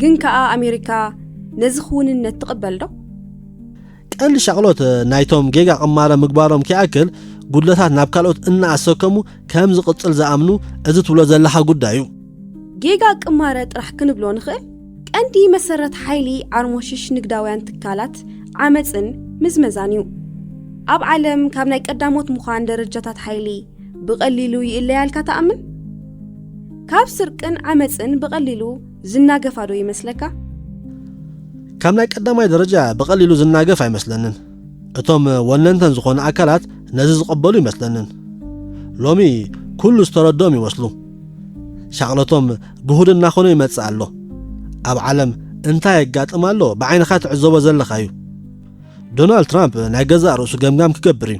ግን ከኣ ኣሜሪካ ነዚ ክውንነት ትቕበል ዶ? ቀንዲ ሻቕሎት ናይቶም ጌጋ ቅማረ ምግባሮም ከይኣክል፣ ጉድለታት ናብ ካልኦት እናኣሰከሙ ከም ዝቕጽል ዝኣምኑ፣ እዚ ትብሎ ዘለኻ ጉዳይ እዩ። ጌጋ ቅማረ ጥራሕ ክንብሎ ንኽእል። ቀንዲ መሰረት ሓይሊ ዓርሞሽሽ ንግዳውያን ትካላት ዓመፅን ምዝመዛን እዩ። ኣብ ዓለም ካብ ናይ ቀዳሞት ምዃን ደረጃታት ሓይሊ ብቐሊሉ ይእለያ ኢልካ ትኣምን? ካብ ስርቅን ዓመፅን ብቐሊሉ ዝናገፋ ዶ ይመስለካ? ካብ ናይ ቀዳማይ ደረጃ ብቐሊሉ ዝናገፍ ኣይመስለንን። እቶም ወነንተን ዝኾኑ ኣካላት ነዚ ዝቐበሉ ይመስለንን። ሎሚ ኩሉ ዝተረድኦም ይመስሉ። ሻቕለቶም ግሁድ እናኾነ ይመጽእ ኣሎ። ኣብ ዓለም እንታይ የጋጥም ኣሎ ብዓይንኻ ትዕዘቦ ዘለኻ እዩ። ዶናልድ ትራምፕ ናይ ገዛእ ርእሱ ገምጋም ክገብር እዩ።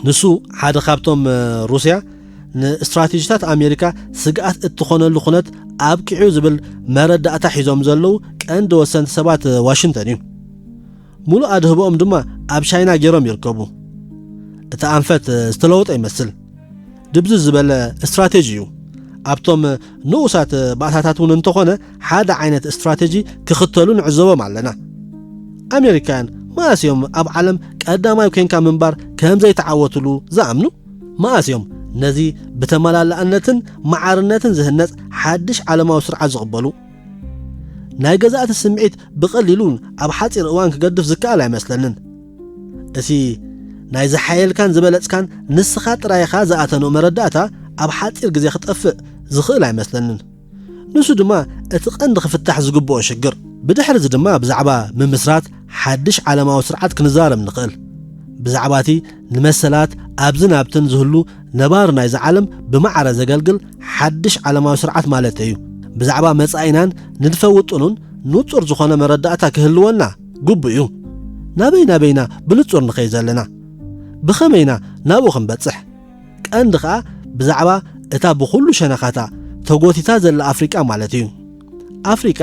ንሱ ሓደ ካብቶም ሩስያ ንስትራቴጂታት ኣሜሪካ ስግኣት እትኾነሉ ኩነት ኣብቂዑ ዝብል መረዳእታ ሒዞም ዘለዉ ቀንዲ ወሰንቲ ሰባት ዋሽንግተን እዩ። ሙሉእ ኣድህቦኦም ድማ ኣብ ቻይና ገይሮም ይርከቡ። እቲ ኣንፈት ዝተለወጠ ይመስል። ድብዝዝ ዝበለ ስትራቴጂ እዩ። ኣብቶም ንኡሳት ባእታታት እውን እንተኾነ ሓደ ዓይነት ስትራቴጂ ክኽተሉ ንዕዘቦም ኣለና። ኣሜሪካውያን መኣስ እዮም ኣብ ዓለም ቀዳማይ ኮንካ ምንባር ከም ዘይተዓወትሉ ዝኣምኑ? መኣስ እዮም ነዚ ብተመላላእነትን መዓርነትን ዝህነጽ ሓድሽ ዓለማዊ ስርዓት ዝቕበሉ? ናይ ገዛእቲ ስምዒት ብቐሊሉን ኣብ ሓጺር እዋን ክገድፍ ዝከኣል ኣይመስለንን። እቲ ናይ ዝሓየልካን ዝበለጽካን ንስኻ ጥራይኻ ዝኣተንኡ መረዳእታ ኣብ ሓጺር ግዜ ክጠፍእ ዝኽእል ኣይመስለንን። ንሱ ድማ እቲ ቀንዲ ክፍታሕ ዝግብኦ ሽግር። ብድሕሪ እዚ ድማ ብዛዕባ ምምስራት ሓድሽ ዓለማዊ ስርዓት ክንዛረብ ንኽእል። ብዛዕባ እቲ ንመሰላት ኣብዝን ኣብትን ዝህሉ ነባሪ ናይዚ ዓለም ብማዕረ ዘገልግል ሓድሽ ዓለማዊ ስርዓት ማለት እዩ። ብዛዕባ መጻኢናን ንድፈ ውጥኑን ንጹር ዝኾነ መረዳእታ ክህልወና ግቡእ እዩ። ናበይ ናበይና ብንጹር ንኸይ ዘለና? ብኸመይና ናብኡ ክንበጽሕ? ቀንዲ ኸኣ ብዛዕባ እታ ብኹሉ ሸነኻታ ተጎቲታ ዘላ ኣፍሪቃ ማለት እዩ። ኣፍሪቃ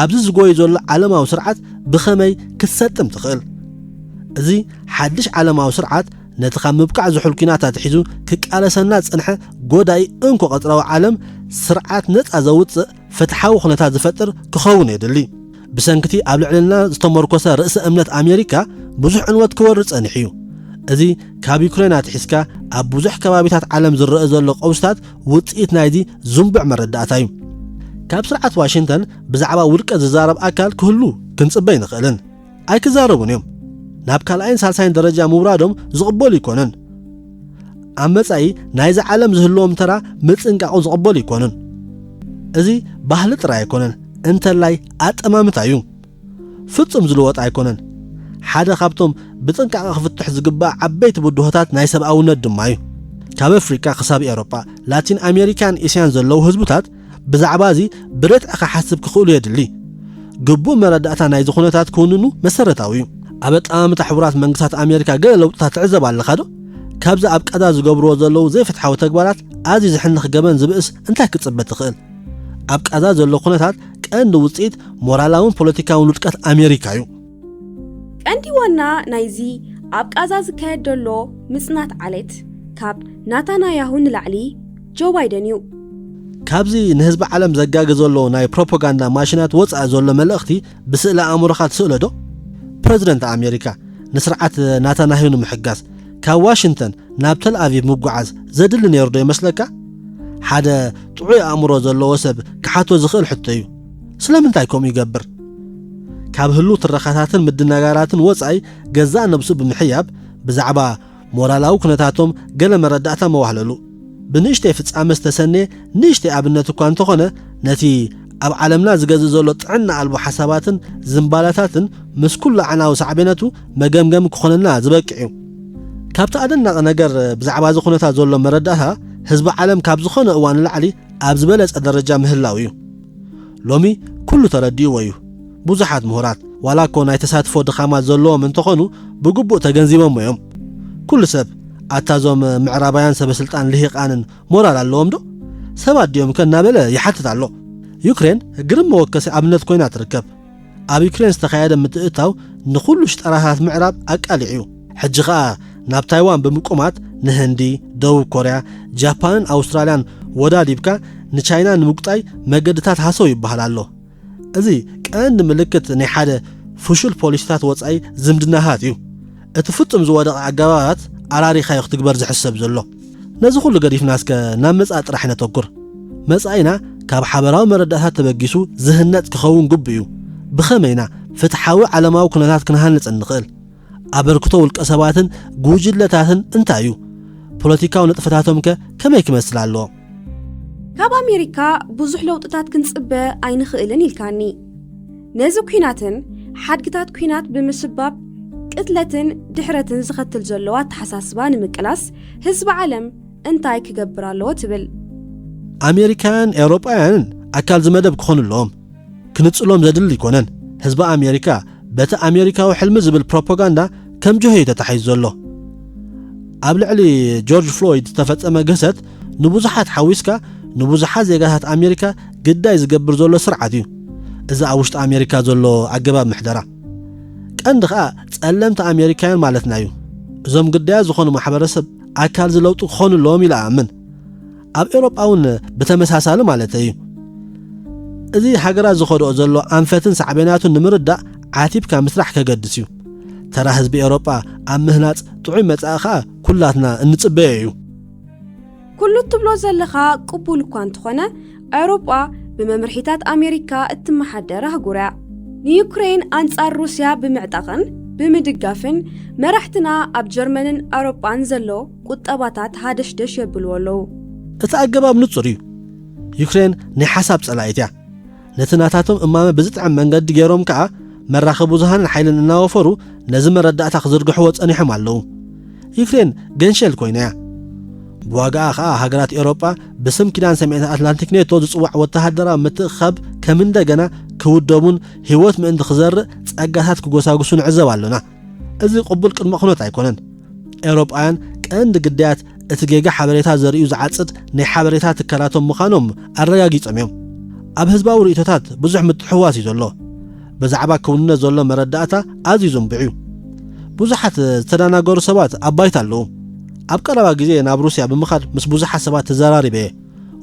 ኣብዚ ዝጎይ ዘሎ ዓለማዊ ስርዓት ብኸመይ ክትሰጥም ትኽእል? እዚ ሓድሽ ዓለማዊ ስርዓት ነቲ ካብ ምብቃዕ ዝሑል ኲናት ኣትሒዙ ክቃለሰና ዝጸንሐ ጎዳኢ እንኮ ቀጽራዊ ዓለም ስርዓት ነጻ ዘውጽእ ፍትሓዊ ኩነታት ዝፈጥር ክኸውን የድሊ። ብሰንክቲ ኣብ ልዕልና ዝተመርኮሰ ርእሰ እምነት ኣሜሪካ ብዙሕ ዕንወት ክወርድ ጸኒሑ እዩ። እዚ ካብ ዩክሬን ኣትሒዝካ ኣብ ብዙሕ ከባቢታት ዓለም ዝረአ ዘሎ ቀውስታት ውጽኢት ናይዚ ዝንቡዕ መረዳእታ እዩ። ካብ ስርዓት ዋሽንግተን ብዛዕባ ውድቀት ዝዛረብ ኣካል ክህሉ ክንጽበ ኣይንኽእልን። ኣይክዛረቡን እዮም። ናብ ካልኣይን ሳልሳይን ደረጃ ምውራዶም ዝቕበሉ ኣይኮኑን። ኣብ መጻኢ ናይዚ ዓለም ዝህልዎም ተራ ምጽንቃቑ ዝቕበሉ ኣይኮኑን። እዚ ባህሊ ጥራይ ኣይኮነን፣ እንተላይ ኣጠማምታ እዩ። ፍጹም ዝልወጥ ኣይኮነን። ሓደ ካብቶም ብጥንቃቐ ክፍትሕ ዝግባእ ዓበይቲ ብድሆታት ናይ ሰብኣውነት ድማ እዩ። ካብ ኣፍሪቃ ክሳብ ኤውሮጳ፣ ላቲን ኣሜሪካን ኤስያን ዘለዉ ህዝብታት ብዛዕባ እዚ ብርትዒ ክሓስብ ክኽእሉ የድሊ። ግቡእ መረዳእታ ናይዚ ኩነታት ክውንኑ መሰረታዊ እዩ። ኣብ ኣጠማምታ ሕቡራት መንግስታት ኣሜሪካ ገለ ለውጥታት ትዕዘብ ኣለኻ ዶ? ካብዚ ኣብ ቃዛ ዝገብርዎ ዘለዉ ዘይፍትሓዊ ተግባራት ኣዝዩ ዘሕንኽ ገበን ዝብእስ እንታይ ክትጽበ ትኽእል? ኣብ ቃዛ ዘሎ ኩነታት ቀንዲ ውጽኢት ሞራላውን ፖለቲካውን ውድቀት ኣሜሪካ እዩ። ቀንዲ ዋና ናይዚ ኣብ ቃዛ ዝካየድ ዘሎ ምጽናት ዓሌት ካብ ናታናያሁ ንላዕሊ ጆ ባይደን እዩ። ካብዚ ንህዝቢ ዓለም ዘጋገ ዘሎ ናይ ፕሮፓጋንዳ ማሽናት ወጻኢ ዘሎ መልእኽቲ ብስእሊ ኣእምሮኻ ትስእሎ ዶ? ፕረዚደንት ኣሜሪካ ንስርዓት ናታንያሁ ንምሕጋዝ ካብ ዋሽንግተን ናብ ተል ኣቪቭ ምጉዓዝ ዘድሊ ነይሩ ዶ ይመስለካ? ሓደ ጥዑይ ኣእምሮ ዘለዎ ሰብ ክሓቶ ዝኽእል ሕቶ እዩ። ስለምንታይ ከምኡ ይገብር? ካብ ህሉው ትረኻታትን ምድንጋራትን ወጻኢ ገዛእ ነብሱ ብምሕያብ ብዛዕባ ሞራላዊ ኩነታቶም ገለ መረዳእታ መዋህለሉ። ብንእሽተይ ፍጻመ ዝተሰነየ ንእሽተይ ኣብነት እኳ እንተኾነ ነቲ ኣብ ዓለምና ዝገዝእ ዘሎ ጥዕና ኣልቦ ሓሳባትን ዝንባላታትን ምስ ኩሉ ኣዕናዊ ሳዕቤነቱ መገምገሚ ክኾነና ዝበቅዕ እዩ። ካብቲ ኣደናቒ ነገር ብዛዕባ እዚ ኩነታት ዘሎ መረዳእታ ህዝቢ ዓለም ካብ ዝኾነ እዋን ንላዕሊ ኣብ ዝበለጸ ደረጃ ምህላው እዩ። ሎሚ ኩሉ ተረዲእዎ እዩ። ብዙሓት ምሁራት ዋላ እኮ ናይ ተሳትፎ ድኻማት ዘለዎም እንተኾኑ ብግቡእ ተገንዚቦሞ እዮም። ኩሉ ሰብ ኣታ እዞም ምዕራባውያን ሰበ ስልጣን ልሂቓንን ሞራል ኣለዎም ዶ? ሰባት ድዮም ከ እናበለ ይሓትት ኣሎ። ዩክሬን ግርም መወከሲ ኣብነት ኮይና ትርከብ። ኣብ ዩክሬን ዝተኻየደ ምትእትታው ንኹሉ ሽጠራታት ምዕራብ ኣቃሊዑ እዩ። ሕጂ ኸኣ ናብ ታይዋን ብምቁማት ንህንዲ፣ ደቡብ ኮርያ፣ ጃፓንን ኣውስትራልያን ወዳዲብካ ንቻይና ንምጉጣይ መገድታት ሃሰው ይበሃል ኣሎ። እዚ ቀንዲ ምልክት ናይ ሓደ ፍሹል ፖሊሲታት ወጻኢ ዝምድናታት እዩ። እቲ ፍጹም ዝወደቐ ኣገባባት ኣራሪኻዮ ክትግበር ዝሕሰብ ዘሎ። ነዚ ኩሉ ገዲፍና እስከ ናብ መጻኢ ጥራሕ ነተኩር። መጻኢና ካብ ሓበራዊ መረዳእታት ተበጊሱ ዝህነጽ ክኸውን ግቡእ እዩ። ብኸመይ ኢና ፍትሓዊ ዓለማዊ ኩነታት ክንሃንጽ እንኽእል? ኣበርክቶ ውልቀ ሰባትን ጉጅለታትን እንታይ እዩ? ፖለቲካዊ ንጥፈታቶም ከ ከመይ ክመስል ኣለዎ? ካብ ኣሜሪካ ብዙሕ ለውጥታት ክንጽበ ኣይንኽእልን ኢልካኒ። ነዚ ኲናትን ሓድግታት ኲናት ብምስባብ ቅትለትን ድሕረትን ዝኸትል ዘሎ ኣተሓሳስባ ንምቅላስ ህዝቢ ዓለም እንታይ ክገብር ኣለዎ ትብል? ኣሜሪካውያን ኤውሮጳውያንን ኣካል ዝመደብ ክኾኑ ኣለዎም። ክንጽሎም ዘድሊ ኣይኮነን። ህዝቢ ኣሜሪካ በቲ ኣሜሪካዊ ሕልሚ ዝብል ፕሮፓጋንዳ ከም ጆሆ እዩ ተታሒዙ ዘሎ። ኣብ ልዕሊ ጆርጅ ፍሎይድ ዝተፈጸመ ግህሰት ንብዙሓት ሓዊስካ ንብዙሓት ዜጋታት ኣሜሪካ ግዳይ ዝገብር ዘሎ ስርዓት እዩ። እዚ ኣብ ውሽጢ ኣሜሪካ ዘሎ ኣገባብ ምሕደራ ቀንዲ ኸኣ ጸለምቲ ኣሜሪካውያን ማለትና እዩ። እዞም ግዳያት ዝኾኑ ማሕበረሰብ ኣካል ዝለውጡ ክኾኑ ኣለዎም ኢለ ኣምን። ኣብ ኤውሮጳ እውን ብተመሳሳሊ ማለተይ እዩ። እዚ ሃገራት ዝኸድኦ ዘሎ ኣንፈትን ሳዕቤናቱን ንምርዳእ ዓቲብካ ምስራሕ ከገድስ እዩ። ተራ ህዝቢ ኤውሮጳ ኣብ ምህናጽ ጥዑይ መጻኢ ኸኣ ኩላትና እንጽበዮ እዩ። ኩሉ እትብሎ ዘለኻ ቅቡል እኳ እንተኾነ፣ ኤውሮጳ ብመምርሒታት ኣሜሪካ እትመሓደር ኣህጉር እያ። ንዩክሬን ኣንጻር ሩስያ ብምዕጣቕን ብምድጋፍን መራሕትና ኣብ ጀርመንን ኤውሮጳን ዘሎ ቁጠባታት ሃደሽደሽ የብልዎ ኣለዉ። እቲ ኣገባብ ንጹር እዩ። ዩክሬን ናይ ሓሳብ ጸላኢት እያ። ነቲ ናታቶም እማመ ብዝጥዕም መንገዲ ገይሮም ከኣ መራኸቢ ብዙሃንን ሓይልን እናወፈሩ ነዚ መረዳእታ ክዝርግሕዎ ጸኒሖም ኣለዉ። ዩክሬን ገንሸል ኮይና እያ። ብዋጋኣ ኸኣ ሃገራት ኤውሮጳ ብስም ኪዳን ሰሜን ኣትላንቲክ ኔቶ ዝጽዋዕ ወተሃደራዊ ምትእኽኻብ ከም እንደገና ክውደቡን ህይወት ምእንቲ ክዘርእ ጸጋታት ክጎሳጉሱ ንዕዘብ ኣሎና። እዚ ቅቡል ቅድመ ኩነት ኣይኮነን። ኤውሮጳውያን ቀንዲ ግዳያት እቲ ጌጋ ሓበሬታ ዘርእዩ ዝዓጽድ ናይ ሓበሬታ ትካላቶም ምዃኖም ኣረጋጊጾም እዮም። ኣብ ህዝባዊ ርእይቶታት ብዙሕ ምትሕውዋስ እዩ ዘሎ። ብዛዕባ ክውንነት ዘሎ መረዳእታ ኣዝዩ ዝንቡዕ እዩ። ብዙሓት ዝተደናገሩ ሰባት ኣብ ባይታ ኣለዉ። ኣብ ቀረባ ግዜ ናብ ሩስያ ብምኻድ ምስ ብዙሓት ሰባት ተዘራሪበ እየ።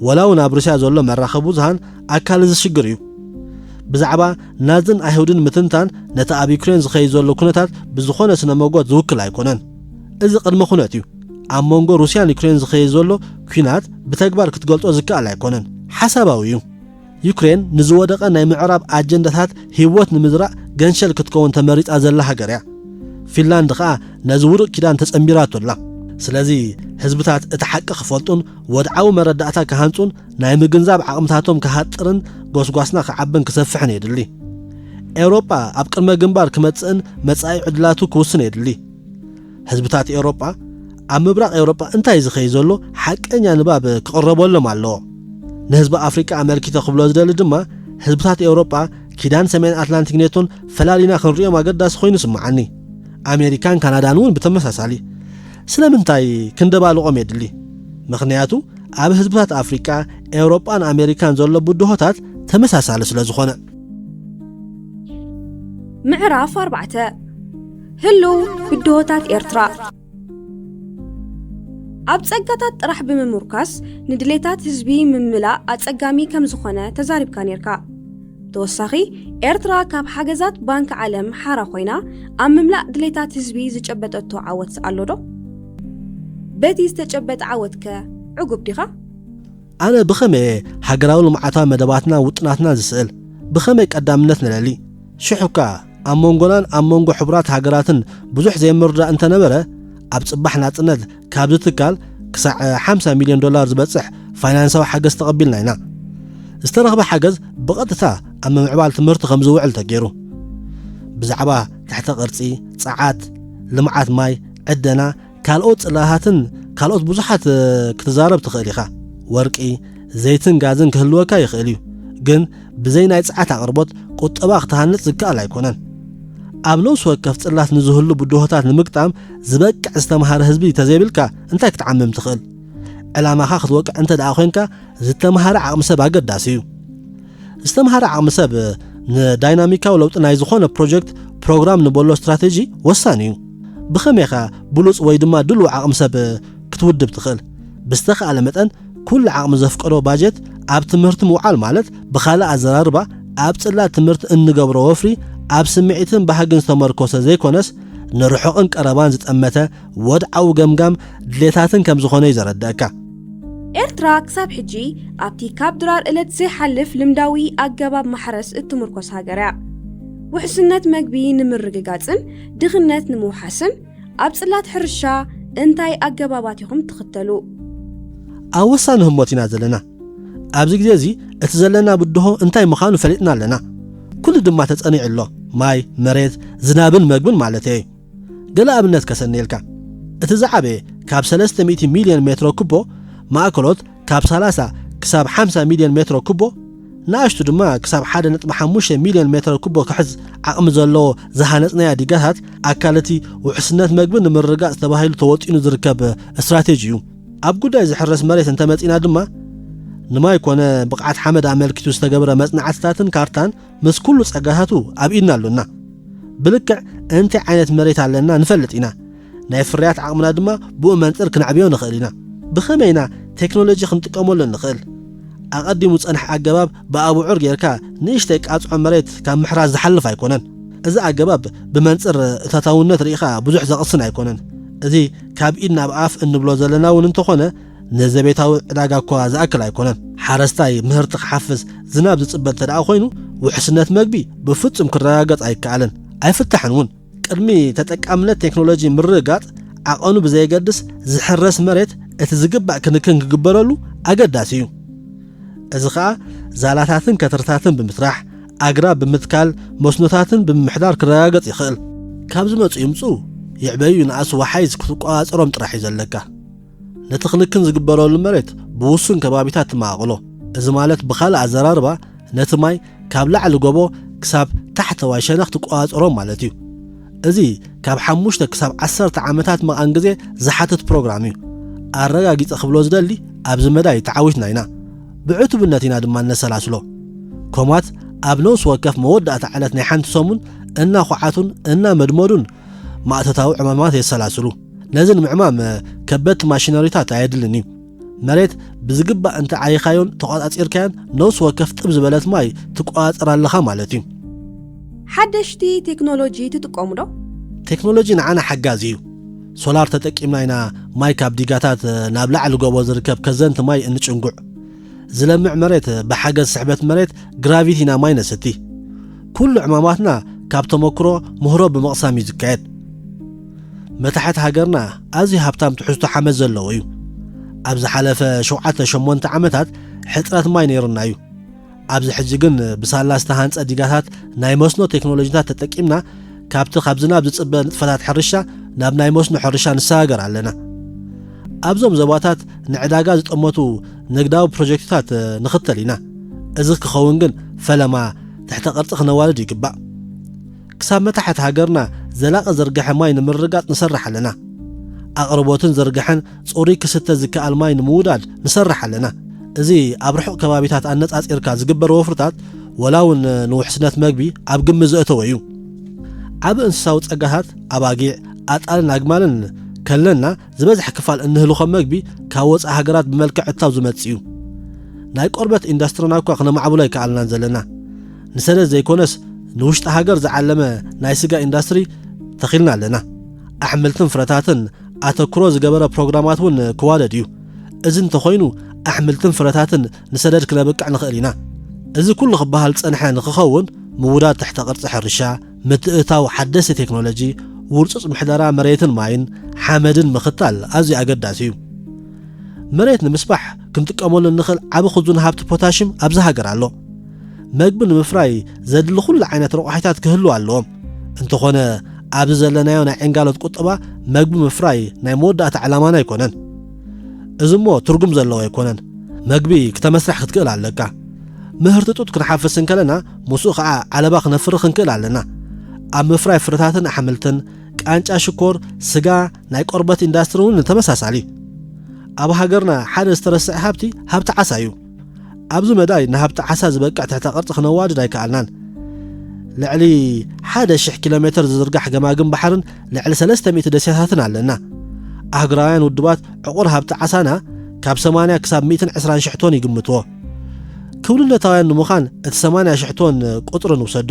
ወላ እውን ኣብ ሩስያ ዘሎ መራኸቢ ብዙሃን ኣካል እዚ ሽግር እዩ። ብዛዕባ ናዝን ኣይሁድን ምትንታን ነቲ ኣብ ዩክሬን ዝኸይድ ዘሎ ኩነታት ብዝኾነ ስነ መጎት ዝውክል ኣይኮነን። እዚ ቅድመ ኩነት እዩ። ኣብ መንጎ ሩስያን ዩክሬን ዝኸይድ ዘሎ ኲናት ብተግባር ክትገልጾ ዝከኣል ኣይኮነን። ሓሳባዊ እዩ። ዩክሬን ንዝወደቐ ናይ ምዕራብ ኣጀንዳታት ህይወት ንምዝራእ ገንሸል ክትከውን ተመሪጻ ዘላ ሃገር እያ። ፊንላንድ ኸኣ ነዚ ውሩቕ ኪዳን ተጸንቢራቶ ኣላ። ስለዚ ህዝብታት እቲ ሓቂ ክፈልጡን ወድዓዊ መረዳእታ ክሃንጹን ናይ ምግንዛብ ዓቕምታቶም ክሃጥርን ጎስጓስና ክዓብን ክሰፍሕን የድሊ። ኤውሮጳ ኣብ ቅድመ ግንባር ክመጽእን መጻኢ ዕድላቱ ክውስን የድሊ። ህዝብታት ኤውሮጳ ኣብ ምብራቕ ኤውሮጳ እንታይ ዝኸይ ዘሎ ሓቀኛ ንባብ ክቕረበሎም ኣለዎ። ንህዝቢ ኣፍሪቃ ኣመልኪተ ክብሎ ዝደሊ ድማ ህዝብታት ኤውሮጳ ኪዳን ሰሜን ኣትላንቲክ ኔቶን ፈላሊና ክንሪኦም ኣገዳሲ ኮይኑ ስምዓኒ። ኣሜሪካን ካናዳን እውን ብተመሳሳሊ። ስለምንታይ ክንደባልቖም የድሊ? ምኽንያቱ ኣብ ህዝብታት ኣፍሪቃ፣ ኤውሮጳን ኣሜሪካን ዘሎ ብድሆታት ተመሳሳሊ ስለ ዝኾነ። ምዕራፍ ኣርባዕተ። ህልው ብድሆታት ኤርትራ። ኣብ ጸጋታት ጥራሕ ብምምርካስ ንድሌታት ህዝቢ ምምላእ ኣጸጋሚ ከም ዝኾነ ተዛሪብካ ነርካ። ተወሳኺ፣ ኤርትራ ካብ ሓገዛት ባንክ ዓለም ሓራ ኮይና ኣብ ምምላእ ድሌታት ህዝቢ ዝጨበጠቶ ዓወት ኣሎ ዶ? በቲ ዝተጨበጠ ዓወትከ ዕጉብ ዲኻ? ኣነ ብኸመይ እየ ሃገራዊ ልምዓታዊ መደባትና ውጥናትና ዝስእል? ብኸመይ ቀዳምነት ንለሊ? ሽሕ እኳ ኣብ መንጎናን ኣብ መንጎ ሕቡራት ሃገራትን ብዙሕ ዘይምርዳእ እንተነበረ፣ ኣብ ጽባሕ ናጽነት ካብዚ ትካል ክሳዕ ሓምሳ ሚልዮን ዶላር ዝበጽሕ ፋይናንሳዊ ሓገዝ ተቐቢልና ኢና። ዝተረኽበ ሓገዝ ብቐጥታ ኣብ ምምዕባል ትምህርቲ ከም ዝውዕል ተገይሩ። ብዛዕባ ትሕተ ቅርጺ፣ ጸዓት፣ ልምዓት ማይ፣ ዕደና፣ ካልኦት ጽላታትን ካልኦት ብዙሓት ክትዛረብ ትኽእል ኢኻ። ወርቂ፣ ዘይትን ጋዝን ክህልወካ ይኽእል እዩ፣ ግን ብዘይ ናይ ጸዓት ኣቕርቦት ቁጠባ ክትሃንጽ ዝከኣል ኣይኮነን። ኣብ ነፍሲ ወከፍ ጽላት ንዝህሉ ብድሆታት ንምግጣም ዝበቅዕ ዝተምሃረ ህዝቢ ተዘይብልካ እንታይ ክትዓምም ትኽእል? ዕላማኻ ክትወቅዕ እንተ ደኣ ኮይንካ ዝተምሃረ ዓቕሚ ሰብ ኣገዳሲ እዩ። ዝተምሃረ ዓቕሚ ሰብ ንዳይናሚካዊ ለውጢ ናይ ዝኾነ ፕሮጀክት ፕሮግራም ንበሎ ስትራቴጂ ወሳኒ እዩ። ብኸመይ ኢኻ ብሉጽ ወይ ድማ ድሉው ዓቕሚ ሰብ ክትውድብ ትኽእል? ብዝተኻእለ መጠን ኩሉ ዓቕሚ ዘፍቀዶ ባጀት ኣብ ትምህርቲ ምውዓል ማለት ብኻልእ ኣዘራርባ ኣብ ጽላት ትምህርቲ እንገብሮ ወፍሪ ኣብ ስምዒትን ባህግን ዝተመርኮሰ ዘይኮነስ፣ ንርሑቕን ቀረባን ዝጠመተ ወድዓዊ ገምጋም ድሌታትን ከም ዝኾነ እዩ ዘረድኣካ። ኤርትራ ክሳብ ሕጂ ኣብቲ ካብ ድራር እለት ዘይሓልፍ ልምዳዊ ኣገባብ ማሕረስ እትምርኮስ ሃገር እያ። ውሕስነት መግቢ ንምርግጋጽን ድኽነት ንምውሓስን ኣብ ጽላት ሕርሻ እንታይ ኣገባባት ኢኹም ትኽተሉ? ኣብ ወሳኒ ህሞት ኢና ዘለና። ኣብዚ ግዜ እዚ እቲ ዘለና ብድሆ እንታይ ምዃኑ ፈሊጥና ኣለና። ኩሉ ድማ ተጸኒዑ ኣሎ። ማይ፣ መሬት፣ ዝናብን መግብን ማለት እየ። ገለ ኣብነት ከሰንየልካ። እቲ ዝዓበየ ካብ ሰለስተ ሚእቲ ሚልዮን ሜትሮ ኩቦ፣ ማእከሎት ካብ ሰላሳ ክሳብ ሓምሳ ሚልዮን ሜትሮ ኩቦ፣ ንኣሽቱ ድማ ክሳብ ሓደ ነጥቢ ሓሙሽተ ሚልዮን ሜትሮ ኩቦ ክሕዝ ዓቕሚ ዘለዎ ዝሃነጽናያ ዲጋታት ኣካል እቲ ውሕስነት መግቢ ንምርግጋጽ ተባሂሉ ተወጢኑ ዝርከብ ስትራቴጂ እዩ። ኣብ ጉዳይ ዝሕረስ መሬት እንተመጺና ድማ፣ ንማይ ኮነ ብቕዓት ሓመድ ኣመልኪቱ ዝተገብረ መጽናዕትታትን ካርታን ምስ ኩሉ ጸጋታቱ ኣብ ኢድና ኣሎና። ብልክዕ እንታይ ዓይነት መሬት ኣለና ንፈልጥ ኢና። ናይ ፍርያት ዓቕምና ድማ ብኡ መንጽር ክነዕብዮ ንኽእል ኢና። ብኸመይ ኢና ቴክኖሎጂ ክንጥቀመሉ ንኽእል? ኣቐዲሙ ዝጸንሐ ኣገባብ ብኣቡዑር ጌርካ ንእሽተይ ቃጽዖ መሬት ካብ ምሕራስ ዝሓልፍ ኣይኮነን። እዚ ኣገባብ ብመንጽር እታታውነት ርኢኻ ብዙሕ ዘቕስን ኣይኮነን። እዚ ካብ ኢድ ናብ ኣፍ እንብሎ ዘለና እውን እንተኾነ፣ ንዘቤታዊ ዕዳጋ እኳ ዝኣክል ኣይኮነን። ሓረስታይ ምህርቲ ክሓፍስ ዝናብ ዝጽበ እንተ ደኣ ኮይኑ፣ ውሕስነት መግቢ ብፍጹም ክረጋገጽ ኣይከኣልን፣ ኣይፍታሕን እውን። ቅድሚ ተጠቃምነት ቴክኖሎጂ ምርግጋጽ ዓቐኑ ብዘየገድስ፣ ዝሕረስ መሬት እቲ ዝግባእ ክንክን ክግበረሉ ኣገዳሲ እዩ። እዚ ኸኣ ዛላታትን ከትርታትን ብምስራሕ፣ ኣግራብ ብምትካል፣ መስኖታትን ብምምሕዳር ክረጋገጽ ይኽእል። ካብ ዝመጹ ይምጹ፣ ይዕበዩ ይንኣሱ፣ ወሓይዝ ክትቆጻጸሮም ጥራሕ እዩ ዘለካ። ነቲ ክንክን ዝግበረሉ መሬት ብውሱን ከባቢታት ትመቓቕሎ። እዚ ማለት ብኻልእ ኣዘራርባ ነቲ ማይ ካብ ላዕሊ ጎቦ ክሳብ ታሕተዋይ ሸነኽ ትቆጻጸሮ ማለት እዩ። እዚ ካብ ሓሙሽተ ክሳብ ዓሰርተ ዓመታት መቓን ግዜ ዝሓትት ፕሮግራም እዩ። ኣረጋጊጸ ክብሎ ዝደሊ ኣብዚ መዳይ ተዓዊትና ኢና። ብዕቱብነት ኢና ድማ እነሰላስሎ። ኮማት ኣብ ነውስ ወከፍ መወዳእታ ዕለት ናይ ሓንቲ ሰሙን እናኹዓቱን እናመድመዱን ማእቶታዊ ዕማማት የሰላስሉ። ነዚ ንምዕማም ከበድቲ ማሽነሪታት ኣየድልን እዩ። መሬት ብዝግባእ እንተ ዓይኻዮን ተቖጻጺርካዮን ነውስ ወከፍ ጥብ ዝበለት ማይ ትቆጻጸር ኣለኻ ማለት እዩ። ሓደሽቲ ቴክኖሎጂ ትጥቀሙ ዶ? ቴክኖሎጂ ንዓና ሓጋዚ እዩ። ሶላር ተጠቂምና ኢና ማይ ካብ ዲጋታት ናብ ላዕሊ ጎቦ ዝርከብ ከዘንቲ ማይ እንጭንጉዕ። ዝለምዕ መሬት ብሓገዝ ስሕበት መሬት ግራቪቲ ኢና ማይ ነሰቲ። ኩሉ ዕማማትና ካብ ተመክሮ ምህሮ ብምቕሳም እዩ ዝካየድ። መታሕት ሃገርና ኣዝዩ ሃብታም ትሕዝቶ ሓመድ ዘለዎ እዩ። ኣብ ዝሓለፈ ሸውዓተ ሸሞንተ ዓመታት ሕጽረት ማይ ነይሩና እዩ። ኣብዚ ሕጂ ግን ብሳላ ዝተሃንጸ ዲጋታት ናይ መስኖ ቴክኖሎጂታት ተጠቂምና ካብቲ ካብ ዝናብ ዝጽበ ንጥፈታት ሕርሻ ናብ ናይ መስኖ ሕርሻ ንሰጋገር ኣለና። ኣብዞም ዞባታት ንዕዳጋ ዝጠመቱ ንግዳዊ ፕሮጀክትታት ንኽተል ኢና። እዚ ክኸውን ግን ፈለማ ትሕተ ቅርጺ ክነዋልድ ይግባእ። ክሳብ መታሕት ሃገርና ዘላቒ ዝርግሐ ማይ ንምርግጋጽ ንሰርሕ ኣለና። ኣቕርቦትን ዝርግሐን ጽሩይ ክስተ ዝከኣል ማይ ንምውዳድ ንሰርሕ ኣለና። እዚ ኣብ ርሑቕ ከባቢታት ኣነጻጺርካ ዝግበር ወፍርታት ወላ እውን ንውሕስነት መግቢ ኣብ ግምት ዘእተወ እዩ። ዓቢ እንስሳዊ ጸጋታት ኣባጊዕ፣ ኣጣልን ኣግማልን ከለና ዝበዝሐ ክፋል እንህልኾ መግቢ ካብ ወጻኢ ሃገራት ብመልክዕ እታው ዝመጽእ እዩ። ናይ ቆርበት ኢንዳስትሪና እኳ ክነማዕብሎ ኣይከኣልናን ዘለና። ንሰደድ ዘይኮነስ ንውሽጢ ሃገር ዝዓለመ ናይ ስጋ ኢንዳስትሪ ተኺልና ኣለና። ኣሕምልትን ፍረታትን ኣተኩሮ ዝገበረ ፕሮግራማት እውን ክዋደድ እዩ። እዚ እንተኾይኑ ኣሕምልትን ፍረታትን ንሰደድ ክነብቅዕ ንኽእል ኢና። እዚ ኩሉ ክበሃል ዝጸንሐ ንክኸውን ምውዳድ ትሕተ ቅርጺ ሕርሻ፣ ምትእታው ሓደስቲ ቴክኖሎጂ፣ ውርጹጽ ምሕደራ መሬትን ማይን ሓመድን ምኽታል ኣዝዩ ኣገዳሲ እዩ። መሬት ንምስፋሕ ክንጥቀመሉ እንኽእል ዓቢ ክዙን ሃብቲ ፖታሽም ኣብዚ ሃገር ኣሎ። መግቢ ንምፍራይ ዘድሊ ኩሉ ዓይነት ረቋሒታት ክህልዉ ኣለዎም። እንተኾነ ኣብዚ ዘለናዮ ናይ ዕንጋሎት ቁጠባ መግቢ ምፍራይ ናይ መወዳእታ ዕላማና ኣይኮነን። እዚ እሞ ትርጉም ዘለዎ ኣይኮነን። መግቢ ክተመስርሕ ክትክእል ኣለካ። ምህርቲ ጡጥ ክንሓፍስ እንከለና ምስኡ ኸዓ ዓለባ ክነፍሪ ክንክእል ኣለና። ኣብ ምፍራይ ፍረታትን ኣሕምልትን፣ ቃንጫ ሽኮር፣ ስጋ፣ ናይ ቆርበት ኢንዳስትሪ እውን ተመሳሳሊ። ኣብ ሃገርና ሓደ ዝተረስዐ ሃብቲ፣ ሃብቲ ዓሳ እዩ። ኣብዚ መዳይ ንሃብቲ ዓሳ ዝበቅዕ ትሕተ ቅርጺ ክነዋድድ ኣይከኣልናን። ልዕሊ ሓደ ሽሕ ኪሎ ሜትር ዝዝርጋሕ ገማግም ባሕርን ልዕሊ ሰለስተ ሚእቲ ደሴታትን ኣለና። ኣህጉራውያን ውድባት ዕቑር ሃብቲ ዓሳና ካብ ሰማንያ ክሳብ ሚእትን ዕስራን ሽሕ ቶን ይግምትዎ። ክውንነታውያን ንምዃን እቲ ሰማንያ ሽሕ ቶን ቁጽሪ ንውሰዶ።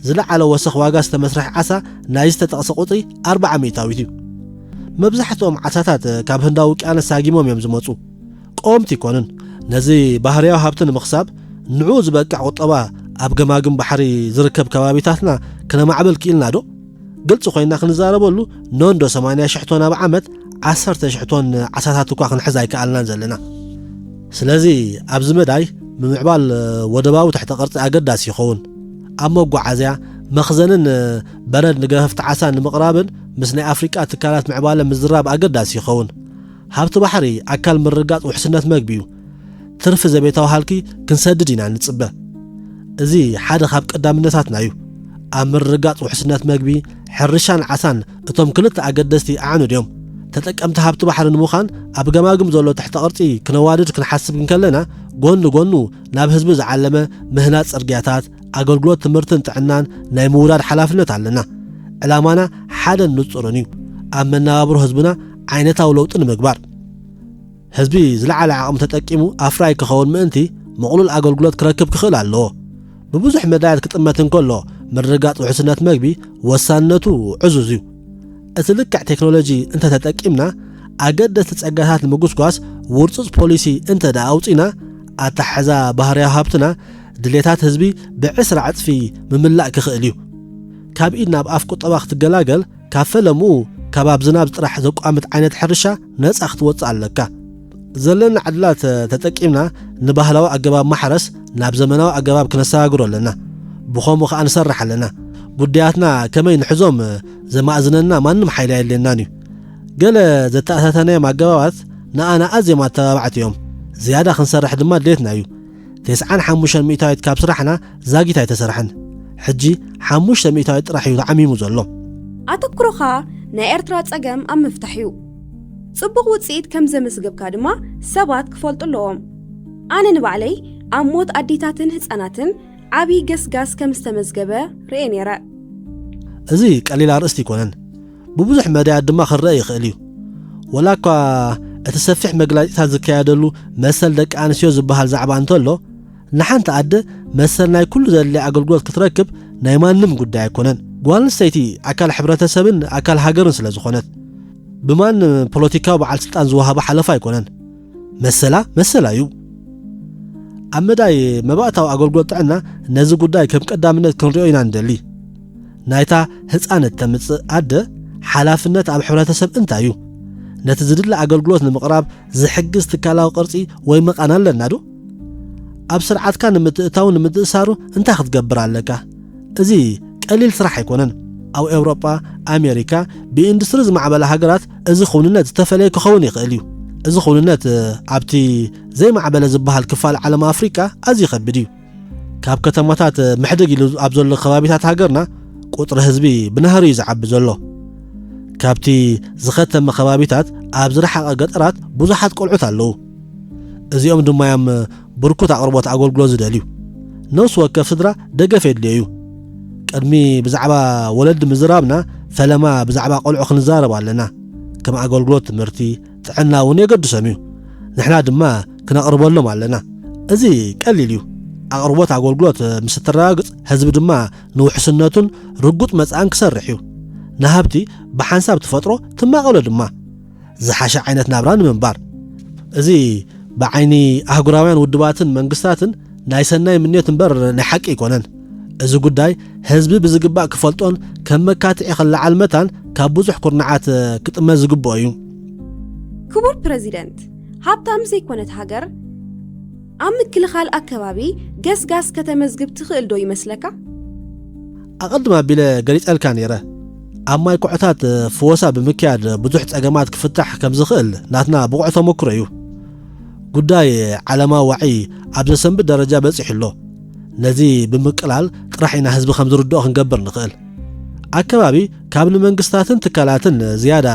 ዝለዓለ ወሰኽ ዋጋ ዝተመስርሐ ዓሳ ናይ ዝተጠቕሰ ቁጽሪ ኣርብዓ ሚእታዊት እዩ። መብዛሕትኦም ዓሳታት ካብ ህንዳዊ ውቅያኖስ ሳጊሞም እዮም ዝመጹ። ቀወምቲ ኣይኮኑን። ነዚ ባህርያዊ ሃብቲ ንምኽሳብ ንዕኡ ዝበቅዕ ቁጠባ ኣብ ገማግም ባሕሪ ዝርከብ ከባቢታትና ክነማዕብል ክኢልና ዶ? ግልጺ ኮይና ክንዛረበሉ፣ ኖንዶ ሰማንያ ሽሕ ቶን ኣብ ዓመት ዓሰርተ ሽሕ ቶን ዓሳታት እኳ ክንሕዝ ኣይከኣልናን ዘለና። ስለዚ ኣብዚ መዳይ ምምዕባል ወደባዊ ትሕተ ቅርጺ ኣገዳሲ ይኸውን። ኣብ መጓዓዝያ፣ መኽዘንን በረድ ንገፈፍቲ ዓሳ ንምቕራብን ምስ ናይ ኣፍሪቃ ትካላት ምዕባለ ምዝራብ ኣገዳሲ ይኸውን። ሃብቲ ባሕሪ ኣካል ምርግጋጽ ውሕስነት መግቢ እዩ። ትርፊ ዘቤታዊ ሃልኪ ክንሰድድ ኢና ንጽበ። እዚ ሓደ ካብ ቀዳምነታትና እዩ። ኣብ ምርግጋጽ ውሕስነት መግቢ፣ ሕርሻን ዓሳን እቶም ክልተ ኣገደስቲ ኣዕኑድ እዮም። ተጠቀምቲ ሃብቲ ባሕሪ ንምዃን ኣብ ገማግም ዘሎ ትሕተ ቅርጺ ክነዋድድ ክንሓስብ እንከለና፣ ጎኒ ጎኑ ናብ ህዝቢ ዝዓለመ ምህናጽ ጽርግያታት፣ ኣገልግሎት ትምህርትን ጥዕናን ናይ ምውዳድ ሓላፍነት ኣለና። ዕላማና ሓደን ንጹርን እዩ። ኣብ መነባብሮ ህዝብና ዓይነታዊ ለውጢ ንምግባር። ህዝቢ ዝለዓለ ዓቕሚ ተጠቂሙ ኣፍራይ ክኸውን ምእንቲ ምቕሉል ኣገልግሎት ክረክብ ክኽእል ኣለዎ። ብብዙሕ መዳያት ክጥመት እንከሎ፣ ምርግጋጽ ውሕስነት መግቢ ወሳንነቱ ዕዙዝ እዩ። እቲ ልክዕ ቴክኖሎጂ እንተ ተጠቂምና፣ ኣገደስቲ ጸጋታት ንምጉስጓስ ውርጹጽ ፖሊሲ እንተ ደኣ ኣውጺና፣ ኣተሓሕዛ ባህርያዊ ሃብትና ድሌታት ህዝቢ ብዕስራ ዕጽፊ ምምላእ ክኽእል እዩ። ካብ ኢድ ናብ ኣፍ ቁጠባ ክትገላገል፣ ካብ ፈለምኡ ካብ ኣብ ዝናብ ጥራሕ ዘቋምት ዓይነት ሕርሻ ነጻ ክትወጽእ ኣለካ። ዘለና ዕድላት ተጠቂምና ንባህላዊ ኣገባብ ማሕረስ ናብ ዘመናዊ ኣገባብ ክነሰጋግሮ ኣለና። ብኸምኡ ከኣ ንሰርሕ ኣለና። ጉዳያትና ከመይ ንሕዞም ዘማእዝነና ማንም ሓይሊ ኣየድልየናን እዩ። ገለ ዘተኣታተናዮም ኣገባባት ንኣና ኣዝዮም ኣተባባዕቲ እዮም። ዝያዳ ክንሰርሕ ድማ ድሌትና እዩ። ተስዓን ሓሙሽተን ሚእታዊት ካብ ስራሕና ዛጊት ኣይተሰርሐን። ሕጂ ሓሙሽተ ሚእታዊት ጥራሕ እዩ ተዓሚሙ ዘሎ። ኣተኩሮኻ ናይ ኤርትራ ጸገም ኣብ ምፍታሕ እዩ። ጽቡቕ ውጽኢት ከም ዘመዝገብካ ድማ ሰባት ክፈልጡ ኣለዎም። ኣነ ንባዕለይ ኣብ ሞት ኣዴታትን ህጻናትን ዓቢ ገስጋስ ከም ዝተመዝገበ ርእየ ነይረ። እዚ ቀሊል ኣርእስቲ ኣይኮነን። ብብዙሕ መዳያት ድማ ክረአ ይኽእል እዩ። ወላ እኳ እቲ ሰፊሕ መግለጺታት ዝካየደሉ መሰል ደቂ ኣንስትዮ ዝበሃል ዛዕባ እንተሎ፣ ንሓንቲ ኣደ መሰል ናይ ኩሉ ዘድልያ ኣገልግሎት ክትረክብ ናይ ማንም ጉዳይ ኣይኮነን። ጓል ኣንስተይቲ ኣካል ሕብረተሰብን ኣካል ሃገርን ስለ ዝኾነት፣ ብማንም ፖለቲካዊ በዓል ስልጣን ዝወሃቦ ሓለፋ ኣይኮነን። መሰላ መሰላ እዩ። ኣብ መዳይ መባእታዊ ኣገልግሎት ጥዕና ነዚ ጉዳይ ከም ቀዳምነት ክንሪኦ ኢና ንደሊ። ናይታ ህጻን እተምጽእ ኣደ ሓላፍነት ኣብ ሕብረተሰብ እንታይ እዩ? ነቲ ዝድለ ኣገልግሎት ንምቕራብ ዝሕግዝ ትካላዊ ቅርጺ ወይ መቓን ኣለና ዶ? ኣብ ስርዓትካ ንምትእታውን ንምትእሳሩ እንታይ ክትገብር ኣለካ? እዚ ቀሊል ስራሕ ኣይኮነን። ኣብ ኤውሮጳ፣ ኣሜሪካ፣ ብኢንዱስትሪ ዝማዕበላ ሃገራት እዚ ክውንነት ዝተፈለየ ክኸውን ይኽእል እዩ። እዚ ክውንነት፣ እ፣ ኣብቲ ዘይማዕበለ ዝበሃል ክፋል ዓለም ኣፍሪቃ ኣዝዩ ከቢድ እዩ። ካብ ከተማታት፣ እ፣ ምሕድግ ኢሉ ኣብ ዘሎ ከባቢታት ሃገርና ቁጽሪ ህዝቢ ብናህሪ እዩ ዝዓቢ ዘሎ። ካብቲ ዝኸተመ ከባቢታት ኣብ ዝረሓቐ ገጠራት ብዙሓት ቆልዑት ኣለዉ። እዚኦም ድማ እዮም ብርኩት ኣቕርቦት ኣገልግሎት ዝደልዩ። ነፍሲ ወከፍ ስድራ ደገፍ የድልዮ እዩ። ቅድሚ ብዛዕባ ወለዲ ምዝራብና፣ ፈለማ ብዛዕባ ቆልዑ ክንዛረብ ኣለና። ከም ኣገልግሎት ትምህርቲ፣ ጥዕና እውን የገድሶም እዩ። ንሕና ድማ ክነቕርበሎም ኣለና። እዚ ቀሊል እዩ። ኣቕርቦት ኣገልግሎት ምስ እተረጋግጽ፣ ህዝቢ ድማ ንውሕስነቱን ርጉጽ መጻእን ክሰርሕ እዩ። ንሃብቲ ብሓንሳብ ትፈጥሮ፣ ትማቐሎ ድማ። ዝሓሸ ዓይነት ናብራ ንምንባር። እዚ ብዓይኒ ኣህጉራውያን ውድባትን መንግስታትን ናይ ሰናይ ምንዮት እምበር ናይ ሓቂ ኣይኮነን። እዚ ጉዳይ ህዝቢ ብዝግባእ ክፈልጦን ከም መካትዒ ክለዓል መታን ካብ ብዙሕ ኩርናዓት ክጥመት ዝግብኦ እዩ። ክቡር ፕረዚደንት፣ ሃብታም ዘይኮነት ሃገር ኣብ ምክልኻል ኣከባቢ ገስጋስ ከተመዝግብ ትኽእል ዶ ይመስለካ? ኣቐድም ኣቢለ ገሊጸልካ ነይረ። ኣብ ማይ ኩዕታት ፍወሳ ብምክያድ ብዙሕ ጸገማት ክፍታሕ ከም ዝኽእል ናትና ብቑዕ ተመክሮ እዩ። ጉዳይ ዓለማዊ ዋዒ ኣብ ዘሰንብድ ደረጃ በጺሑ ኣሎ። ነዚ ብምቅላል ጥራሕ ኢና ህዝቢ ከም ዝርድኦ ክንገብር ንኽእል። ኣከባቢ ካብ ንመንግስታትን ትካላትን ዝያዳ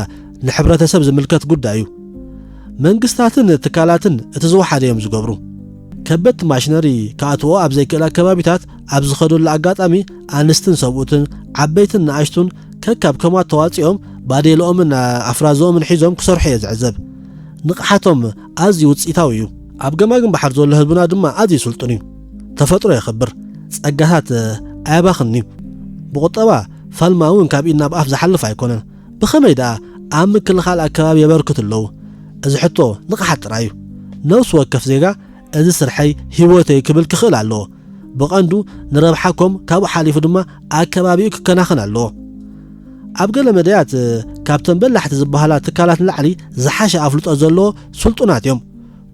ንሕብረተሰብ ዝምልከት ጉዳይ እዩ። መንግስታትን ትካላትን እቲ ዝወሓደ እዮም ዝገብሩ። ከበድቲ ማሽነሪ ክኣትዎ ኣብ ዘይክእል ኣከባቢታት ኣብ ዝኸደሉ ኣጋጣሚ፣ ኣንስትን ሰብኡትን፣ ዓበይትን ንኣሽቱን ከካብ ከማት ተዋጺኦም ባዴልኦምን ኣፍራዝኦምን ሒዞም ክሰርሑ እየ ዝዕዘብ። ንቕሓቶም ኣዝዩ ውጽኢታዊ እዩ። ኣብ ገማግም ባሕሪ ዘሎ ህዝብና ድማ ኣዝዩ ስልጡን እዩ። ተፈጥሮ የኽብር፣ ጸጋታት ኣያባኽን እዩ። ብቑጠባ ፋልማ እውን ካብ ኢድ ናብ ኣፍ ዝሓልፍ ኣይኮነን። ብኸመይ ደኣ ኣብ ምክልኻል ኣከባቢ የበርክቱ ኣለዉ? እዚ ሕቶ ንቕሓት ጥራይ እዩ። ነፍሲ ወከፍ ዜጋ፣ "እዚ ስርሐይ ህይወተይ" ክብል ክኽእል ኣለዎ። ብቐንዱ ንረብሓ ኮም ካብኡ ሓሊፉ ድማ ኣከባቢኡ ክከናኸን ኣለዎ። ኣብ ገለ መዳያት ካብተን በላሕቲ ዝበሃላ ትካላት ንላዕሊ ዝሓሸ ኣፍልጦ ዘለዎ ስልጡናት እዮም።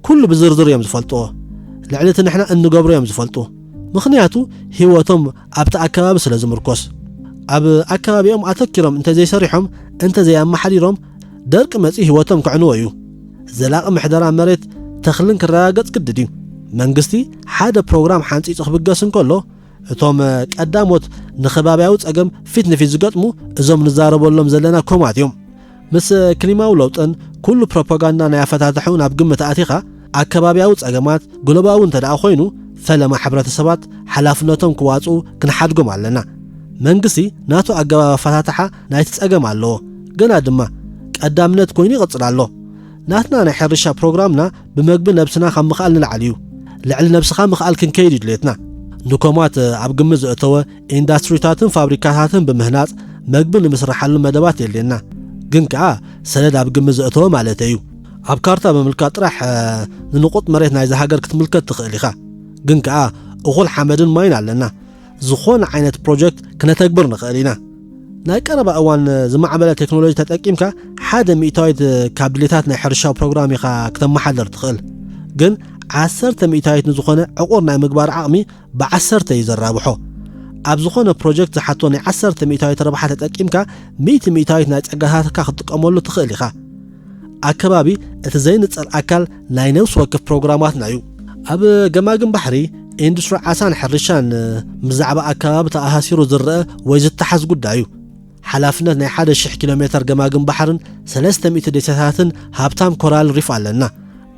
ኩሉ ብዝርዝር እዮም ዝፈልጥዎ። ልዕሊ እቲ ንሕና እንገብሮ እዮም ዝፈልጡ። ምኽንያቱ ህይወቶም ኣብቲ ኣከባቢ ስለ ዝምርኮስ። ኣብ ኣከባቢኦም ኣተኪሮም እንተዘይሰሪሖም፣ እንተዘይኣመሓዲሮም፣ ደርቂ መጺኡ ህይወቶም ክዕንዎ እዩ። ዘላቒ ምሕደራ መሬት ተኽልን ክረጋገጽ ግድድ እዩ። መንግስቲ ሓደ ፕሮግራም ሓንጺጹ ክብገስ እንከሎ፣ እቶም ቀዳሞት ንኸባቢያዊ ጸገም ፊት ንፊት ዝገጥሙ እዞም ንዛረበሎም ዘለና ኮማት እዮም። ምስ ክሊማዊ ለውጥን ኩሉ ፕሮፓጋንዳ ናይ ኣፈታትሕኡ ናብ ግምት ኣቲኻ፣ ኣከባቢያዊ ጸገማት ግሎባዊ እንተ ደኣ ኮይኑ፣ ፈለማ ሕብረተሰባት ሓላፍነቶም ክዋጽኡ ክንሓድጎም ኣለና። መንግስቲ ናቱ ኣገባብ ኣፈታትሓ ናይቲ ጸገም ኣለዎ፣ ገና ድማ ቀዳምነት ኮይኑ ይቕጽል ኣሎ። ናትና ናይ ሕርሻ ፕሮግራምና ብመግቢ ነብስና ካብ ምኽኣል ንላዕሊ እዩ። ልዕሊ ነብስኻ ምኽኣል ክንከይድ እዩ ድሌትና። ንኮማት ኣብ ግምት ዘእተወ ኢንዳስትሪታትን ፋብሪካታትን ብምህናጽ መግቢ ንምስርሓሉ መደባት የድልየና። ግን ከኣ ሰነድ ኣብ ግምት ዘእተወ ማለት እዩ። ኣብ ካርታ ብምልካት ጥራሕ፣ እ፣ ንንቑጥ መሬት ናይዛ ሃገር ክትምልከት ትኽእል ኢኻ። ግን ከኣ እኹል ሓመድን ማይን ኣለና። ዝኾነ ዓይነት ፕሮጀክት ክነተግብር ንኽእል ኢና። ናይ ቀረባ እዋን ዝማዕበለ ቴክኖሎጂ ተጠቂምካ ሓደ ሚእታዊት ካብ ድሌታት ናይ ሕርሻዊ ፕሮግራም ኢኻ ክተመሓደር ትኽእል። ግን ዓሰርተ ሚእታዊት ንዝኾነ ዕቑር ናይ ምግባር ዓቕሚ ብዓሰርተ እዩ ዘራብሖ። ኣብ ዝኾነ ፕሮጀክት ዝሓቶ ናይ ዓሰርተ ሚእታዊት ረብሓ ተጠቂምካ ሚእቲ ሚእታዊት ናይ ጸጋታትካ ክትጥቀመሉ ትኽእል ኢኻ። ኣከባቢ እቲ ዘይንጸር ኣካል ናይ ነፍሲ ወከፍ ፕሮግራማትና እዩ። ኣብ ገማግም ባሕሪ፣ ኢንዱስትሪ ዓሳን ሕርሻን ብዛዕባ ኣከባቢ ተኣሳሲሩ ዝረአ ወይ ዝተሓዝ ጉዳይ እዩ። ሓላፍነት ናይ ሓደ ሽሕ ኪሎ ሜተር ገማግም ባሕርን ሰለስተ ሚእቲ ደሴታትን ሃብታም ኮራል ሪፍ ኣለና።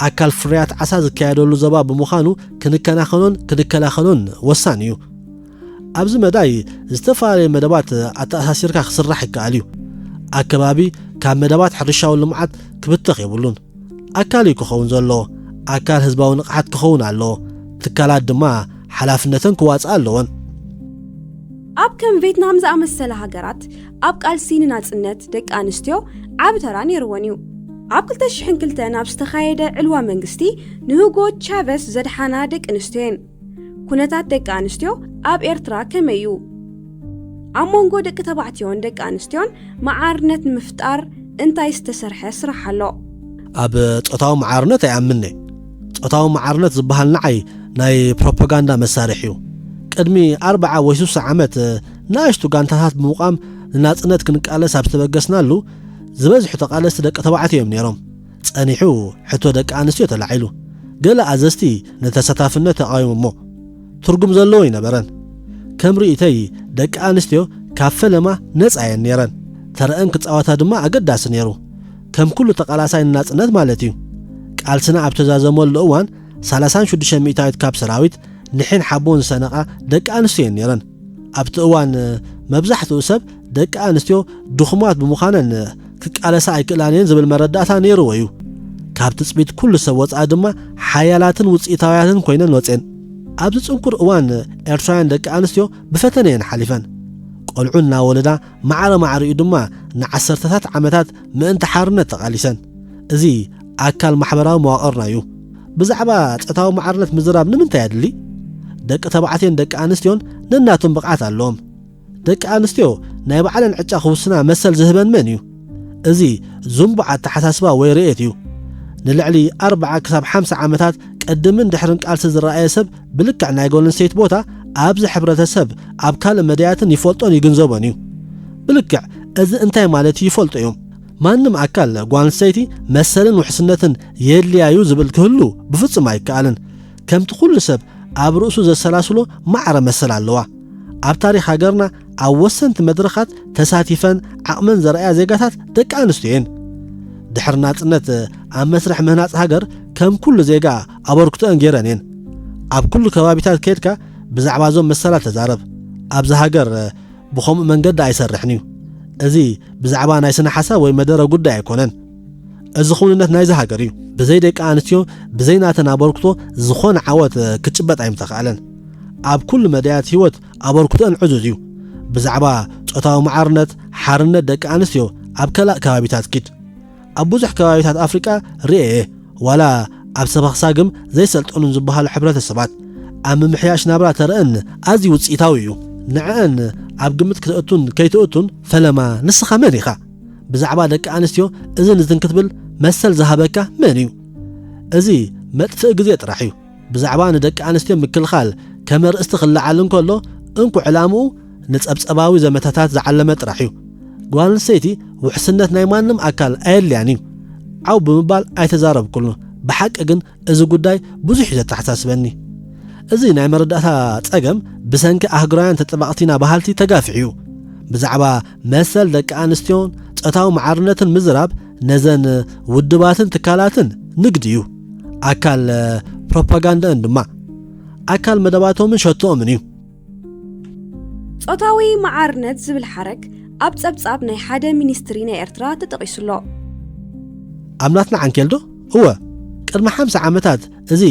ኣካል ፍርያት ዓሳ ዝካየደሉ ዞባ ብምዃኑ ክንከናኸኖን ክንከላኸሎን ወሳኒ እዩ። ኣብዚ መዳይ ዝተፈላለዩ መደባት ኣተኣሳሲርካ ክስራሕ ይከኣል እዩ። ኣከባቢ ካብ መደባት ሕርሻዊ ልምዓት ክብተኽ የብሉን። ኣካል እዩ ክኸውን ዘለዎ። ኣካል ህዝባዊ ንቕሓት ክኸውን ኣለዎ። ትካላት ድማ ሓላፍነተን ክዋጽኣ ኣለወን። ኣብ ከም ቬትናም ዝኣመሰላ ሃገራት ኣብ ቃልሲ ንናጽነት ደቂ ኣንስትዮ ዓቢ ተራ ነይርወን እዩ። ኣብ ክልተ ሽሕን ክልተን ኣብ ዝተኻየደ ዕልዋ መንግስቲ ንሁጎ ቻቨስ ዘድሓና ደቂ ኣንስትዮ እየን። ኩነታት ደቂ ኣንስትዮ ኣብ ኤርትራ ከመይ እዩ? ኣብ መንጎ ደቂ ተባዕትዮን ደቂ ኣንስትዮን መዓርነት ንምፍጣር እንታይ ዝተሰርሐ ስራሕ ኣሎ? ኣብ ጾታዊ መዓርነት ኣይኣምን'የ። ጾታዊ መዓርነት ዝበሃል ንዓይ ናይ ፕሮፓጋንዳ መሳርሒ እዩ። ቅድሚ ኣርብዓ ወይ ሱሳ ዓመት ንኣሽቱ ጋንታታት ብምቋም ንናጽነት ክንቃለስ ኣብ ዝተበገስናሉ፣ ዝበዝሑ ተቓለስቲ ደቂ ተባዕትዮ እዮም ነይሮም። ጸኒሑ ሕቶ ደቂ ኣንስትዮ ተላዒሉ። ገለ ኣዘዝቲ ንተሳታፍነት ተቓዊሞሞ። ትርጉም ዘለዎ ኣይነበረን። ከም ርእይቶይ፣ ደቂ ኣንስትዮ ካብ ፈለማ ነጻ እየን ነይረን። ተረአን ክጻወታ ድማ ኣገዳሲ ነይሩ። ከም ኩሉ ተቓላሳይ ንናጽነት ማለት እዩ። ቃልስና ኣብ ተዛዘመሉ እዋን፣ ሰላሳን ሽዱሽተ ሚእታዊት ካብ ሰራዊት ንሒን ሓቦን ዝሰነቓ ደቂ ኣንስትዮ እየን ነይረን። ኣብቲ እዋን፣ መብዛሕትኡ ሰብ ደቂ ኣንስትዮ ድኹማት ብምዃነን ክቃለሳ ኣይክእላን እየን ዝብል መረዳእታ ነይርዎ እዩ። ካብ ትጽቢት ኩሉ ሰብ ወጻኢ ድማ ሓያላትን ውጽኢታውያትን ኮይነን ወጼን። ኣብዚ ጽንኩር እዋን ኤርትራውያን ደቂ ኣንስትዮ ብፈተነ እየን ሓሊፈን። ቆልዑ እናወለዳ ማዕረ ማዕሪኡ ድማ ንዓሰርተታት ዓመታት ምእንቲ ሓርነት ተቓሊሰን። እዚ ኣካል ማሕበራዊ መዋቕርና እዩ። ብዛዕባ ጾታዊ ማዕርነት ምዝራብ ንምንታይ ኣድሊ? ደቂ ተባዕትዮን ደቂ ኣንስትዮን ነናቶም ብቕዓት ኣለዎም። ደቂ ኣንስትዮ ናይ ባዕለን ዕጫ ክውስና መሰል ዝህበን መን እዩ? እዚ ዝንቡዕ ኣተሓሳስባ ወይ ርእየት እዩ። ንልዕሊ ኣርብዓ ክሳብ ሓምሳ ዓመታት ቅድምን ድሕርን ቃልሲ ዝረኣየ ሰብ ብልክዕ ናይ ጓል ኣንስተይቲ ቦታ ኣብዚ ሕብረተሰብ ኣብ ካልእ መዳያትን ይፈልጦን ይግንዘቦን እዩ። ብልክዕ እዚ እንታይ ማለት እዩ ይፈልጦ እዮም። ማንም ኣካል ጓል ኣንስተይቲ መሰልን ውሕስነትን የድልያ እዩ ዝብል ክህሉ ብፍጹም ኣይከኣልን። ከምቲ ኩሉ ሰብ ኣብ ርእሱ ዘሰላስሎ ማዕረ መሰል ኣለዋ። ኣብ ታሪኽ ሃገርና ኣብ ወሰንቲ መድረኻት ተሳቲፈን ዓቕመን ዘርኣያ ዜጋታት ደቂ ኣንስትዮ እየን። ድሕሪ ናጽነት ኣብ መስርሕ ምህናጽ ሃገር ከም ኩሉ ዜጋ ኣበርክቶአን ገይረን እየን። ኣብ ኩሉ ከባቢታት ከይድካ ብዛዕባ እዞም መሰላት ተዛረብ። ኣብዚ ሃገር ብኸምኡ መንገዲ ኣይሰርሕን እዩ። እዚ ብዛዕባ ናይ ስነ ሓሳብ ወይ መደረ ጉዳይ ኣይኮነን። እዚ ክውንነት ናይዚ ሃገር እዩ። ብዘይ ደቂ ኣንስትዮ፣ ብዘይ ናተን ኣበርክቶ ዝኾነ ዓወት፣ እ፣ ክጭበጥ ኣይምተኻእለን። ኣብ ኩሉ መዳያት ህይወት ኣበርክቶአን ዕዙዝ እዩ። ብዛዕባ ጾታዊ መዓርነት፣ ሓርነት ደቂ ኣንስትዮ ኣብ ከላእ ከባቢታት ኪድ። ኣብ ብዙሕ ከባቢታት ኣፍሪቃ ርእየ እየ። ዋላ ኣብ ሰበኽ ሳግም ዘይሰልጠኑን ዝበሃሉ ሕብረተሰባት ኣብ ምምሕያሽ ናብራ ተረአን ኣዝዩ ውጽኢታዊ እዩ። ንዕአን ኣብ ግምት ክተእቱን ከይተእቱን ፈለማ ንስኻ መን ኢኻ? ብዛዕባ ደቂ ኣንስትዮ እዚ ንዝን ክትብል መሰል ዝሃበካ መን እዩ? እዚ መጥፍእ ግዜ ጥራሕ እዩ። ብዛዕባ ንደቂ ኣንስትዮ ምክልኻል ከመ ርእስቲ ክለዓል እንከሎ እንኩ ዕላምኡ ንጸብጸባዊ ዘመታታት ዝዓለመ ጥራሕ እዩ። ጓል ኣንስተይቲ ውሕስነት ናይ ማንም ኣካል ኣየድልያን እዩ። ዓው ብምባል ኣይተዛረብኩሉ። ብሓቂ ግን እዚ ጉዳይ ብዙሕ እዩ ዘተሓሳስበኒ። እዚ ናይ መረዳእታ ጸገም ብሰንኪ ኣህግራውያን ተጠባቕቲና በሃልቲ ተጋፊዑ እዩ። ብዛዕባ መሰል ደቂ ኣንስትዮን ጾታዊ መዓርነትን ምዝራብ ነዘን ውድባትን ትካላትን ንግዲ እዩ። ኣካል ፕሮፓጋንዳን ድማ ኣካል መደባቶምን ሸቶኦምን እዩ። ጾታዊ መዓርነት ዝብል ሓረግ ኣብ ጸብጻብ ናይ ሓደ ሚኒስትሪ ናይ ኤርትራ ተጠቒሱ ኣሎ። ኣብ ናትና ዓንኬል ዶ? እወ፣ ቅድሚ ሓምሳ ዓመታት እዚ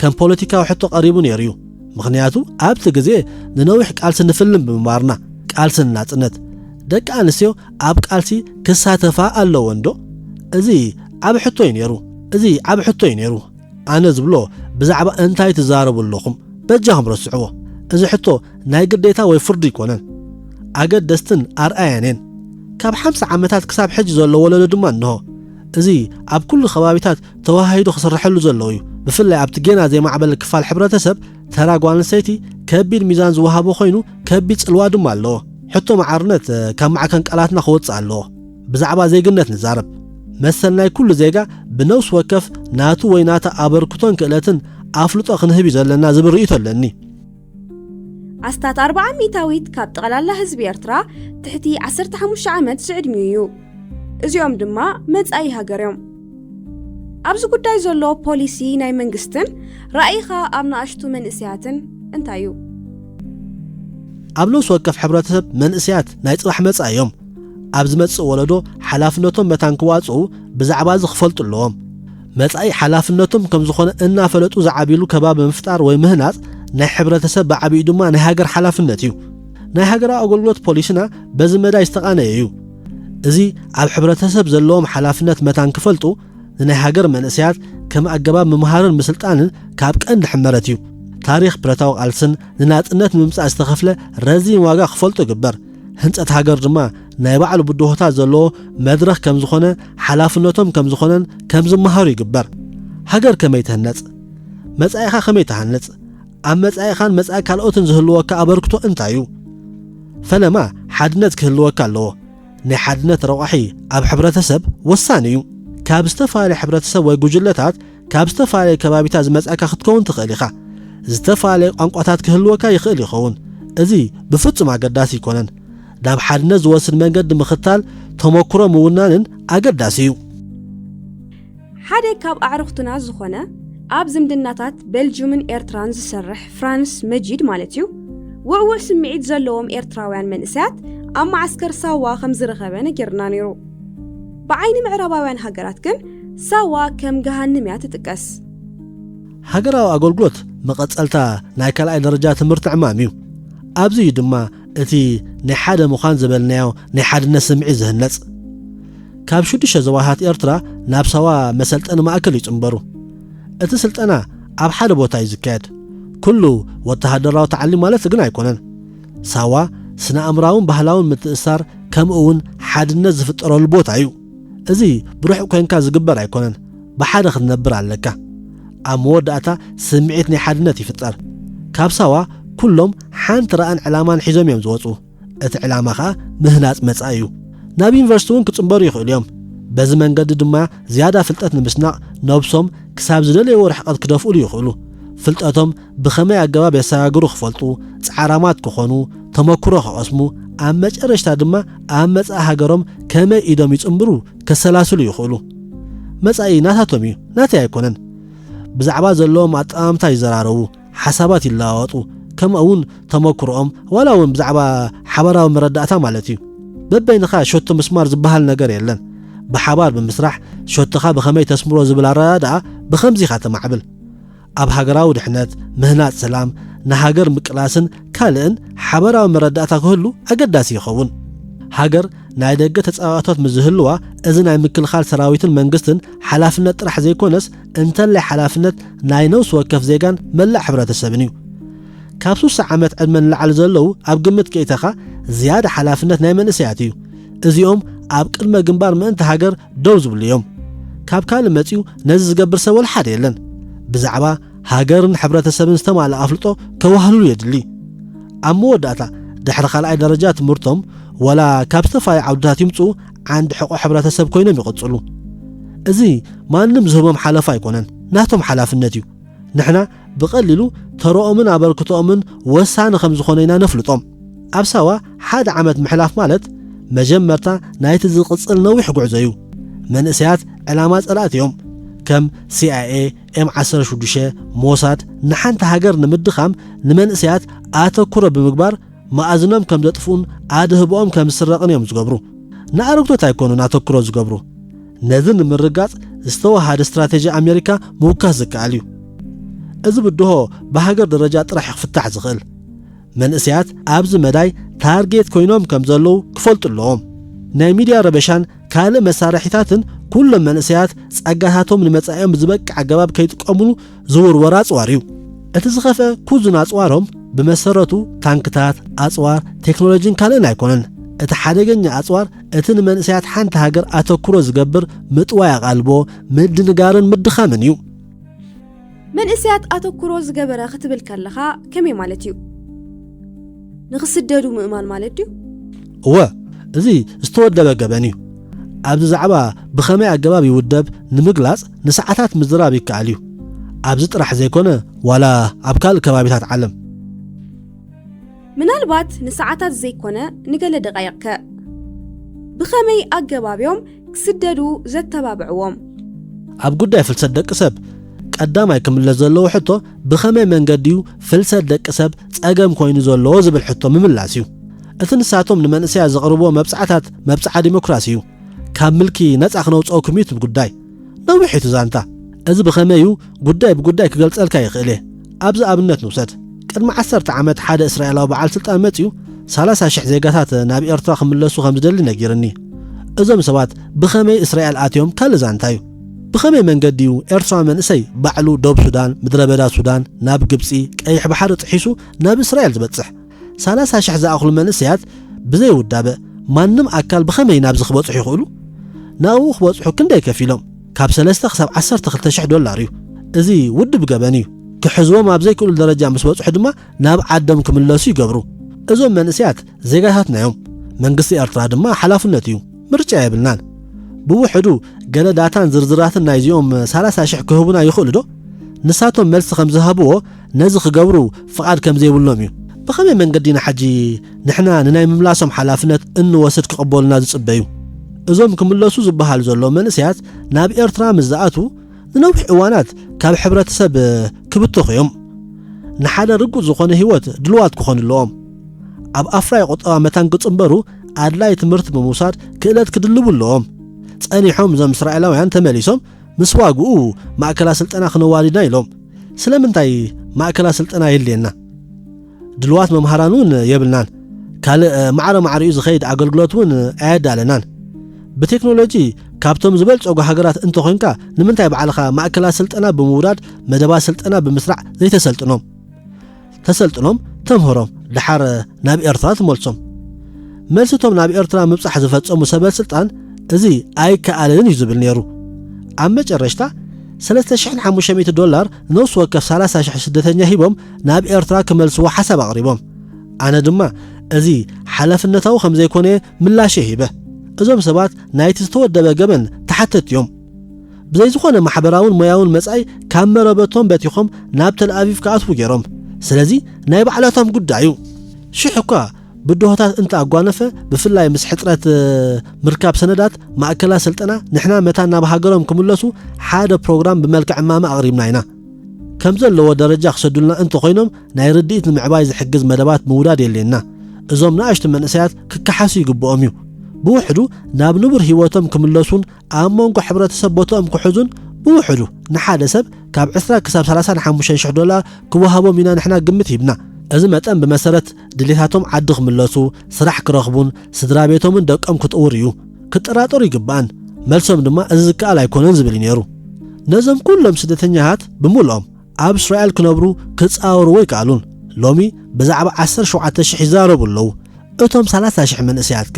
ከም ፖለቲካዊ ሕቶ ቀሪቡ ነይሩ እዩ። ምኽንያቱ ኣብቲ ግዜ ንነዊሕ ቃልሲ ንፍልም ብምንባርና፣ ቃልሲ ንናጽነት። ደቂ ኣንስትዮ ኣብ ቃልሲ ክሳተፋ ኣለወን ዶ? እዚ ዓቢ ሕቶ እዩ ነይሩ። እዚ ዓቢ ሕቶ እዩ ነይሩ። ኣነ ዝብሎ ብዛዕባ እንታይ ትዛረቡ ኣለኹም? በጃኹም ረስዕዎ። እዚ ሕቶ ናይ ግዴታ ወይ ፍርዲ ኣይኮነን። ኣገደስትን ኣርኣያን እየን። ካብ ሓምሳ ዓመታት ክሳብ ሕጂ ዘሎ ወለዶ ድማ እንሆ። እዚ ኣብ ኩሉ ከባቢታት ተወሃሂዱ ክስረሐሉ ዘለዎ እዩ። ብፍላይ ኣብቲ ጌና ዘይማዕበለ ክፋል ሕብረተሰብ ተራ ጓል ኣንስተይቲ ከቢድ ሚዛን ዝወሃቦ ኮይኑ ከቢድ ጽልዋ ድማ ኣለዎ። ሕቶ መዓርነት ካብ ማዕከን ቃላትና ክወጽእ ኣለዎ። ብዛዕባ ዜግነት ንዛረብ። መሰል ናይ ኩሉ ዜጋ ብነፍሲ ወከፍ ናቱ ወይ ናታ ኣበርክቶን ክእለትን ኣፍልጦ ክንህብ እዩ ዘለና ዝብል ርእይቶ ኣለኒ። ኣስታት ኣርብዓ ሚእታዊት ካብ ጠቕላላ ህዝቢ ኤርትራ ትሕቲ ዓሰርተ ሓሙሽተ ዓመት ዝዕድሚኡ እዩ። እዚኦም ድማ መጻኢ ሃገር እዮም። ኣብዚ ጉዳይ ዘሎ ፖሊሲ ናይ መንግስትን ራእይኻ ኣብ ንኣሽቱ መንእሰያትን እንታይ እዩ? ኣብ ነፍሲ ወከፍ ሕብረተሰብ መንእሰያት ናይ ጽባሕ መጻኢ እዮም። ኣብ ዝመጽእ ወለዶ ሓላፍነቶም መታን ክዋጽኡ ብዛዕባ እዚ ክፈልጡ ኣለዎም። መጻኢ ሓላፍነቶም ከም ዝኾነ እናፈለጡ ዝዓብይሉ ከባቢ ምፍጣር ወይ ምህናጽ ናይ ሕብረተሰብ ብዓቢኡ ድማ ናይ ሃገር ሓላፍነት እዩ። ናይ ሃገራዊ ኣገልግሎት ፖሊስና በዚ መዳይ ዝተቓነየ እዩ። እዚ ኣብ ሕብረተሰብ ዘለዎም ሓላፍነት መታን ክፈልጡ ንናይ ሃገር መንእሰያት ከም ኣገባብ ምምሃርን ምስልጣንን ካብ ቀንዲ ሕመረት እዩ። ታሪኽ ብረታዊ ቃልስን ንናጽነት ንምምጻእ ዝተኸፍለ ረዚን ዋጋ ክፈልጡ ይግበር። ህንጸት ሃገር ድማ ናይ ባዕሉ ብድሆታት ዘለዎ መድረኽ ከም ዝኾነ ሓላፍነቶም ከም ዝኾነን ከም ዝመሃሩ ይግበር። ሃገር ከመይ ትህነጽ? መጻኢኻ ከመይ ትሃንጽ? ኣብ መጻኢኻን መጻኢ ካልኦትን ዝህልወካ ኣበርክቶ እንታይ እዩ? ፈለማ ሓድነት ክህልወካ ኣለዎ። ናይ ሓድነት ረቋሒ ኣብ ሕብረተሰብ ወሳኒ እዩ። ካብ ዝተፈላለየ ሕብረተሰብ ወይ ጉጅለታት ካብ ዝተፈላለየ ከባቢታት ዝመጻእካ ክትከውን ትኽእል ኢኻ። ዝተፈላለየ ቋንቋታት ክህልወካ ይኽእል ይኸውን። እዚ ብፍጹም ኣገዳሲ ኣይኮነን። ናብ ሓድነት ዝወስድ መንገዲ ምኽታል ተመክሮ ምውናንን ኣገዳሲ እዩ። ሓደ ካብ ኣዕሩኽትና ዝኾነ ኣብ ዝምድናታት ቤልጅዩምን ኤርትራን ዝሰርሕ ፍራንስ መጂድ ማለት እዩ፣ ውዕውዕ ስምዒት ዘለዎም ኤርትራውያን መንእሰያት ኣብ መዓስከር ሳዋ ከም ዝረኸበ ነጊርና ነይሩ። ብዓይኒ ምዕራባውያን ሃገራት ግን ሳዋ ከም ገሃንም እያ ትጥቀስ። ሃገራዊ ኣገልግሎት መቐጸልታ ናይ ካልኣይ ደረጃ ትምህርቲ ዕማም እዩ። ኣብዚ እዩ ድማ እቲ ናይ ሓደ ምዃን ዝበልናዮ ናይ ሓድነት ስምዒት ዝህነጽ። ካብ ሽዱሽተ ዞባታት ኤርትራ ናብ ሳዋ መሰልጠኒ ማእከል ይጽንበሩ። እቲ ስልጠና ኣብ ሓደ ቦታ እዩ ዝካየድ። ኩሉ ወተሃደራዊ ተዓሊም ማለት ግን ኣይኮነን። ሳዋ ስነ ኣእምራውን ባህላውን ምትእስሳር ከምኡ እውን ሓድነት ዝፍጠረሉ ቦታ እዩ። እዚ ብርሑቕ ኮንካ ዝግበር ኣይኮነን። ብሓደ ክትነብር ኣለካ። ኣብ መወዳእታ ስምዒት ናይ ሓድነት ይፍጠር። ካብ ሳዋ ኩሎም ሓንቲ ራእን ዕላማን ሒዞም እዮም ዝወፁ። እቲ ዕላማ ኸኣ ምህናጽ መጻኢ እዩ። ናብ ዩኒቨርሲቲ እውን ክጽንበሩ ይኽእሉ እዮም። በዚ መንገዲ ድማ ዝያዳ ፍልጠት ንምስናቕ ነብሶም ክሳብ ዝደለይዎ ርሕቀት ክደፍእሉ ይኽእሉ። ፍልጠቶም ብኸመይ ኣገባብ የሰጋግሩ ክፈልጡ፣ ጻዕራማት ክኾኑ፣ ተመክሮ ክቐስሙ፣ ኣብ መጨረሽታ ድማ ኣብ መጻኢ ሃገሮም ከመይ ኢዶም ይጽንብሩ ከሰላስሉ ይኽእሉ። መጻኢ ናታቶም እዩ፣ ናተይ ኣይኮነን። ብዛዕባ ዘለዎም ኣጠማምታ ይዘራረቡ፣ ሓሳባት ይለዋወጡ፣ ከምኡ እውን ተመክሮኦም ዋላ እውን ብዛዕባ ሓባራዊ መረዳእታ ማለት እዩ። በበይንኻ ሸቶ ምስማር ዝበሃል ነገር የለን። ብሓባር ብምስራሕ ሸቶኻ ብኸመይ ተስምሮ ዝብል ኣረዳድኣ ብኸምዚ ኢኻ ተማዕብል። ኣብ ሃገራዊ ድሕነት፣ ምህናጽ ሰላም፣ ንሃገር ምቅላስን ካልእን ሓበራዊ መረዳእታ ክህሉ ኣገዳሲ ይኸውን። ሃገር ናይ ደገ ተጻባእቶት ምስ ዝህልዋ፣ እዚ ናይ ምክልኻል ሰራዊትን መንግስትን ሓላፍነት ጥራሕ ዘይኮነስ፣ እንተላይ ሓላፍነት ናይ ነፍሲ ወከፍ ዜጋን መላእ ሕብረተሰብን እዩ። ካብ ሱሳ ዓመት ዕድመ ንላዕሊ ዘለዉ ኣብ ግምት ከእተኻ፣ ዝያዳ ሓላፍነት ናይ መንእሰያት እዩ። እዚኦም ኣብ ቅድመ ግንባር ምእንቲ ሃገር ደው ዝብሉ እዮም። ካብ ካልእ መጺኡ ነዚ ዝገብር ሰብ ወላ ሓደ የለን። ብዛዕባ ሃገርን ሕብረተሰብን ዝተማልአ ኣፍልጦ ከዋህልሉ የድሊ። ኣብ መወዳእታ፣ ድሕሪ ካልኣይ ደረጃ ትምህርቶም፣ ወላ ካብ ዝተፈላለዩ ዓውድታት ይምጽኡ፣ ዓንዲ ሕቖ ሕብረተሰብ ኮይኖም ይቕጽሉ። እዚ ማንም ዝህቦም ሓለፋ ኣይኮነን፣ ናቶም ሓላፍነት እዩ። ንሕና ብቐሊሉ ተረኦምን ኣበርክቶኦምን ወሳኒ ከም ዝኾነ ኢና ነፍልጦም። ኣብ ሳዋ ሓደ ዓመት ምሕላፍ ማለት መጀመርታ ናይቲ ዝቕጽል ነዊሕ ጉዕዞ እዩ። መንእሰያት ዕላማ ጸላእቲ እዮም። ከም ሲ ኣይ ኤ፣ ኤም ዓሰርተ ሽዱሽተ፣ ሞሳድ ንሓንቲ ሃገር ንምድኻም ንመንእሰያት ኣተኩሮ ብምግባር መኣዝኖም ከም ዘጥፍኡን ኣድህቦኦም ከም ዝስረቕን እዮም ዝገብሩ። ንኣረግቶት ኣይኮኑን ኣተኩሮ ዝገብሩ። ነዚ ንምርጋጽ ዝተወሃደ ስትራቴጂ ኣሜሪካ ምውካስ ዝከኣል እዩ። እዚ ብድሆ ብሃገር ደረጃ ጥራሕ እዩ ክፍታሕ ዝኽእል። መንእሰያት ኣብዚ መዳይ ታርጌት ኮይኖም ከም ዘለዉ ክፈልጡ ኣለዎም። ናይ ሚድያ ረበሻን ካልእ መሳርሒታትን ኩሎም መንእሰያት ጸጋታቶም ንመጻኢኦም ብዝበቅዕ ኣገባብ ከይጥቀምሉ ዝውርወር ኣጽዋር እዩ። እቲ ዝኸፍአ ኩዙን ኣጽዋሮም ብመሰረቱ ታንክታት፣ ኣጽዋር፣ ቴክኖሎጂን ካልእን ኣይኮነን። እቲ ሓደገኛ ኣጽዋር እቲ ንመንእሰያት ሓንቲ ሃገር ኣተኩሮ ዝገብር ምጥዋይ ኣቓልቦ፣ ምድንጋርን ምድኻምን እዩ። መንእሰያት ኣተኩሮ ዝገበረ ክትብል ከለኻ ከመይ ማለት እዩ? ንኽስደዱ ምእማን ማለት ድዩ? እወ፣ እዚ ዝተወደበ ገበን እዩ። ኣብዚ ዛዕባ ብኸመይ ኣገባብ ይውደብ ንምግላጽ ንሰዓታት ምዝራብ ይከኣል እዩ። ኣብዚ ጥራሕ ዘይኮነ፣ ዋላ ኣብ ካልእ ከባቢታት ዓለም። ምናልባት ንሰዓታት ዘይኮነ፣ ንገለ ደቃይቕ ከ? ብኸመይ ኣገባብ እዮም ክስደዱ ዘተባብዕዎም? ኣብ ጉዳይ ፍልሰት ደቂ ሰብ ቀዳማይ ክምለስ ዘለዎ ሕቶ፣ ብኸመይ መንገዲ እዩ ፍልሰት ደቂ ሰብ ጸገም ኮይኑ ዘለዎ ዝብል ሕቶ ምምላስ እዩ። እቲ ንሳቶም ንመንእሰያት ዘቕርብዎ መብጻዕታት መብጻዓ ዲሞክራሲ እዩ። ካብ ምልኪ ነጻ ክነውጽኦኩም እዩ እቲ ጉዳይ። ነዊሕ እዩ እቲ ዛንታ። እዚ ብኸመይ እዩ ጉዳይ ብጉዳይ ክገልጸልካ ይኽእል እየ። ኣብዚ ኣብነት ንውሰድ። ቅድሚ ዓሰርተ ዓመት ሓደ እስራኤላዊ በዓል ስልጣን መጺኡ ሰላሳ ሽሕ ዜጋታት ናብ ኤርትራ ክምለሱ ከም ዝደሊ ነጊርኒ። እዞም ሰባት ብኸመይ እስራኤል ኣትዮም ካልእ ዛንታ እዩ። ብኸመይ መንገዲ እዩ ኤርትራዊ መንእሰይ ባዕሉ ዶብ ሱዳን፣ ምድረ በዳ ሱዳን፣ ናብ ግብጺ፣ ቀይሕ ባሕሪ ጥሒሱ ናብ እስራኤል ዝበጽሕ? ሰላሳ ሽሕ ዝኣኽሉ መንእሰያት ብዘይ ውዳበ ማንም ኣካል ብኸመይ ናብዚ ክበጽሑ ይኽእሉ? ናብኡ ክበጽሑ ክንደይ ከፊሎም? ካብ ሰለስተ ክሳብ ዓሰርተ ክልተ ሽሕ ዶላር እዩ። እዚ ውድብ ገበን እዩ። ክሕዝዎም ኣብ ዘይክእሉ ደረጃ ምስ በጽሑ ድማ ናብ ዓዶም ክምለሱ ይገብሩ። እዞም መንእሰያት ዜጋታትና እዮም። መንግስቲ ኤርትራ ድማ ሓላፍነት እዩ። ምርጫ የብልናን። ብውሕዱ ገለ ዳታን ዝርዝራትን ናይዚኦም ሰላሳ ሽሕ ክህቡና ይኽእሉ ዶ? ንሳቶም መልሲ ከም ዝሃብዎ ነዚ ክገብሩ ፍቓድ ከም ዘይብሎም እዩ። ብኸመይ መንገዲ ኢና ሕጂ ንሕና ንናይ ምምላሶም ሓላፍነት እንወስድ ክቕበሉና ዝጽበዩ? እዞም ክምለሱ ዝበሃል ዘሎ መንእሰያት ናብ ኤርትራ ምስ ዝኣትዉ ንነዊሕ እዋናት ካብ ሕብረተሰብ ክብተኹ እዮም። ንሓደ ርጉጽ ዝኾነ ህይወት ድልዋት ክኾኑ ኣለዎም። ኣብ ኣፍራይ ቁጠባ መታን ክጽንበሩ ኣድላይ ትምህርቲ ብምውሳድ ክእለት ክድልቡ ኣለዎም። ጸኒሖም እዞም እስራኤላውያን ተመሊሶም ምስ ዋግኡ ማእከላ ስልጠና ክነዋዲድና ኢሎም። ስለምንታይ ማእከላ ስልጠና የድልየና? ድልዋት መምሃራን እውን የብልናን። ካልእ ማዕረ ማዕሪኡ ዝኸይድ ኣገልግሎት እውን ኣየዳለናን። ብቴክኖሎጂ ካብቶም ዝበልጸጉ ሃገራት እንተኾይንካ ንምንታይ ባዕልኻ ማእከላ ስልጠና ብምውዳድ መደባት ስልጠና ብምስራዕ ዘይተሰልጥኖም? ተሰልጥኖም፣ ተምህሮም፣ ደሓር ናብ ኤርትራ ትመልሶም። መልስቶም ናብ ኤርትራ ምብጻሕ ዝፈጸሙ ሰበል ስልጣን እዚ ኣይከኣልን እዩ ዝብል ነይሩ። ኣብ መጨረሽታ ሰለስተ ሽሕን ሓሙሽተ ሚእቲ ዶላር ነፍሲ ወከፍ ሰላሳ ሽሕ ስደተኛ ሂቦም ናብ ኤርትራ ክመልስዎ ሓሳብ ኣቕሪቦም። ኣነ ድማ እዚ ሓላፍነታዊ ከም ዘይኮነ ምላሸ ሂበ። እዞም ሰባት ናይቲ ዝተወደበ ገበን ተሓተቲ እዮም። ብዘይ ዝኾነ ማሕበራውን ሞያውን መጻኢ ካብ መረበቶም በቲኾም ናብ ተልኣቪቭ ክኣትዉ ገይሮም። ስለዚ ናይ ባዕላቶም ጉዳይ እዩ። ሽሕ እኳ ብድሆታት እንተ ኣጓነፈ፣ ብፍላይ ምስ ሕጽረት ምርካብ ሰነዳት ማእከላት ስልጠና፣ ንሕና መታን ናብ ሃገሮም ክምለሱ ሓደ ፕሮግራም ብመልክዕ እማመ ኣቕሪብና ኢና። ከም ዘለዎ ደረጃ ክሰዱልና እንተኾይኖም ናይ ርድኢት ንምዕባይ ዝሕግዝ መደባት ምውዳድ የድልየና። እዞም ንኣሽቱ መንእሰያት ክከሓሱ ይግብኦም እዩ። ብውሕዱ ናብ ንቡር ህይወቶም ክምለሱን ኣብ መንጎ ሕብረተሰብ ቦትኦም ክሕዙን ብውሕዱ ንሓደ ሰብ ካብ ዕስራ ክሳብ ሰላሳ ሓሙሽተ ሽሕ ዶላር ክወሃቦም ኢና ንሕና ግምት ሂብና። እዚ መጠን ብመሰረት ድሌታቶም ዓዲ ክምለሱ፣ ስራሕ ክረኽቡን ስድራ ቤቶምን ደቆም ክጥውር እዩ። ክጠራጠሩ ይግባእን፣ መልሶም ድማ እዚ ዝከኣል ኣይኮነን ዝብል እዩ ነይሩ። ነዞም ኩሎም ስደተኛታት ብምልኦም ኣብ እስራኤል ክነብሩ ክጻወርዎ ኣይከኣሉን። ሎሚ ብዛዕባ ዓሰርተ ሸውዓተ ሽሕ ይዛረቡ ኣለዉ። እቶም ሰላሳ ሽሕ መንእሰያትከ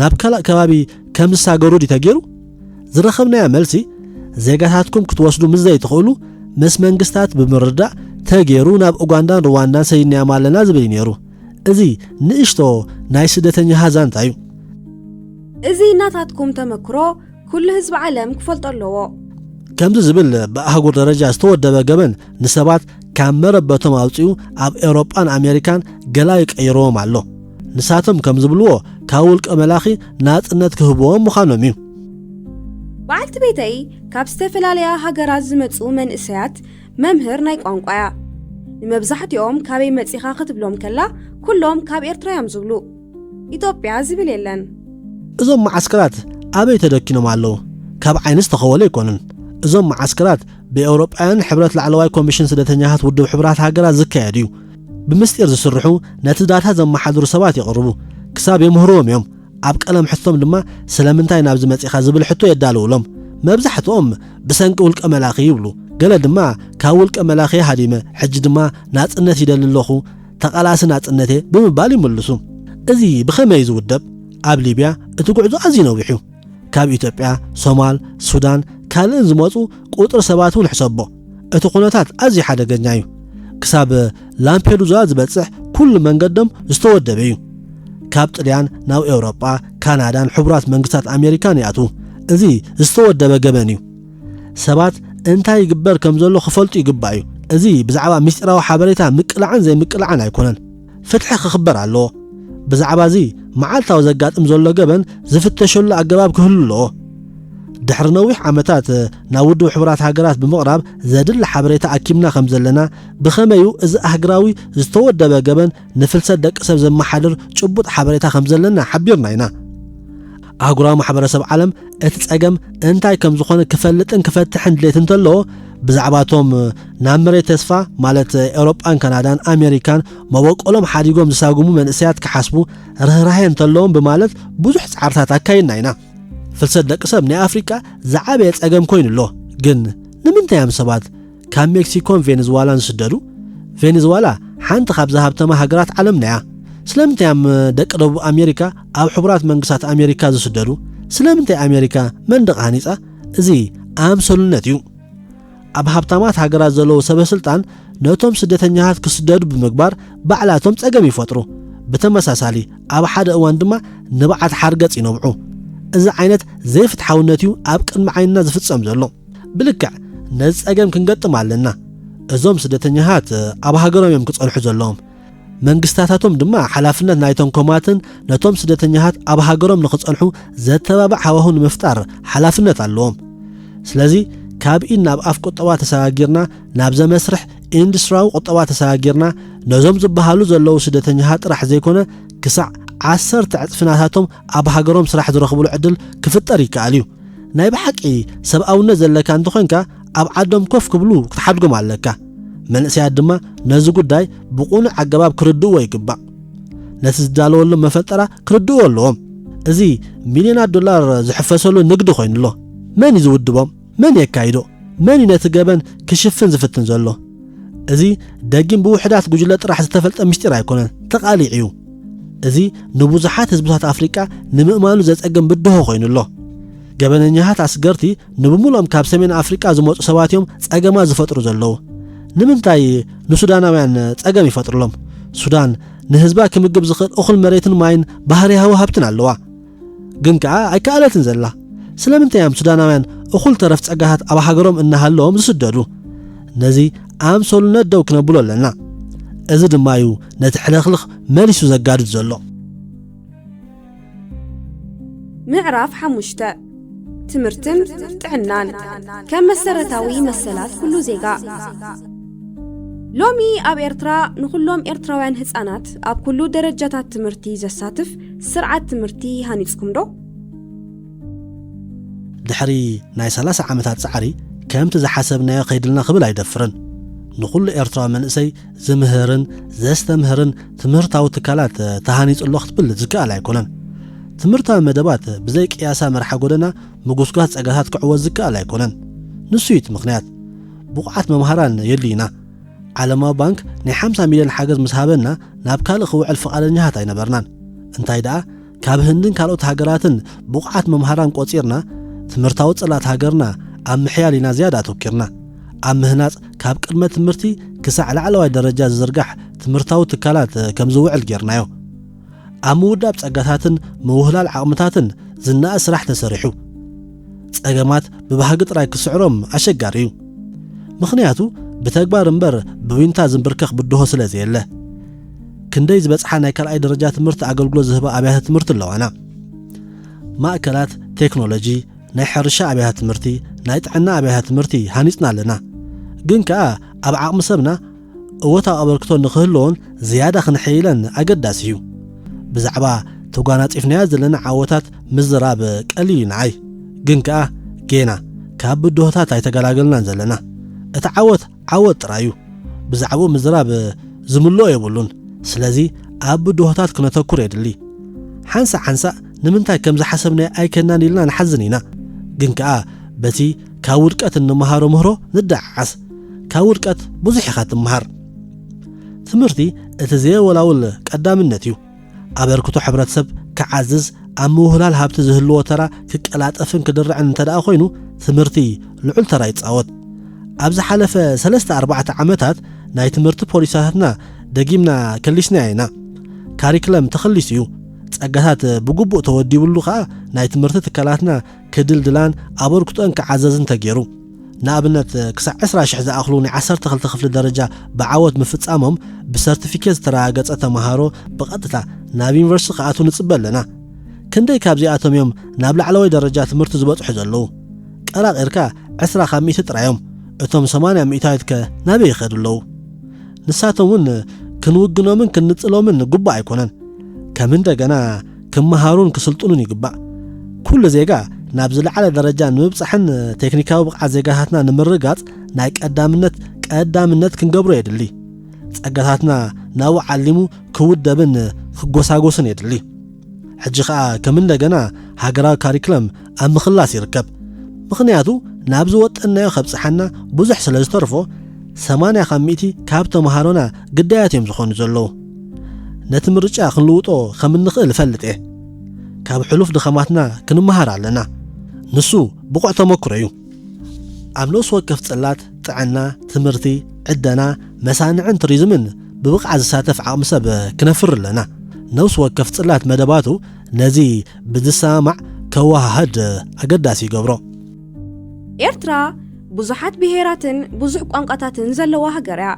ናብ ካልእ ከባቢ ከም ዝሳገሩ ድዩ ተገይሩ? ዝረኸብናዮ መልሲ፣ ዜጋታትኩም ክትወስዱ ምስ ዘይትኽእሉ፣ ምስ መንግስታት ብምርዳእ ተገይሩ ናብ ኡጋንዳን ሩዋንዳን ሰዲድናዮም ኣለና ዝብል እዩ ነይሩ። እዚ ንእሽቶ ናይ ስደተኛ ዛንታ እዩ። እዚ ናታትኩም ተመክሮ ኩሉ ህዝቢ ዓለም ክፈልጦ ኣለዎ። ከምዚ ዝብል ብኣህጉር ደረጃ ዝተወደበ ገበን ንሰባት ካብ መረበቶም ኣውጺኡ ኣብ ኤውሮጳን ኣሜሪካን ገላ ይቀይርዎም ኣሎ። ንሳቶም ከም ዝብልዎ ካብ ውልቀ መላኺ ናጽነት ክህብዎም ምዃኖም እዩ። በዓልቲ ቤተይ ካብ ዝተፈላለያ ሃገራት ዝመጹ መንእሰያት መምህር ናይ ቋንቋ እያ። ንመብዛሕትኦም ካበይ መጺኻ ክትብሎም ከላ ኩሎም ካብ ኤርትራ እዮም ዝብሉ። ኢትዮጵያ ዝብል የለን። እዞም መዓስከራት ኣበይ ተደኪኖም ኣለዉ? ካብ ዓይኒ ዝተኸወሉ ኣይኮኑን። እዞም መዓስከራት ብኤውሮጳውያን ሕብረት ላዕለዋይ ኮሚሽን ስደተኛታት ውድብ ሕቡራት ሃገራት ዝካየድ እዩ። ብምስጢር ዝስርሑ ነቲ ዳታ ዘመሓድሩ ሰባት የቕርቡ። ክሳብ የምህርዎም እዮም። ኣብ ቀለም ሕቶም ድማ ስለምንታይ ናብዚ መጺኻ ዝብል ሕቶ የዳልውሎም። መብዛሕትኦም ብሰንኪ ውልቀ መላኺ ይብሉ። ገለ ድማ ካብ ውልቀ መላኺ ሃዲመ፣ ሕጂ ድማ ናጽነት ይደሊ ኣለኹ፣ ተቓላሲ ናጽነቴ ብምባል ይምልሱ። እዚ ብኸመይ እዩ ዝውደብ? ኣብ ሊብያ እቲ ጉዕዞ ኣዝዩ ነዊሕ እዩ። ካብ ኢትዮጵያ፣ ሶማል፣ ሱዳን ካልእን ዝመጹ ቁጽሪ ሰባት እውን ሕሰቦ። እቲ ኩነታት ኣዝዩ ሓደገኛ እዩ። ክሳብ ላምፔዱዛ ዝበጽሕ ኩሉ መንገዶም ዝተወደበ እዩ። ካብ ጥልያን ናብ ኤውሮጳ፣ ካናዳን ሕቡራት መንግስታት ኣሜሪካን ይኣትዉ። እዚ ዝተወደበ ገበን እዩ። ሰባት እንታይ ይግበር ከም ዘሎ ክፈልጡ ይግባእ እዩ። እዚ ብዛዕባ ምስጢራዊ ሓበሬታ ምቅላዕን ዘይምቅላዕን ኣይኮነን። ፍትሒ ክኽበር ኣለዎ። ብዛዕባ እዚ መዓልታዊ ዘጋጥም ዘሎ ገበን ዝፍተሸሉ ኣገባብ ክህሉ ኣለዎ። ድሕሪ ነዊሕ ዓመታት ናብ ውድብ ሕቡራት ሃገራት ብምቕራብ ዘድሊ ሓበሬታ ኣኪብና ከም ዘለና፣ ብኸመዩ እዚ ኣህግራዊ ዝተወደበ ገበን ንፍልሰት ደቂ ሰብ ዘመሓድር ጭቡጥ ሓበሬታ ከም ዘለና ሓቢርና ኢና። ኣህጉራዊ ማሕበረሰብ ዓለም እቲ ጸገም እንታይ ከም ዝኾነ ክፈልጥን ክፈትሕን ድሌት እንተለዎ፣ ብዛዕባቶም ናብ መሬት ተስፋ ማለት ኤውሮጳን ካናዳን ኣሜሪካን መበቆሎም ሓዲጎም ዝሳጉሙ መንእሰያት ክሓስቡ ርህራሄ እንተለዎም ብማለት ብዙሕ ጻዕርታት ኣካይድና ኢና። ፍልሰት ደቂ ሰብ ናይ ኣፍሪቃ ዝዓበየ ጸገም ኮይኑ ኣሎ። ግን ንምንታይ እዮም ሰባት ካብ ሜክሲኮን ቬኔዝዋላን ዝስደዱ? ቬኔዝዋላ ሓንቲ ካብዛ ሃብታማ ሃገራት ዓለምና እያ። ስለምንታይ እዮም ደቂ ደቡብ ኣሜሪካ ኣብ ሕቡራት መንግስታት ኣሜሪካ ዝስደዱ? ስለምንታይ ኣሜሪካ መንደቕ ሃኒጻ? እዚ ኣምሰሉነት እዩ። ኣብ ሃብታማት ሃገራት ዘለዉ ሰበ ስልጣን ነቶም ስደተኛታት ክስደዱ ብምግባር ባዕላቶም ጸገም ይፈጥሩ። ብተመሳሳሊ ኣብ ሓደ እዋን ድማ ንብዓት ሓርገጽ ይነብዑ። እዚ ዓይነት ዘይፍትሓውነት እዩ ኣብ ቅድሚ ዓይንና ዝፍጸም ዘሎ። ብልክዕ ነዚ ጸገም ክንገጥም ኣለና። እዞም ስደተኛታት ኣብ ሃገሮም እዮም ክጸንሑ ዘለዎም። መንግስታታቶም ድማ ሓላፍነት ናይቶም ኮማትን ነቶም ስደተኛታት ኣብ ሃገሮም ንኽጸንሑ ዘተባብዕ ሃዋሁ ንምፍጣር ሓላፍነት ኣለዎም። ስለዚ ካብ ኢድ ናብ ኣፍ ቁጠባ ተሰጋጊርና ናብ ዘመስርሕ ኢንዱስትሪያዊ ቁጠባ ተሰጋጊርና ነዞም ዝበሃሉ ዘለዉ ስደተኛታት ጥራሕ ዘይኮነ ክሳዕ ዓሰርተ ዕጽፊ ናታቶም ኣብ ሃገሮም ስራሕ ዝረኽብሉ ዕድል ክፍጠር ይከኣል እዩ። ናይ ብሓቂ ሰብኣውነት ዘለካ እንተኾንካ ኣብ ዓዶም ኮፍ ክብሉ ክትሓድጎም ኣለካ። መንእሰያት ድማ ነዚ ጉዳይ ብቑኑዕ ኣገባብ ክርድእዎ ይግባእ። ነቲ ዝዳለወሎም መፈንጠራ ክርድእዎ ኣለዎም። እዚ ሚልዮናት ዶላር ዝሕፈሰሉ ንግዲ ኮይኑ ኣሎ። መን እዩ ዝውድቦም? መን የካይዶ? መን እዩ ነቲ ገበን ክሽፍን ዝፍትን ዘሎ? እዚ ደጊም ብውሕዳት ጉጅለ ጥራሕ ዝተፈልጠ ምስጢር ኣይኮነን፣ ተቓሊዑ እዩ። እዚ ንብዙሓት ህዝብታት ኣፍሪቃ ንምእማኑ ዘጸግም ብድሆ ኮይኑ ኣሎ። ገበነኛታት ኣስገርቲ ንብምልኦም ካብ ሰሜን ኣፍሪቃ ዝመጹ ሰባት እዮም ጸገማት ዝፈጥሩ ዘለዉ። ንምንታይ ንሱዳናውያን ጸገም ይፈጥሩሎም? ሱዳን ንህዝባ ክምግብ ዝኽእል እኹል መሬትን ማይን ባህርያዊ ሃብትን ኣለዋ። ግን ከኣ ኣይከኣለትን ዘላ። ስለምንታይ እዮም ሱዳናውያን እኹል ተረፍ ጸጋታት ኣብ ሃገሮም እናሃለዎም ዝስደዱ? ነዚ ኣምሰሉነት ደው ክነብሎ ኣለና። እዚ ድማ እዩ ነቲ ሕልኽልኽ መሊሱ ዘጋድድ ዘሎ። ምዕራፍ ሓሙሽተ። ትምህርትን ጥዕናን ከም መሰረታዊ መሰላት ኩሉ ዜጋ። ሎሚ ኣብ ኤርትራ ንኹሎም ኤርትራውያን ህጻናት ኣብ ኩሉ ደረጃታት ትምህርቲ ዘሳትፍ ስርዓት ትምህርቲ ሃኒጽኩም ዶ? ድሕሪ ናይ ሰላሳ ዓመታት ጻዕሪ፣ ከምቲ ዝሓሰብናዮ ከይድልና ክብል ኣይደፍርን። ንኹሉ ኤርትራዊ መንእሰይ ዝምህርን ዘስተምህርን ትምህርታዊ ትካላት ተሃኒጹ ኣሎ ክትብል ዝከኣል ኣይኮነን። ትምህርታዊ መደባት ብዘይ ቅያሳ መርሓ ጎደና ምጉስጓስ ጸጋታት ክዕወት ዝከኣል ኣይኮነን። ንሱ እዩ እቲ ምኽንያት። ብቑዓት መምሃራን የድልዩና። ዓለማዊ ባንክ ናይ ሓምሳ ሚልዮን ሓገዝ ምስ ሃበና ናብ ካልእ ክውዕል ፍቓደኛታት ኣይነበርናን። እንታይ ደኣ ካብ ህንድን ካልኦት ሃገራትን ብቑዓት መምሃራን ቆጺርና ትምህርታዊ ጽላት ሃገርና ኣብ ምሕያል ኢና ዝያዳ ኣተኪርና። ኣብ ምህናጽ ካብ ቅድመ ትምህርቲ ክሳዕ ላዕለዋይ ደረጃ ዝዝርጋሕ ትምህርታዊ ትካላት ከም ዝውዕል ጌርናዮ። ኣብ ምውዳብ ጸጋታትን ምውህላል ዓቕምታትን ዝነኣድ ስራሕ ተሰሪሑ። ጸገማት ብባህጊ ጥራይ ክስዕሮም ኣሸጋሪ እዩ። ምኽንያቱ ብተግባር እምበር ብዊንታ ዝንብርከኽ ብድሆ ስለ ዘየለ። ክንደይ ዝበጽሓ ናይ ካልኣይ ደረጃ ትምህርቲ ኣገልግሎት ዝህባ ኣብያተ ትምህርቲ ኣለዋና። ማእከላት ቴክኖሎጂ፣ ናይ ሕርሻ ኣብያተ ትምህርቲ፣ ናይ ጥዕና ኣብያተ ትምህርቲ ሃኒጽና ኣለና። ግን ከኣ ኣብ ዓቕሚ ሰብና እወታዊ ኣበርክቶ ንኽህልዎን ዝያዳ ክንሕይለን ኣገዳሲ እዩ። ብዛዕባ ተጓናጺፍናዮ ዘለና ዓወታት ምዝራብ ቀሊል እዩ ንዓይ። ግን ከኣ ጌና ካብ ብድሆታት ኣይተገላገልናን ዘለና። እቲ ዓወት ዓወት ጥራይ እዩ። ብዛዕባኡ ምዝራብ ዝምልኦ የብሉን። ስለዚ ኣብ ብድሆታት ክነተኩር የድሊ። ሓንሳእ ሓንሳእ ንምንታይ ከም ዝሓሰብናዮ ኣይከድናን ኢልና ንሓዝን ኢና። ግን ከኣ በቲ ካብ ውድቀት እንመሃሮ ምህሮ ንደዓዓስ። ካብ ውድቀት ብዙሕ ኢኻ ትመሃር። ትምህርቲ እቲ ዘየወላውል ቀዳምነት እዩ። ኣበርክቶ ሕብረተሰብ ክዓዝዝ፣ ኣብ ምውህላል ሃብቲ ዝህልዎ ተራ ክቀላጠፍን ክድርዕን እንተ ደኣ ኮይኑ፣ ትምህርቲ ልዑል ተራ ይጻወት። ኣብ ዝሓለፈ ሰለስተ ኣርባዕተ ዓመታት ናይ ትምህርቲ ፖሊሲታትና ደጊምና ከሊስናዮ ኢና። ካሪክለም ተኸሊሱ እዩ። ጸጋታት ብግቡእ ተወዲብሉ ከኣ ናይ ትምህርቲ ትካላትና ክድልድላን ኣበርክቶአን ክዓዘዝን ተገይሩ። ንኣብነት፣ ክሳዕ ዕስራ ሽሕ ዝኣኽሉ ናይ ዓሰርተ ክልተ ክፍሊ ደረጃ ብዓወት ምፍጻሞም ብሰርቲፊኬት ዝተረጋገጸ ተመሃሮ ብቐጥታ ናብ ዩኒቨርሲቲ ክኣትዉ ንጽበ ኣለና። ክንደይ ካብዚኣቶም እዮም ናብ ላዕለዋይ ደረጃ ትምህርቲ ዝበጽሑ ዘለዉ? ቀራቒርካ ዕስራ ካብ ሚእቲ ጥራይ እዮም። እቶም ሰማንያ ሚእታዊት ከ ናበይ ይኸዱ ኣለዉ? ንሳቶም እውን ክንውግኖምን ክንጽሎምን ግቡእ ኣይኮነን። ከም እንደገና ክመሃሩን ክስልጥኑን ይግባእ። ኩሉ ዜጋ ናብ ዝለዓለ ደረጃ ንምብጻሕን ቴክኒካዊ ብቕዓት ዜጋታትና ንምርጋጽ ናይ ቀዳምነት ቀዳምነት ክንገብሮ የድሊ። ጸጋታትና ናብኡ ዓሊሙ ክውደብን ክጎሳጎስን የድሊ። ሕጂ ኸኣ ከም እንደገና ሃገራዊ ካሪክለም ኣብ ምኽላስ ይርከብ። ምኽንያቱ ናብ ዝወጠንናዮ ከብጽሓና ብዙሕ ስለ ዝተርፎ፣ ሰማንያ ካብ ሚእቲ ካብ ተመሃሮና ግዳያት እዮም ዝኾኑ ዘለዉ። ነቲ ምርጫ ክንልውጦ ከም እንኽእል እፈልጥ እየ። ካብ ሕሉፍ ድኸማትና ክንመሃር ኣለና። ንሱ ብቑዕ ተመክሮ እዩ። ኣብ ነፍሲ ወከፍ ጽላት ጥዕና፣ ትምህርቲ፣ ዕደና፣ መሳንዕን ቱሪዝምን ብብቕዓት ዝሳተፍ ዓቕሚ ሰብ ክነፍሪ ኣለና። ነፍሲ ወከፍ ጽላት መደባቱ ነዚ ብዝሰማማዕ ከወሃህድ ኣገዳሲ ይገብሮ። ኤርትራ ብዙሓት ብሄራትን ብዙሕ ቋንቋታትን ዘለዋ ሃገር እያ።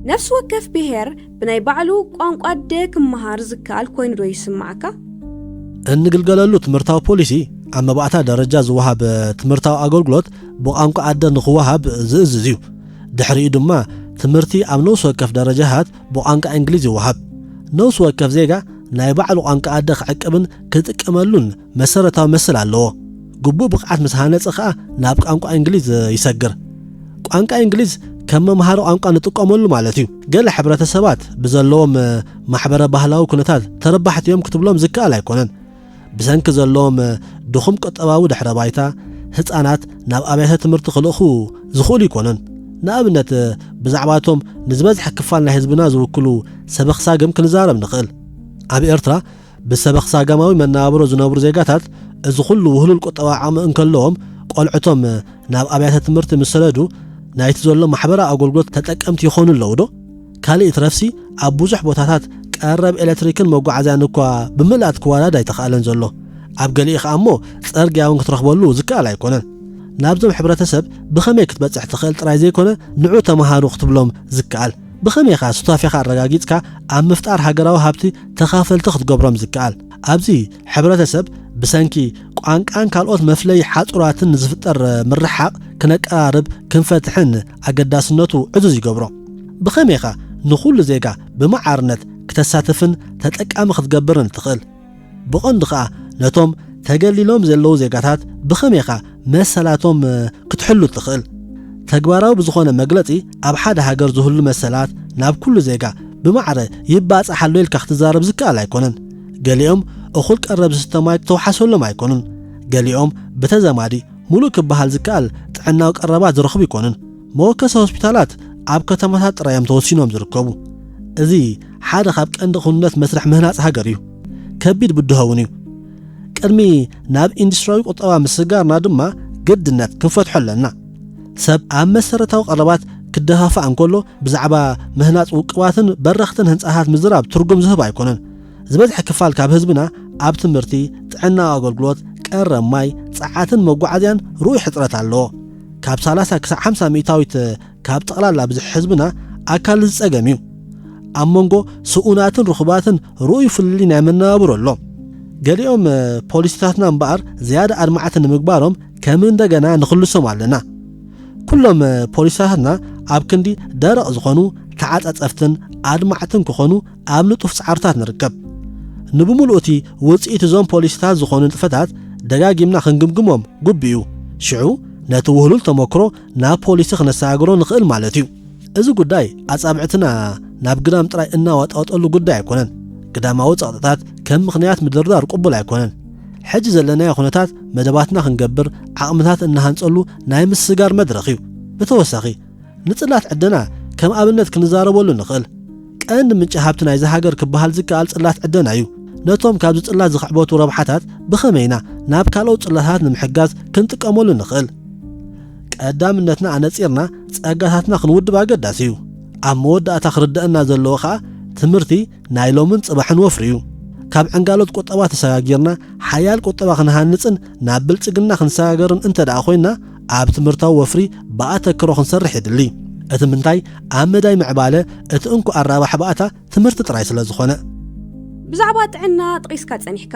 ነፍሲ ወከፍ ብሄር ብናይ ባዕሉ ቋንቋ ኣደ ክመሃር ዝከኣል ኮይኑ ዶ ይስምዓካ? እንግልገለሉ ትምህርታዊ ፖሊሲ ኣብ መባእታ ደረጃ ዝወሃብ ትምህርታዊ ኣገልግሎት ብቋንቋ ኣደ ንኽወሃብ ዝእዝዝ እዩ። ድሕሪኡ ድማ ትምህርቲ ኣብ ነፍሲ ወከፍ ደረጃታት ብቋንቋ እንግሊዝ ይወሃብ። ነፍሲ ወከፍ ዜጋ ናይ ባዕሉ ቋንቋ ኣደ ክዕቅብን ክጥቀመሉን መሰረታዊ መሰል ኣለዎ። ግቡእ ብቕዓት ምስ ሃነጸ ኸኣ ናብ ቋንቋ እንግሊዝ ይሰግር። ቋንቋ እንግሊዝ ከም መምሃሪ ቋንቋ ንጥቀመሉ ማለት እዩ። ገለ ሕብረተሰባት ብዘለዎም ማሕበረ ባህላዊ ኩነታት ተረባሕቲ እዮም ክትብሎም ዝከኣል ኣይኮነን። ብሰንኪ ዘለዎም ድኹም ቁጠባዊ ድሕረ ባይታ፣ ህጻናት ናብ ኣብያተ ትምህርቲ ክልእኹ ዝኽእሉ ኣይኮኑን። ንኣብነት፣ ብዛዕባቶም ንዝበዝሐ ክፋል ናይ ህዝብና ዝውክሉ ሰበኽ ሳግም ክንዛረብ ንኽእል። ኣብ ኤርትራ ብሰበኽ ሳጋማዊ መነባብሮ ዝነብሩ ዜጋታት፣ እዚ ኩሉ ውህሉል ቁጠባዊ ዓቕሚ እንከለዎም፣ ቆልዑቶም ናብ ኣብያተ ትምህርቲ ምስ ሰደዱ፣ ናይቲ ዘሎ ማሕበራዊ ኣገልግሎት ተጠቀምቲ ይኾኑ ኣለዉ ዶ? ካልእ ይትረፍሲ፣ ኣብ ብዙሕ ቦታታት ቀረብ ኤሌክትሪክን መጓዓዝያን እኳ ብምልኣት ክወዳድ ኣይተኻእለን ዘሎ። ኣብ ገሊኡ ኸኣ እሞ፣ ጸርግያ እውን ክትረኽበሉ ዝከኣል ኣይኮነን። ናብዞም ሕብረተሰብ ብኸመይ ክትበጽሕ ትኽእል ጥራይ ዘይኮነ፣ ንዑ ተመሃሩ ክትብሎም ዝከኣል፣ ብኸመይ ኢኻ ሱታፌኻ ኣረጋጊጽካ ኣብ ምፍጣር ሃገራዊ ሃብቲ ተኻፈልቲ ክትገብሮም ዝከኣል? ኣብዚ ሕብረተሰብ ብሰንኪ ቋንቋን ካልኦት መፍለዪ ሓጹራትን ንዝፍጠር ምርሕሓቕ ክነቀራርብ ክንፈትሕን ኣገዳስነቱ ዕዙዝ ይገብሮ። ብኸመይ ኢኻ ንኹሉ ዜጋ ብመዓርነት ክተሳትፍን ተጠቃሚ ክትገብርን ትኽእል? ብቐንዱ ኸኣ ነቶም ተገሊሎም ዘለዉ ዜጋታት ብኸመይ ኢኻ መሰላቶም ክትሕሉ ትኽእል። ተግባራዊ ብዝኾነ መግለጺ ኣብ ሓደ ሃገር ዝህሉ መሰላት ናብ ኩሉ ዜጋ ብማዕረ ይባጻሕ ኣሎ ኢልካ ክትዛረብ ዝከኣል ኣይኮነን። ገሊኦም እኹል ቀረብ ዝስተ ማይ ተወሓሰሎም ኣይኮኑን። ገሊኦም ብተዘማዲ ሙሉእ ክበሃል ዝከኣል ጥዕናዊ ቀረባት ዝረኽቡ ኣይኮኑን። መወከሲ ሆስፒታላት ኣብ ከተማታት ጥራይ እዮም ተወሲኖም ዝርከቡ። እዚ ሓደ ካብ ቀንዲ ክውንነት መስርሕ ምህናጽ ሃገር እዩ። ከቢድ ብድሆ እውን እዩ። ቅድሚ ናብ ኢንዱስትሪያዊ ቁጠባ ምስጋርና ድማ ግድነት ክንፈትሖ ኣለና። ሰብ ኣብ መሰረታዊ ቀረባት ክደፋፋእ እንከሎ ብዛዕባ ምህናጽ ውቅባትን በረኽትን ህንጻታት ምዝራብ ትርጉም ዝህብ ኣይኮነን። ዝበዝሐ ክፋል ካብ ህዝብና ኣብ ትምህርቲ፣ ጥዕና ኣገልግሎት፣ ቀረብ ማይ፣ ጸዓትን መጓዓዝያን ርኡይ ሕጽረት ኣለዎ። ካብ ሰላሳ ክሳብ ሓምሳ ሚእታዊት ካብ ጠቕላላ ብዝሒ ህዝብና ኣካል ዝጸገም እዩ። ኣብ መንጎ ስኡናትን ርኹባትን ርኡይ ፍልልይ ናይ መነባብሮ ኣሎ። ገሊኦም ፖሊሲታትና እምበኣር ዝያዳ ኣድማዕቲ ንምግባሮም ከም እንደገና ንኽልሶም ኣለና። ኩሎም ፖሊሲታትና ኣብ ክንዲ ደረቕ ዝኾኑ ተዓጻጸፍትን ኣድማዕትን ክኾኑ ኣብ ንጡፍ ጻዕርታት ንርከብ። ንብምሉኡ እቲ ውጽኢት እዞም ፖሊሲታት ዝኾኑ ንጥፈታት ደጋጊምና ክንግምግሞም ግቡእ እዩ። ሽዑ ነቲ ውህሉል ተመክሮ ናብ ፖሊሲ ክነሰጋግሮ ንኽእል ማለት እዩ። እዚ ጉዳይ ኣጻብዕትና ናብ ግዳም ጥራይ እናዋጣወጠሉ ጉዳይ ኣይኮነን። ግዳማዊ ጸቕጥታት ከም ምኽንያት ምድርዳር ቅቡል ኣይኮነን። ሕጂ ዘለናዮ ኩነታት መደባትና ክንገብር ዓቕምታት እናሃንጸሉ ናይ ምስጋር መድረኽ እዩ። ብተወሳኺ ንጽላት ዕደና ከም ኣብነት ክንዛረበሉ ንኽእል። ቀንዲ ምንጪ ሃብቲ ናይዚ ሃገር ክበሃል ዝከኣል ጽላት ዕደና እዩ። ነቶም ካብዚ ጽላት ዝኽዕበቱ ረብሓታት ብኸመይ ኢና ናብ ካልኦት ጽላታት ንምሕጋዝ ክንጥቀመሉ ንኽእል? ቀዳምነትና ኣነጺርና ጸጋታትና ክንውድብ ኣገዳሲ እዩ። ኣብ መወዳእታ ክርደአና ዘለዎ ኸኣ ትምህርቲ ናይ ሎምን ጽባሕን ወፍሪ እዩ። ካብ ዕንጋሎት ቁጠባ ተሰጋጊርና ሓያል ቁጠባ ክንሃንጽን ናብ ብልጽግና ክንሰጋገርን እንተ ደኣ ኮይንና ኣብ ትምህርታዊ ወፍሪ ብኣተክሮ ክንሰርሕ የድሊ። እቲ ምንታይ ኣብ መዳይ ምዕባለ እቲ እንኮ ኣራባሕ ባእታ ትምህርቲ ጥራይ ስለ ዝኾነ። ብዛዕባ ጥዕና ጠቒስካ ጸኒሕካ።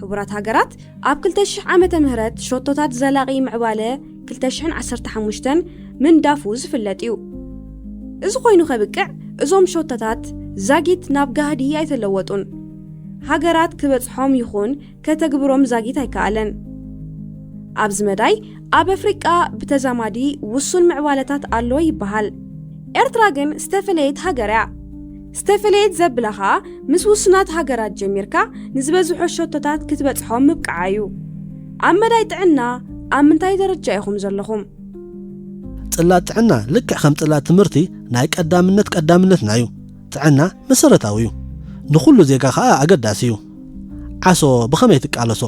ሕቡራት ሃገራት ኣብ ክልተ ሽሕ ዓመተ ምህረት ሸቶታት ዘላቒ ምዕባለ ክልተ ሽሕን ዓሰርተ ሓሙሽተን ምንዳፉ ዝፍለጥ እዩ። እዚ ኮይኑ ከብቅዕ እዞም ሸቶታት ዛጊት ናብ ጋህዲ ኣይተለወጡን። ሃገራት ክበጽሖም ይኹን ከተግብሮም ዛጊት ኣይከኣለን። ኣብዚ መዳይ ኣብ ኣፍሪቃ ብተዛማዲ ውሱን ምዕባለታት ኣሎ ይበሃል። ኤርትራ ግን ዝተፈለየት ሃገር እያ። ዝተፈለየት ዘብላ ኸኣ ምስ ውሱናት ሃገራት ጀሚርካ ንዝበዝሖ ሸቶታት ክትበጽሖም ምብቃዓ እዩ። ኣብ መዳይ ጥዕና ኣብ ምንታይ ደረጃ ኢኹም ዘለኹም? ጽላት ጥዕና ልክዕ ከም ጽላት ትምህርቲ ናይ ቀዳምነት ቀዳምነትና እዩ። ጥዕና መሰረታዊ እዩ። ንኹሉ ዜጋ ኸኣ ኣገዳሲ እዩ። ዓሶ ብኸመይ ትቃለሶ?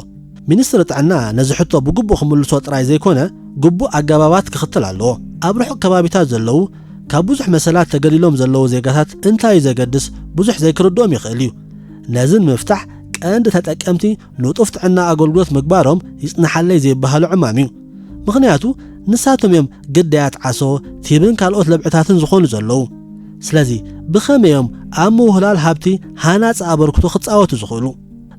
ሚኒስትሪ ጥዕና ነዚ ሕቶ ብግቡእ ክምልሶ ጥራይ ዘይኮነ ግቡእ ኣገባባት ክኽተል ኣለዎ። ኣብ ርሑቕ ከባቢታት ዘለዉ ካብ ብዙሕ መሰላት ተገሊሎም ዘለዉ ዜጋታት እንታይ እዩ ዘገድስ ብዙሕ ዘይክርድኦም ይኽእል እዩ። ነዚ ንምፍታሕ ቀንዲ ተጠቀምቲ ንጡፍ ጥዕና ኣገልግሎት ምግባሮም ይጽንሓለይ ዘይበሃሎ ዕማም እዩ። ምኽንያቱ ንሳቶም እዮም ግዳያት ዓሶ፣ ቲብን ካልኦት ለብዕታትን ዝኾኑ ዘለዉ። ስለዚ ብኸመይ እዮም ኣብ ምውህላል ሃብቲ ሃናጺ ኣበርክቶ ክጻወቱ ዝኽእሉ?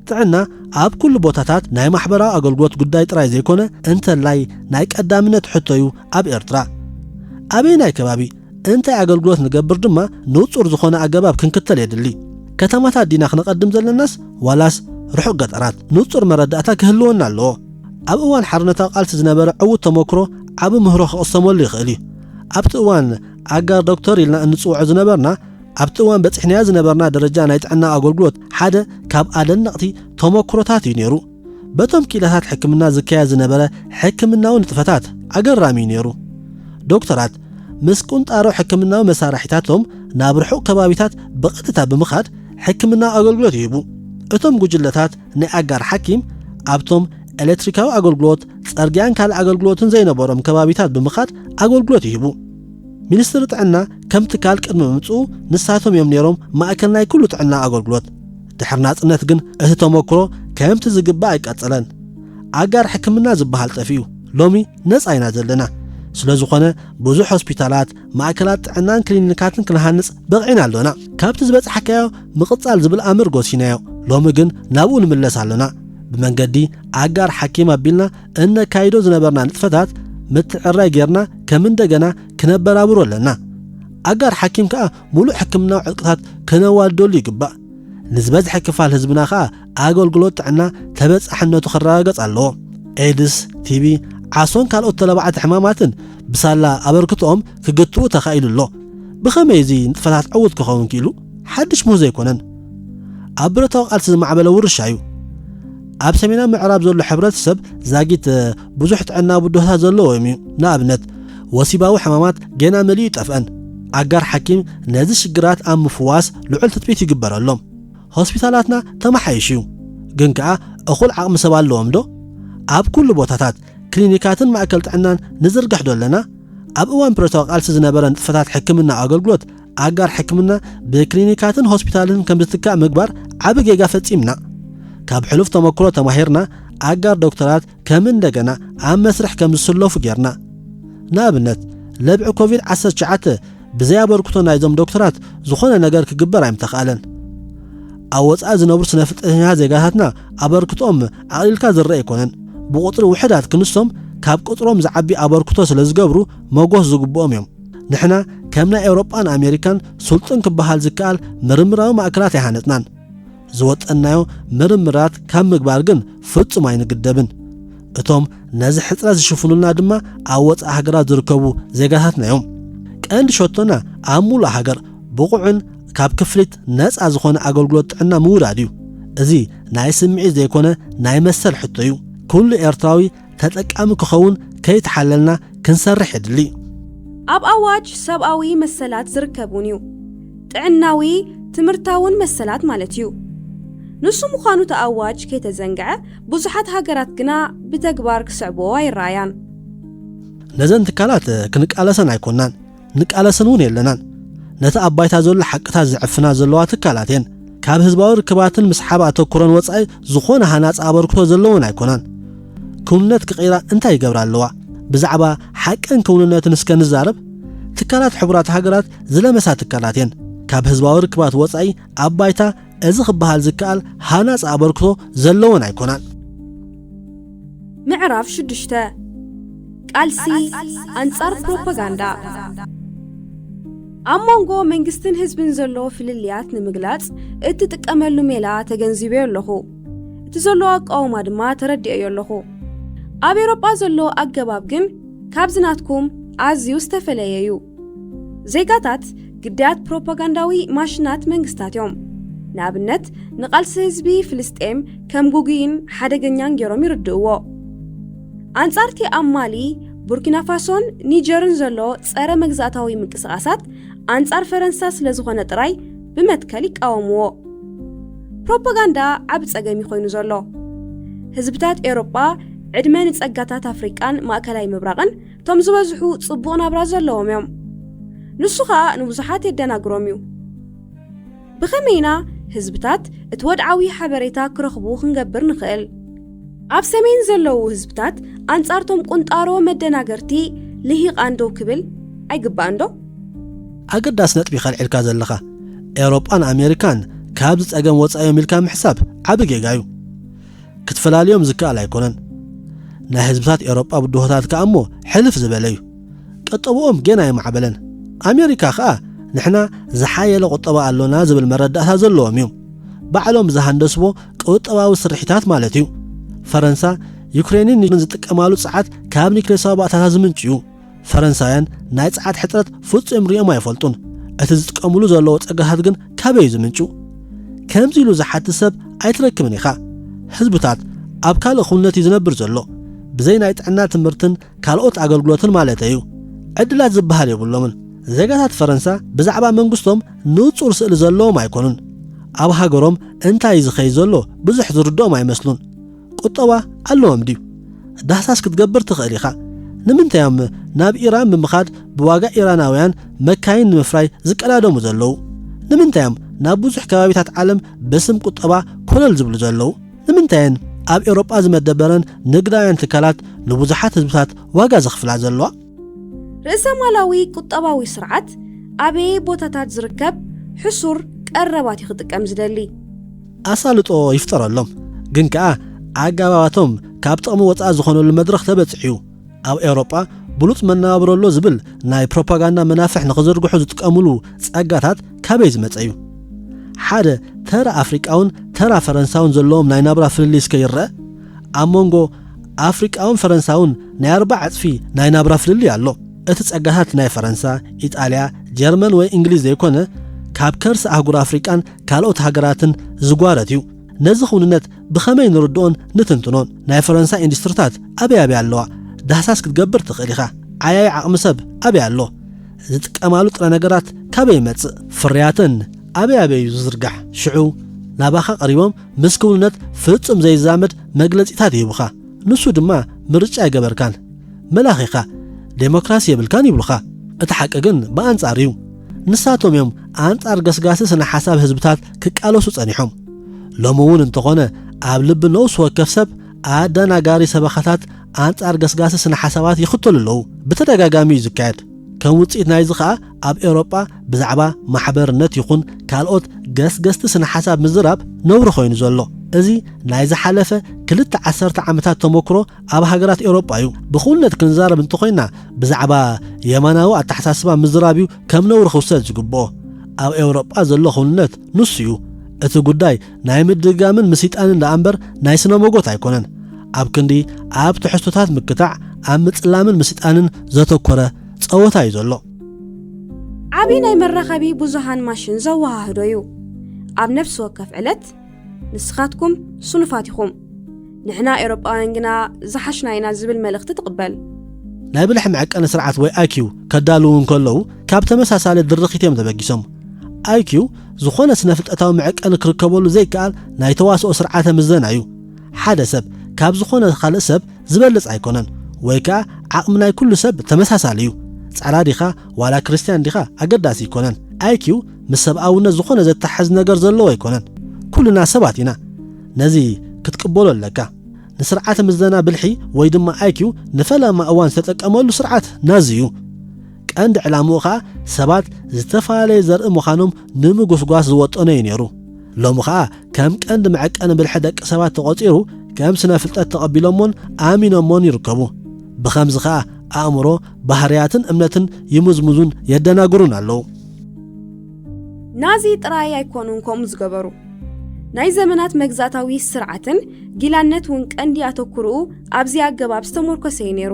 ጥዕና ኣብ ኩሉ ቦታታት ናይ ማሕበራዊ ኣገልግሎት ጉዳይ ጥራይ ዘይኮነ እንተላይ ናይ ቀዳምነት ሕቶ እዩ ኣብ ኤርትራ። ኣበየናይ ከባቢ እንታይ ኣገልግሎት ንገብር ድማ ንጹር ዝኾነ ኣገባብ ክንክተል የድሊ። ከተማታት ዲና ክነቐድም ዘለናስ ዋላስ ርሑቕ ገጠራት? ንጹር መረዳእታ ክህልወና ኣለዎ። ኣብ እዋን ሓርነታዊ ቃልሲ ዝነበረ ዕዉት ተመክሮ ዓቢ ምህሮ ክቕሰመሉ ይኽእል እዩ። ኣብቲ እዋን ኣጋር ዶክተር ኢልና እንጽውዖ ዝነበርና ኣብቲ እዋን በጺሕናዮ ዝነበርና ደረጃ ናይ ጥዕና ኣገልግሎት ሓደ ካብ ኣደነቕቲ ተመክሮታት እዩ ነይሩ። በቶም ክኢላታት ሕክምና ዝካየድ ዝነበረ ሕክምናዊ ንጥፈታት ኣገራሚ እዩ ነይሩ። ዶክተራት ምስ ቁንጣሮ ሕክምናዊ መሳርሒታቶም ናብ ርሑቕ ከባቢታት ብቐጥታ ብምኻድ ሕክምናዊ ኣገልግሎት ይህቡ። እቶም ጉጅለታት ናይ ኣጋር ሓኪም ኣብቶም ኤሌክትሪካዊ ኣገልግሎት፣ ጸርግያን ካልእ ኣገልግሎትን ዘይነበሮም ከባቢታት ብምኻድ ኣገልግሎት ይህቡ። ሚኒስትሪ ጥዕና ከም ትካል ቅድሚ ምምጽኡ ንሳቶም እዮም ነይሮም ማእከል ናይ ኩሉ ጥዕና ኣገልግሎት። ድሕሪ ናጽነት ግን እቲ ተመክሮ ከምቲ ዝግባእ ኣይቀጸለን። ኣጋር ሕክምና ዝበሃል ጠፊኡ። ሎሚ ነጻ ኢና ዘለና። ስለ ዝኾነ ብዙሕ ሆስፒታላት፣ ማእከላት ጥዕናን ክሊኒካትን ክንሃንጽ በቕዒና ኣሎና። ካብቲ ዝበጻሕካዮ ምቕጻል ዝብል ኣምር ጎሲናዮ። ሎሚ ግን ናብኡ ንምለስ ኣሎና። ብመንገዲ ኣጋር ሓኪም ኣቢልና እነካይዶ ዝነበርና ንጥፈታት ምትዕራይ ጌርና ከም እንደገና ክነበራብሮ ኣለና። ኣጋር ሓኪም ከኣ ሙሉእ ሕክምናዊ ዕጥቅታት ከነዋድደሉ ይግባእ። ንዝበዝሐ ክፋል ህዝብና ከኣ ኣገልግሎት ጥዕና ተበጻሕነቱ ክረጋገጽ ኣለዎ። ኤድስ፣ ቲቢ፣ ዓሶን ካልኦት ተለባዕቲ ሕማማትን ብሳላ ኣበርክቶኦም ክግትኡ ተኻኢሉ ኣሎ። ብኸመይ እዚ ንጥፈታት ዕዉት ክኸውን ክኢሉ? ሓድሽ ምህዞ ኣይኮነን። ኣብ ብረታዊ ቃልሲ ዝማዕበለ ውርሻ እዩ። ኣብ ሰሜናዊ ምዕራብ ዘሎ ሕብረተሰብ ዛጊት ብዙሕ ጥዕና ብድሆታት ዘለዎ እዩ። ንኣብነት፣ ወሲባዊ ሕማማት ገና መሊኡ ይጠፍአን። ኣጋር ሓኪም ነዚ ሽግራት ኣብ ምፍዋስ ልዑል ትጽቢት ይግበረሎም። ሆስፒታላትና ተመሓይሽ እዩ፣ ግን ከኣ እኹል ዓቕሚ ሰብ ኣለዎም ዶ? ኣብ ኩሉ ቦታታት ክሊኒካትን ማእከል ጥዕናን ንዝርግሕ ዶ ኣለና? ኣብ እዋን ብረታዊ ቃልሲ ዝነበረ ንጥፈታት ሕክምና ኣገልግሎት ኣጋር ሕክምና ብክሊኒካትን ሆስፒታልን ከም ዝትካእ ምግባር ዓቢ ጌጋ ፈጺምና። ካብ ሕሉፍ ተመክሮ ተማሂርና ኣጋር ዶክተራት ከም እንደገና ኣብ መስርሕ ከም ዝስለፉ ጌርና። ንኣብነት፣ ለብዒ ኮቪድ ዓሰርተ ትሽዓተ ብዘይ ኣበርክቶ ናይዞም ዶክተራት ዝኾነ ነገር ክግበር ኣይምተኻእለን። ኣብ ወጻኢ ዝነብሩ ስነ ፍልጠተኛ ዜጋታትና ኣበርክቶኦም ኣቕሊልካ ዝረአ ኣይኮነን። ብቑጽሪ ውሑዳት ክንሶም ካብ ቁጽሮም ዝዓቢ ኣበርክቶ ስለ ዝገብሩ መጎስ ዝግብኦም እዮም። ንሕና ከም ናይ ኤውሮጳን ኣሜሪካን ስልጡን ክበሃል ዝከኣል ምርምራዊ ማእከላት ኣይሃነጽናን። ዝወጠናዮ ምርምራት ካብ ምግባር ግን ፍጹም ኣይንግደብን። እቶም ነዚ ሕጽረት ዝሽፍኑልና ድማ ኣብ ወጻኢ ሃገራት ዝርከቡ ዜጋታትና እዮም። ቀንዲ ሸቶና ኣብ ሙሉእ ሃገር ብቑዕን ካብ ክፍሊት ነጻ ዝኾነ ኣገልግሎት ጥዕና ምውዳድ እዩ። እዚ ናይ ስምዒት ዘይኮነ ናይ መሰል ሕቶ እዩ። ኩሉ ኤርትራዊ ተጠቃሚ ክኸውን ከይተሓለልና ክንሰርሕ የድሊ። ኣብ ኣዋጅ ሰብኣዊ መሰላት ዝርከብ እውን እዩ። ጥዕናዊ፣ ትምህርታውን መሰላት ማለት እዩ። ንሱ ምዃኑ እቲ ኣዋጅ ከይተዘንግዐ፣ ብዙሓት ሃገራት ግና ብተግባር ክስዕብዎ ኣይረኣያን። ነዘን ትካላት ክንቃለሰን ኣይኮናን፣ ንቃለሰን እውን የለናን። ነቲ ኣብ ባይታ ዘሎ ሓቅታት ዝዕፍና ዘለዋ ትካላት እየን። ካብ ህዝባዊ ርክባትን ምስሓብ ኣተኩሮን ወጻኢ ዝኾነ ሃናጺ ኣበርክቶ ዘለወን ኣይኮናን። ክውንነት ክቕይራ እንታይ ይገብራ ኣለዋ? ብዛዕባ ሓቅን ክውንነትን እስከ ንዛረብ። ትካላት ሕቡራት ሃገራት ዝለመሳ ትካላት እየን። ካብ ህዝባዊ ርክባት ወጻኢ ኣብ ባይታ እዚ ክበሃል ዝከኣል ሃናጺ ኣበርክቶ ዘለወን ኣይኮናን። ምዕራፍ ሽዱሽተ፣ ቃልሲ ኣንጻር ፕሮፓጋንዳ። ኣብ መንጎ መንግስትን ህዝብን ዘሎ ፍልልያት ንምግላጽ እትጥቀመሉ ሜላ ተገንዚበዮ ኣለኹ። እቲ ዘሎ ኣቃውማ ድማ ተረዲኦዮ ኣለኹ። ኣብ ኤውሮጳ ዘሎ ኣገባብ ግን ካብዚ ናትኩም ኣዝዩ ዝተፈለየ እዩ። ዜጋታት ግዳያት ፕሮፓጋንዳዊ ማሽናት መንግስታት እዮም። ንኣብነት፣ ንቓልሲ ህዝቢ ፍልስጤም ከም ግጉይን ሓደገኛን ገይሮም ይርድእዎ። ኣንጻርቲ ኣብ ማሊ፣ ቡርኪና ፋሶን ኒጀርን ዘሎ ጸረ መግዛእታዊ ምንቅስቓሳት ኣንጻር ፈረንሳ ስለ ዝኾነ ጥራይ ብመትከል ይቃወምዎ። ፕሮፓጋንዳ ዓቢ ጸገም እዩ ኮይኑ ዘሎ። ህዝብታት ኤውሮጳ ዕድመ ንጸጋታት ኣፍሪቃን ማእከላይ ምብራቕን እቶም ዝበዝሑ ጽቡቕ ናብራ ዘለዎም እዮም። ንሱ ኸኣ ንብዙሓት የደናግሮም እዩ። ብኸመይ ኢና ህዝብታት እቲ ወድዓዊ ሓበሬታ ክረኽቡ ክንገብር ንኽእል? ኣብ ሰሜን ዘለዉ ህዝብታት ኣንጻርቶም ቁንጣሮ መደናገርቲ ልሂቓን ደው ክብል ኣይግባእን ዶ? ኣገዳሲ ነጥቢ ኢኻ ኣልዒልካ ዘለኻ። ኤውሮጳን ኣሜሪካን ካብዚ ጸገም ወጻኢ እዮም ኢልካ ምሕሳብ ዓቢ ጌጋ እዩ። ክትፈላልዮም ዝከኣል ኣይኮነን። ናይ ህዝብታት ኤውሮጳ ብድሆታት ከኣ እሞ ሕልፍ ዝበለ እዩ። ቁጠብኦም ገና ኣይማዕበለን። ኣሜሪካ ከኣ ንሕና ዝሓየለ ቁጠባ ኣሎና ዝብል መረዳእታ ዘለዎም እዮም። ባዕሎም ዝሃንደስዎ ቁጠባዊ ስርሒታት ማለት እዩ። ፈረንሳ፣ ዩክሬንን ኒጀርን ዝጥቀማሉ ጸዓት ካብ ኒክሌሳዊ ባእታታት ዝምንጩ እዩ። ፈረንሳውያን ናይ ጸዓት ሕጽረት ፍጹም ሪኦም ኣይፈልጡን። እቲ ዝጥቀምሉ ዘለዉ ጸጋታት ግን ካበይ እዩ ዝምንጩ? ከምዚ ኢሉ ዝሓትት ሰብ ኣይትረክብን ኢኻ። ህዝብታት ኣብ ካልእ ክውንነት እዩ ዝነብር ዘሎ። ብዘይ ናይ ጥዕና ትምህርትን ካልኦት ኣገልግሎትን ማለተይ እዩ። ዕድላት ዝበሃል የብሎምን። ዜጋታት ፈረንሳ ብዛዕባ መንግስቶም ንጹር ስእሊ ዘለዎም ኣይኮኑን። ኣብ ሃገሮም እንታይ እዩ ዝኸይድ ዘሎ ብዙሕ ዝርድኦም ኣይመስሉን። ቁጠባ ኣለዎም ድዩ? ዳህሳስ ክትገብር ትኽእል ኢኻ። ንምንታይ እዮም ናብ ኢራን ብምኻድ ብዋጋ ኢራናውያን መካይን ንምፍራይ ዝቀዳደሙ ዘለዉ? ንምንታይ እዮም ናብ ብዙሕ ከባቢታት ዓለም ብስም ቁጠባ ኮለል ዝብሉ ዘለዉ? ንምንታይ እየን ኣብ ኤውሮጳ ዝመደበረን ንግዳውያን ትካላት ንብዙሓት ህዝብታት ዋጋ ዘኽፍላ ዘለዋ? ርእሰ ማላዊ ቁጠባዊ ስርዓት ኣበየ ቦታታት ዝርከብ ሕሱር ቀረባት እዩ ክጥቀም ዝደሊ? ኣሳልጦ ይፍጠረሎም፣ ግን ከኣ ኣገባባቶም ካብ ጥቕሚ ወጻኢ ዝኾነሉ መድረኽ ተበጺሑ እዩ። ኣብ ኤውሮጳ ብሉጽ መነባብሮ ኣሎ ዝብል ናይ ፕሮፓጋንዳ መናፍሕ ንኽዝርግሑ ዝጥቀምሉ ጸጋታት ካበይ ዝመጸ እዩ? ሓደ ተራ ኣፍሪቃውን ተራ ፈረንሳውን ዘለዎም ናይ ናብራ ፍልልይ እስከ ይረአ። ኣብ መንጎ ኣፍሪቃውን ፈረንሳውን ናይ ኣርባዓ ዕጽፊ ናይ ናብራ ፍልልይ ኣሎ። እቲ ጸጋታት ናይ ፈረንሳ፣ ኢጣልያ፣ ጀርመን ወይ እንግሊዝ ዘይኮነ፣ ካብ ከርሲ ኣህጉር ኣፍሪቃን ካልኦት ሃገራትን ዝጓረት እዩ። ነዚ ክውንነት ብኸመይ ንርድኦን ንትንትኖን? ናይ ፈረንሳ ኢንዱስትሪታት ኣበይ ኣበይ ኣለዋ? ዳህሳስ ክትገብር ትኽእል ኢኻ። ዓያዪ ዓቕሚ ሰብ ኣበይ ኣሎ? ዝጥቀማሉ ጥረ ነገራት ካበይ ይመጽእ? ፍርያተን ኣበይ ኣበይ እዩ ዝዝርጋሕ? ሽዑ ናባኻ ቀሪቦም ምስ ክውንነት ፍጹም ዘይዛመድ መግለጺታት ይህቡኻ። ንሱ ድማ ምርጫ ኣይገበርካን፣ መላኺኻ፣ ዴሞክራሲ የብልካን ይብሉኻ። እቲ ሓቂ ግን ብኣንጻር እዩ። ንሳቶም እዮም ኣንጻር ገስጋሲ ስነ ሓሳብ ህዝብታት ክቃለሱ ጸኒሖም። ሎሚ እውን እንተኾነ ኣብ ልቢ ነውስ ወከፍ ሰብ ኣደናጋሪ ሰበኻታት ኣንጻር ገስጋሲ ስነ ሓሳባት ይኽተሉ ኣለዉ። ብተደጋጋሚ እዩ ዝካየድ። ከም ውጽኢት ናይዚ ኸኣ ኣብ ኤውሮጳ ብዛዕባ ማሕበርነት ይኹን ካልኦት ገስገስቲ ስነ ሓሳብ ምዝራብ ነውሪ ኮይኑ ዘሎ። እዚ ናይ ዝሓለፈ ክልተ ዓሰርተ ዓመታት ተመክሮ ኣብ ሃገራት ኤውሮጳ እዩ። ብኽውንነት ክንዛረብ እንተኾይና ብዛዕባ የማናዊ ኣተሓሳስባ ምዝራብ እዩ ከም ነውሪ ክውሰድ ዝግብኦ። ኣብ ኤውሮጳ ዘሎ ክውንነት ንሱ እዩ። እቲ ጉዳይ ናይ ምድጋምን ምስይጣንን ደኣ እምበር ናይ ስነ መጎት ኣይኮነን። ኣብ ክንዲ ኣብ ትሕዝቶታት ምክታዕ ኣብ ምጽላምን ምስይጣንን ዘተኮረ ጸወታ እዩ ዘሎ። ዓቢ ናይ መራኸቢ ብዙሃን ማሽን ዘወሃህዶ እዩ። ኣብ ነፍሲ ወከፍ ዕለት ንስኻትኩም ስኑፋት ኢኹም፣ ንሕና ኤውሮጳውያን ግና ዝሓሽና ኢና ዝብል መልእኽቲ ትቕበል። ናይ ብልሒ መዐቀኒ ስርዓት ወይ ኣይኪው ከዳልዉ እንከለዉ ካብ ተመሳሳሊ ድርኺት እዮም ተበጊሶም። ኣይኪው ዝኾነ ስነ ፍልጠታዊ መዐቀኒ ክርከበሉ ዘይከኣል ናይ ተዋስኦ ስርዓተ ምዘና እዩ። ሓደ ሰብ ካብ ዝኾነ ካልእ ሰብ ዝበልጽ ኣይኮነን፣ ወይ ከኣ ዓቕሚ ናይ ኩሉ ሰብ ተመሳሳሊ እዩ። ጻዕዳ ዲኻ ዋላ ክርስትያን ዲኻ ኣገዳሲ ኣይኮነን። ኣይኪው ምስ ሰብኣውነት ዝኾነ ዘተሓዝ ነገር ዘለዎ ኣይኮነን። ኩልና ሰባት ኢና። ነዚ ክትቅበሎ ኣለካ። ንስርዓተ ምዘና ብልሒ ወይ ድማ ኣይኪው ንፈለማ እዋን ዝተጠቀመሉ ስርዓት ናዚ እዩ። ቀንዲ ዕላምኡ ኸኣ ሰባት ዝተፈላለየ ዘርኢ ምዃኖም ንምጉስጓስ ዝወጠኖ እዩ ነይሩ። ሎሚ ኸኣ ከም ቀንዲ መዐቀኒ ብልሒ ደቂ ሰባት ተቖጺሩ ከም ስነ ፍልጠት ተቐቢሎሞን ኣሚኖሞን ይርከቡ። ብኸምዚ ኸኣ ኣእምሮ፣ ባህርያትን እምነትን ይምዝምዙን የደናግሩን ኣለዉ። ናዚ ጥራይ ኣይኮኑን ከምኡ ዝገበሩ። ናይ ዘመናት መግዛእታዊ ስርዓትን ጊላነት እውን ቀንዲ ኣተኩርኡ ኣብዚ ኣገባብ ዝተመርኮሰ እዩ ነይሩ።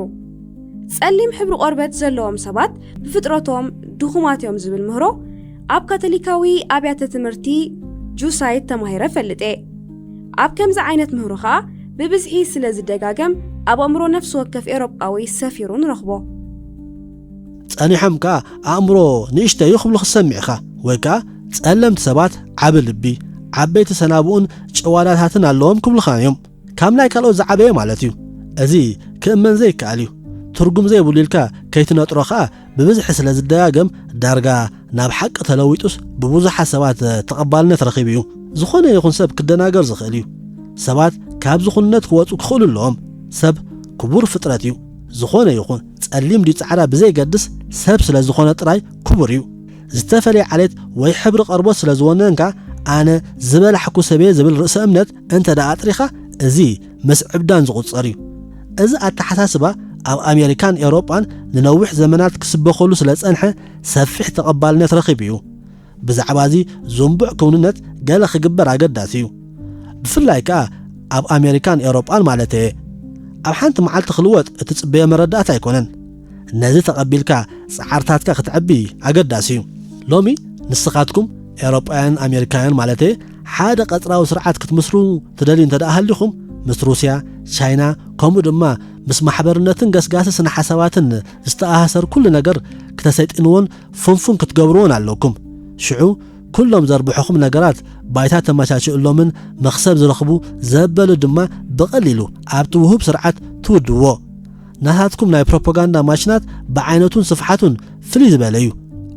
ጸሊም ሕብሪ ቆርበት ዘለዎም ሰባት ብፍጥረቶም ድኹማት እዮም ዝብል ምህሮ ኣብ ካቶሊካዊ ኣብያተ ትምህርቲ ጁሳይት ተማሂረ ፈልጥ እየ። ኣብ ከምዚ ዓይነት ምህሮ ኸኣ ብብዝሒ ስለ ዝደጋገም ኣብ ኣእምሮ ነፍሲ ወከፍ ኤውሮጳዊ ሰፊሩ ንረኽቦ። ጸኒሖም ከኣ ኣእምሮ ንእሽተይ እዩ ክብሉ ክትሰምዕ ኢኻ፣ ወይ ከኣ ጸለምቲ ሰባት ዓቢ ልቢ፣ ዓበይቲ ሰናብኡን ጭዋዳታትን ኣለዎም ክብሉኻ እዮም። ካብ ናይ ካልኦት ዝዓበየ ማለት እዩ። እዚ ክእመን ዘይከኣል እዩ። ትርጉም ዘይብሉ ኢልካ ከይትነጥሮ ከኣ ብብዝሒ ስለ ዝደጋገም ዳርጋ ናብ ሓቂ ተለዊጡስ ብብዙሓት ሰባት ተቐባልነት ረኺቡ እዩ። ዝኾነ ይኹን ሰብ ክደናገር ዝኽእል እዩ። ሰባት ካብ ዝኹንነት ክወጹ ክኽእሉ ኣለዎም። ሰብ ክቡር ፍጥረት እዩ። ዝኾነ ይኹን ጸሊም ድዩ ጻዕዳ ብዘይገድስ ሰብ ስለ ዝኾነ ጥራይ ክቡር እዩ። ዝተፈለየ ዓሌት ወይ ሕብሪ ቀርቦት ስለ ዝወነንካ ኣነ ዝበላሕኩ ሰብየ ዝብል ርእሰ እምነት እንተ ደኣ ኣጥሪኻ እዚ ምስ ዕብዳን ዝቑጸር እዩ። እዚ ኣተሓሳስባ ኣብ ኣሜሪካን ኤውሮጳን ንነዊሕ ዘመናት ክስበኸሉ ስለ ጸንሐ ሰፊሕ ተቐባልነት ረኺቡ እዩ። ብዛዕባ እዚ ዝንቡዕ ክውንነት ገለ ክግበር ኣገዳሲ እዩ። ብፍላይ ከኣ ኣብ ኣሜሪካን ኤውሮጳን ማለተየ። ኣብ ሓንቲ መዓልቲ ክልወጥ እትጽበዮ መረዳእታ ኣይኮነን። ነዚ ተቐቢልካ ጻዕርታትካ ክትዕቢ ኣገዳሲ እዩ። ሎሚ ንስኻትኩም ኤውሮጳውያን ኣሜሪካውያን ማለተየ ሓደ ቀጽራዊ ስርዓት ክትምስሩ ትደልዩ እንተ ደኣ ሃሊኹም ምስ ሩስያ፣ ቻይና ከምኡ ድማ ምስ ማሕበርነትን ገስጋሲ ስነ ሓሳባትን ዝተኣሳሰር ኩሉ ነገር ክተሰይጥንዎን ፍንፉን ክትገብርዎን ኣለኩም። ሽዑ ኩሎም ዘርብሑኹም ነገራት ባይታ ተመቻችእሎምን መኽሰብ ዝረኽቡ ዘበሉ ድማ ብቐሊሉ ኣብቲ ውሁብ ስርዓት ትውድዎ። ናታትኩም ናይ ፕሮፓጋንዳ ማሽናት ብዓይነቱን ስፍሓቱን ፍልይ ዝበለ እዩ።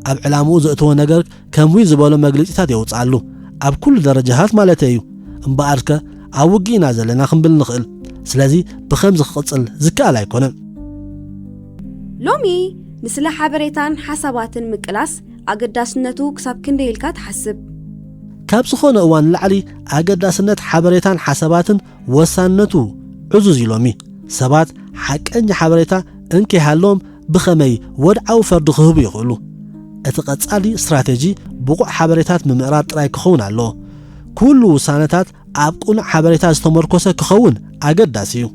ኣብ ዕላምኡ ዘእትዎ ነገር ከም ዊን ዝበሎ መግለጺታት የውጽኣሉ። ኣብ ኩሉ ደረጃታት ማለተይ እዩ። እምበኣርከ ኣብ ውግእ ኢና ዘለና ክንብል ንኽእል። ስለዚ ብኸምዚ ክቕጽል ዝከኣል ኣይኮነን። ሎሚ ንስለ ሓበሬታን ሓሳባትን ምቅላስ ኣገዳስነቱ ክሳብ ክንደይ ኢልካ ትሓስብ? ካብ ዝኾነ እዋን ንላዕሊ ኣገዳስነት ሓበሬታን ሓሳባትን ወሳንነቱ ዕዙዝ እዩ ሎሚ። ሰባት ሓቀኛ ሓበሬታ እንከይሃለዎም ብኸመይ ወድዓዊ ፈርዲ ክህቡ ይኽእሉ? እቲ ቀጻሊ ስትራቴጂ ብቑዕ ሓበሬታት ምምእራር ጥራይ ክኸውን ኣለዎ። ኩሉ ውሳነታት ኣብ ቅኑዕ ሓበሬታ ዝተመርኮሰ ክኸውን ኣገዳሲ እዩ።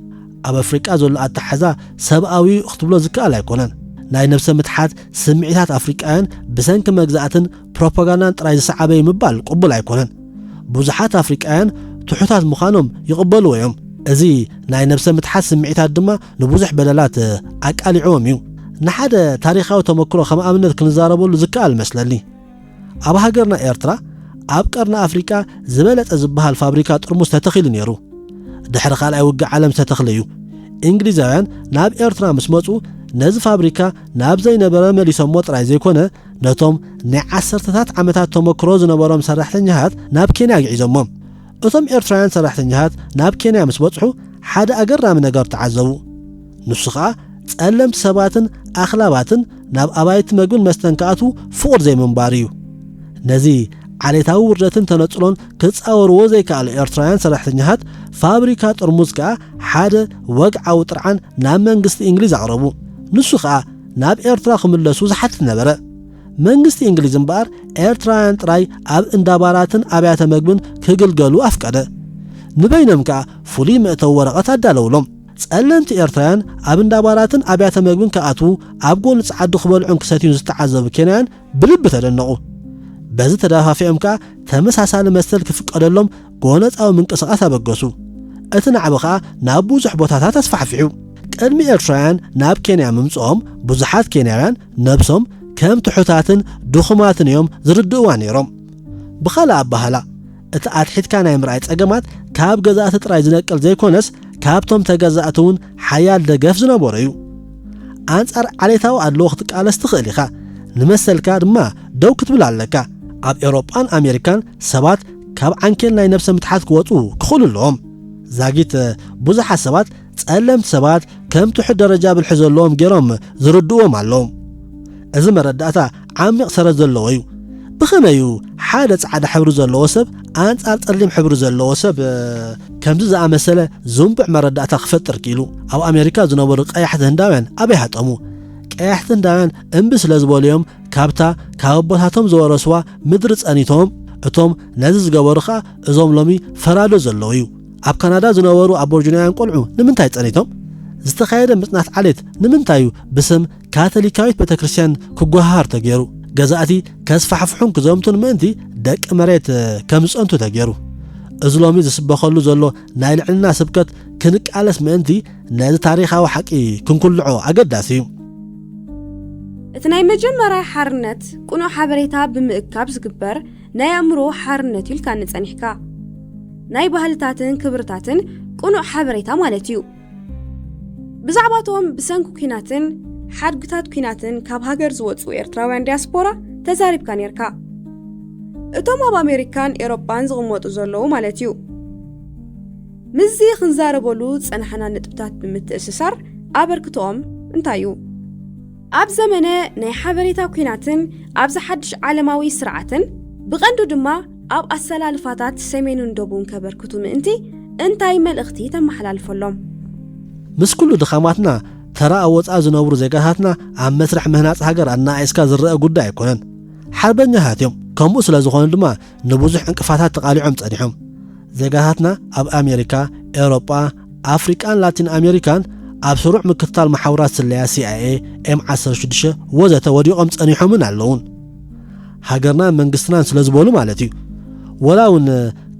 ኣብ ኣፍሪቃ ዘሎ ኣተሓዛ ሰብኣዊ እዩ ክትብሎ ዝከኣል ኣይኮነን። ናይ ነብሰ ምትሓት ስምዒታት ኣፍሪቃውያን ብሰንኪ መግዛእትን ፕሮፓጋንዳን ጥራይ ዝሰዓበ እዩ ምባል ቅቡል ኣይኮነን። ብዙሓት ኣፍሪቃውያን ትሑታት ምዃኖም ይቕበልዎ እዮም። እዚ ናይ ነብሰ ምትሓት ስምዒታት ድማ ንብዙሕ በደላት ኣቃሊዕዎም እዩ። ንሓደ ታሪኻዊ ተመክሮ ከም ኣብነት ክንዛረበሉ ዝከኣል መስለኒ። ኣብ ሃገርና ኤርትራ ኣብ ቀርኒ ኣፍሪቃ ዝበለጸ ዝበሃል ፋብሪካ ጥርሙስ ተተኺሉ ነይሩ። ድሕሪ ካልኣይ ውግእ ዓለም ዝተተኽለ እዩ። እንግሊዛውያን ናብ ኤርትራ ምስ መጹ ነዚ ፋብሪካ ናብ ዘይነበረ መሊሶሞ ጥራይ ዘይኮነ ነቶም ናይ ዓሰርተታት ዓመታት ተመክሮ ዝነበሮም ሰራሕተኛታት ናብ ኬንያ ኣግዒዞሞም። እቶም ኤርትራውያን ሰራሕተኛታት ናብ ኬንያ ምስ በጽሑ ሓደ ኣገራሚ ነገር ተዓዘቡ። ንሱ ኸኣ ጸለምቲ ሰባትን ኣኽላባትን ናብ ኣባይቲ መግብን መስተን ክኣትዉ ፍቑድ ዘይምንባሩ እዩ። ነዚ ዓሌታዊ ውርደትን ተነጽሎን ክጻወርዎ ዘይከኣሉ ኤርትራውያን ሰራሕተኛታት ፋብሪካ ጥርሙዝ ከኣ ሓደ ወግዓዊ ጥርዓን ናብ መንግስቲ እንግሊዝ ኣቕረቡ። ንሱ ኸኣ ናብ ኤርትራ ክምለሱ ዝሓትት ነበረ። መንግስቲ እንግሊዝ እምበኣር ኤርትራውያን ጥራይ ኣብ እንዳባራትን ኣብያተ መግብን ክግልገሉ ኣፍቀደ። ንበይኖም ከኣ ፍሉይ መእተዊ ወረቐት ኣዳለውሎም። ጸለምቲ ኤርትራውያን ኣብ እንዳባራትን ኣብያተ መግብን ክኣትዉ ኣብ ጎኒ ጸዓዱ ክበልዑን ክሰትዩን ዝተዓዘቡ ኬንያውያን ብልቢ ተደነቑ። በዚ ተደፋፊኦም ከኣ ተመሳሳሊ መሰል ክፍቀደሎም ጎነጻዊ ምንቅስቓስ ኣበገሱ። እቲ ናዕቢ ከኣ ናብ ብዙሕ ቦታታት ኣስፋሕፊሑ። ቅድሚ ኤርትራውያን ናብ ኬንያ ምምጽኦም ብዙሓት ኬንያውያን ነብሶም ከም ትሑታትን ድኹማትን እዮም ዝርድእዋ ነይሮም። ብኻልእ ኣባህላ እቲ ኣትሒትካ ናይ ምርኣይ ጸገማት ካብ ገዛእቲ ጥራይ ዝነቅል ዘይኮነስ ካብቶም ተገዛእቲ እውን ሓያል ደገፍ ዝነበሮ እዩ። ኣንጻር ዓሌታዊ ኣድልዎ ክትቃለስ ትኽእል ኢኻ፣ ንመሰልካ ድማ ደው ክትብል ኣለካ። ኣብ ኤውሮጳን ኣሜሪካን ሰባት ካብ ዓንኬል ናይ ነብሰ ምትሓት ክወጹ ክኽእሉ ኣለዎም። ዛጊት ብዙሓት ሰባት ጸለምቲ ሰባት ከም ትሑት ደረጃ ብልሒ ዘለዎም ገይሮም ዝርድእዎም ኣለዎም። እዚ መረዳእታ ዓሚቕ ሰረት ዘለዎ እዩ። ብኸመይ እዩ ሓደ ጻዕዳ ሕብሪ ዘለዎ ሰብ ኣንጻር ጸሊም ሕብሪ ዘለዎ ሰብ ከምዚ ዝኣመሰለ ዝንቡዕ መረዳእታ ክፈጥር ክኢሉ? ኣብ ኣሜሪካ ዝነበሩ ቀያሕቲ ህንዳውያን ኣበይ ሃጠሙ? ቀያሕቲ ህንዳውያን እምቢ ስለ ዝበሉ እዮም ካብታ ካብ ኣቦታቶም ዝወረስዋ ምድሪ ጸኒቶም። እቶም ነዚ ዝገበሩ ኸኣ እዞም ሎሚ ፈራዶ ዘለዉ እዩ። ኣብ ካናዳ ዝነበሩ ኣቦርጅናውያን ቆልዑ ንምንታይ ጸኒቶም? ዝተኻየደ ምጽናት ዓሌት ንምንታይ እዩ ብስም ካቶሊካዊት ቤተክርስትያን ክጓሃሃር ተገይሩ? ገዛእቲ ከስፋሕፍሑን ክዘምቱን ምእንቲ ደቂ መሬት ከም ዝጸንቱ ተገይሩ። እዚ ሎሚ ዝስበኸሉ ዘሎ ናይ ልዕልና ስብከት ክንቃለስ ምእንቲ ነዚ ታሪኻዊ ሓቂ ክንኩልዖ ኣገዳሲ እዩ። እቲ ናይ መጀመርያ ሓርነት ቅኑዕ ሓበሬታ ብምእካብ ዝግበር ናይ ኣእምሮ ሓርነት ኢልካኒ ጸኒሕካ። ናይ ባህልታትን ክብርታትን ቅኑዕ ሓበሬታ ማለት እዩ። ብዛዕባቶም ብሰንኪ ኲናትን ሓድግታት ኲናትን ካብ ሃገር ዝወጹ ኤርትራውያን ዲያስፖራ ተዛሪብካ ኔርካ። እቶም ኣብ ኣሜሪካን ኤሮጳን ዝቕመጡ ዘለዉ ማለት እዩ። ምስዚ ክንዛረበሉ ዝጸናሕና ነጥብታት ብምትእስሳር ኣበርክቶኦም እንታይ እዩ? ኣብ ዘመነ ናይ ሓበሬታ ኲናትን ኣብዚ ሓድሽ ዓለማዊ ስርዓትን ብቐንዱ ድማ ኣብ ኣሰላልፋታት ሰሜንን ደቡብን ከበርክቱ ምእንቲ እንታይ መልእኽቲ ተመሓላልፈሎም? ምስ ኩሉ ድኻማትና ተራ ኣብ ወጻኢ ዝነብሩ ዜጋታትና ኣብ መስርሕ ምህናጽ ሃገር ኣናኣኢስካ ዝረአ ጉዳይ ኣይኮነን። ሓርበኛታት እዮም። ከምኡ ስለ ዝኾኑ ድማ ንብዙሕ ዕንቅፋታት ተቓሊዖም ጸኒሖም። ዜጋታትና ኣብ ኣሜሪካ፣ ኤውሮጳ፣ ኣፍሪቃን ላቲን ኣሜሪካን ኣብ ስሩዕ ምክትታል መሓውራት ስለያ ሲኣይኤ፣ ኤም ዓሰርተ ሽዱሽተ ወዘተ ወዲቖም ጸኒሖምን ኣለውን። ሃገርናን መንግስትናን ስለ ዝበሉ ማለት እዩ። ወላ እውን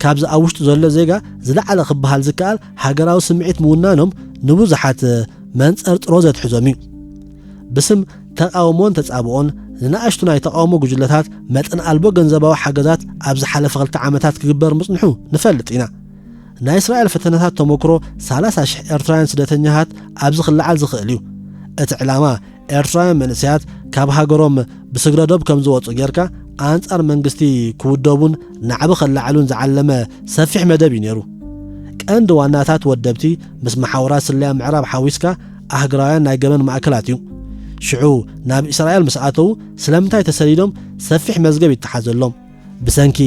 ካብዚ ኣብ ውሽጡ ዘሎ ዜጋ ዝለዓለ ክበሃል ዝከኣል ሃገራዊ ስምዒት ምውናኖም ንብዙሓት መንጸርጥሮ ዘትሕዞም እዩ። ብስም ተቓውሞን ተጻብኦን ንንኣሽቱ ናይ ተቓውሞ ጉጅለታት መጠን ኣልቦ ገንዘባዊ ሓገዛት ኣብ ዝሓለፈ ክልተ ዓመታት ክግበር ምጽንሑ ንፈልጥ ኢና። ናይ እስራኤል ፈተነታት ተመክሮ ሰላሳ ሽሕ ኤርትራውያን ስደተኛታት ኣብዚ ክለዓል ዝኽእል እዩ። እቲ ዕላማ ኤርትራውያን መንእሰያት ካብ ሃገሮም ብስግረ ዶብ ከም ዝወጹ ጌርካ ኣንጻር መንግስቲ ክውደቡን ናዕቢ ከለዓዕሉን ዝዓለመ ሰፊሕ መደብ እዩ ነይሩ። ቀንዲ ዋናታት ወደብቲ ምስ መሓውራት ስለያ ምዕራብ ሓዊስካ ኣህግራውያን ናይ ገበን ማእከላት እዩ። ሽዑ ናብ እስራኤል ምስ ኣተዉ ስለምንታይ ተሰዲዶም ሰፊሕ መዝገብ ይተሓዘሎም። ብሰንኪ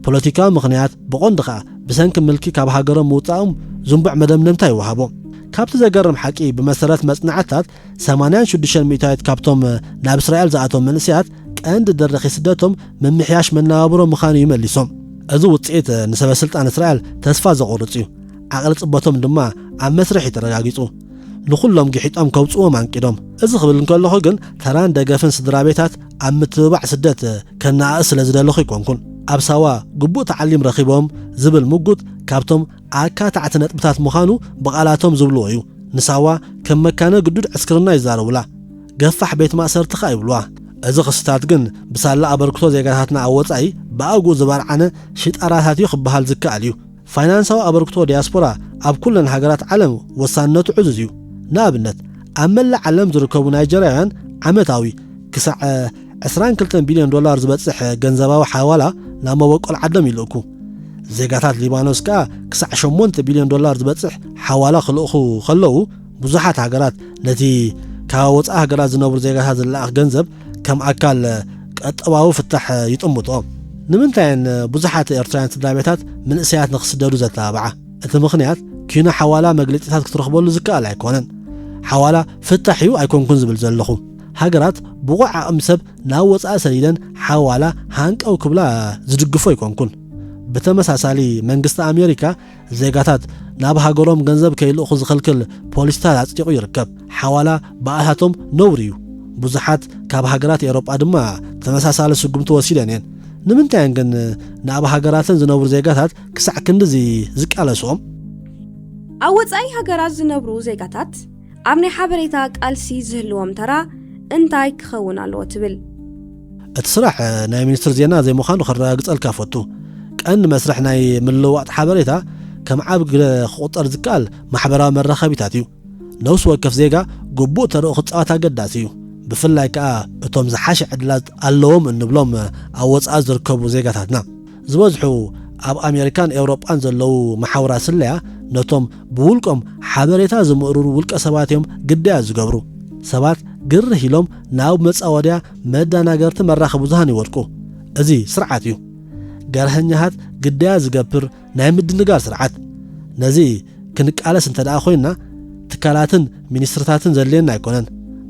ፖለቲካዊ ምኽንያት ብቐንዱ ኸኣ ብሰንኪ ምልኪ ካብ ሃገሮም ምውጻኦም ዝንቡዕ መደምደምታ ይወሃቦ። ካብቲ ዘገርም ሓቂ ብመሰረት መጽናዕትታት ሰማንያን ሽዱሽተን ሚእታዊት ካብቶም ናብ እስራኤል ዝኣተው መንእሰያት ቀንዲ ደረኺ ስደቶም ምምሕያሽ መነባብሮ ምዃኑ እዩ መሊሶም። እዚ ውጽኢት ንሰበ ስልጣን እስራኤል ተስፋ ዘቑርጽ እዩ። ዓቕሊ ጽበቶም ድማ ኣብ መስርሕ እዩ ተረጋጊጹ። ንኹሎም ግሒጦም ከውጽዎም ኣንቂዶም። እዚ ክብል እንከለኹ ግን ተራን ደገፍን ስድራ ቤታት ኣብ ምትብባዕ ስደት ከነኣእስ ስለ ዝደለኹ ኣይኮንኩን። ኣብ ሳዋ ግቡእ ተዓሊም ረኺቦም ዝብል ምጉት ካብቶም ኣካታዕቲ ነጥብታት ምዃኑ ብቓላቶም ዝብልዎ እዩ። ንሳዋ ከም መካነ ግዱድ ዕስክርና ይዛረቡላ። ገፋሕ ቤት ማእሰርቲ ኸኣ ይብልዋ። እዚ ክስታት ግን ብሳላ ኣበርክቶ ዜጋታትና ኣብ ወጻኢ ብኣግኡ ዝበርዓነ ሽጣራታት እዩ ክበሃል ዝከኣል እዩ። ፋይናንሳዊ ኣበርክቶ ዲያስፖራ ኣብ ኩለን ሃገራት ዓለም ወሳንነቱ ዕዙዝ እዩ። ንኣብነት ኣብ መላእ ዓለም ዝርከቡ ናይጀርያውያን ዓመታዊ ክሳዕ ዕስራን ክልተን ቢልዮን ዶላር ዝበጽሕ ገንዘባዊ ሓዋላ ናብ መበቆል ዓዶም ይልእኩ። ዜጋታት ሊባኖስ ከኣ ክሳዕ ሸሞንተ ቢልዮን ዶላር ዝበጽሕ ሓዋላ ክልእኹ ከለዉ ብዙሓት ሃገራት ነቲ ካብ ወጻኢ ሃገራት ዝነብሩ ዜጋታት ዝለኣኽ ገንዘብ ከም ኣካል ቀጠባዊ ፍታሕ ይጥምቶ። ንምንታይ እየን ብዙሓት ኤርትራውያን ስድራ ቤታት መንእሰያት ንኽስደዱ ዘተባብዓ? እቲ ምኽንያት ኪኖ ሓዋላ መግለጺታት ክትረኽበሉ ዝከኣል ኣይኮነን። ሓዋላ ፍታሕ እዩ ኣይኮንኩን ዝብል ዘለኹ። ሃገራት ብቑዕ ዓቕሚ ሰብ ናብ ወጻኢ ሰዲደን ሓዋላ ሃንቀው ክብላ ዝድግፎ ኣይኮንኩን። ብተመሳሳሊ መንግስቲ ኣሜሪካ ዜጋታት ናብ ሃገሮም ገንዘብ ከይልእኹ ዝኽልክል ፖሊሲታት ኣጽዲቑ ይርከብ። ሓዋላ ብኣታቶም ነውሪ እዩ። ብዙሓት ካብ ሃገራት ኤውሮጳ ድማ ተመሳሳሊ ስጉምቲ ወሲደን እየን። ንምንታይ እየን ግን ናብ ሃገራተን ዝነብሩ ዜጋታት ክሳዕ ክንድዚ ዝቃለስኦም? ኣብ ወጻኢ ሃገራት ዝነብሩ ዜጋታት ኣብ ናይ ሓበሬታ ቃልሲ ዝህልዎም ተራ እንታይ ክኸውን ኣለዎ ትብል? እቲ ስራሕ ናይ ሚኒስትር ዜና ዘይምዃኑ ከረጋግጸልካ ፈቱ። ቀንዲ መስርሕ ናይ ምልውዋጥ ሓበሬታ ከም ዓብ ግደ ክቑጠር ዝከኣል ማሕበራዊ መራኸቢታት እዩ። ነፍሲ ወከፍ ዜጋ ግቡእ ተርኡ ክጻወት ኣገዳሲ እዩ። ብፍላይ ከኣ እቶም ዝሓሸ ዕድላት ኣለዎም እንብሎም ኣብ ወጻኢ ዝርከቡ ዜጋታትና። ዝበዝሑ ኣብ ኣሜሪካን ኤውሮጳን ዘለዉ መሓውራት ስለያ ነቶም ብውልቆም ሓበሬታ ዝምእርሩ ውልቀ ሰባት እዮም ግዳያት ዝገብሩ። ሰባት ግርህ ኢሎም ናብ መጻወድያ መዳናገርቲ መራኸቢ ብዙሃን ይወድቁ። እዚ ስርዓት እዩ። ገርሀኛሃት ግዳያት ዝገብር ናይ ምድንጋር ስርዓት። ነዚ ክንቃለስ እንተ ደኣ ኮይንና ትካላትን ሚኒስትርታትን ዘድልየና ኣይኮነን።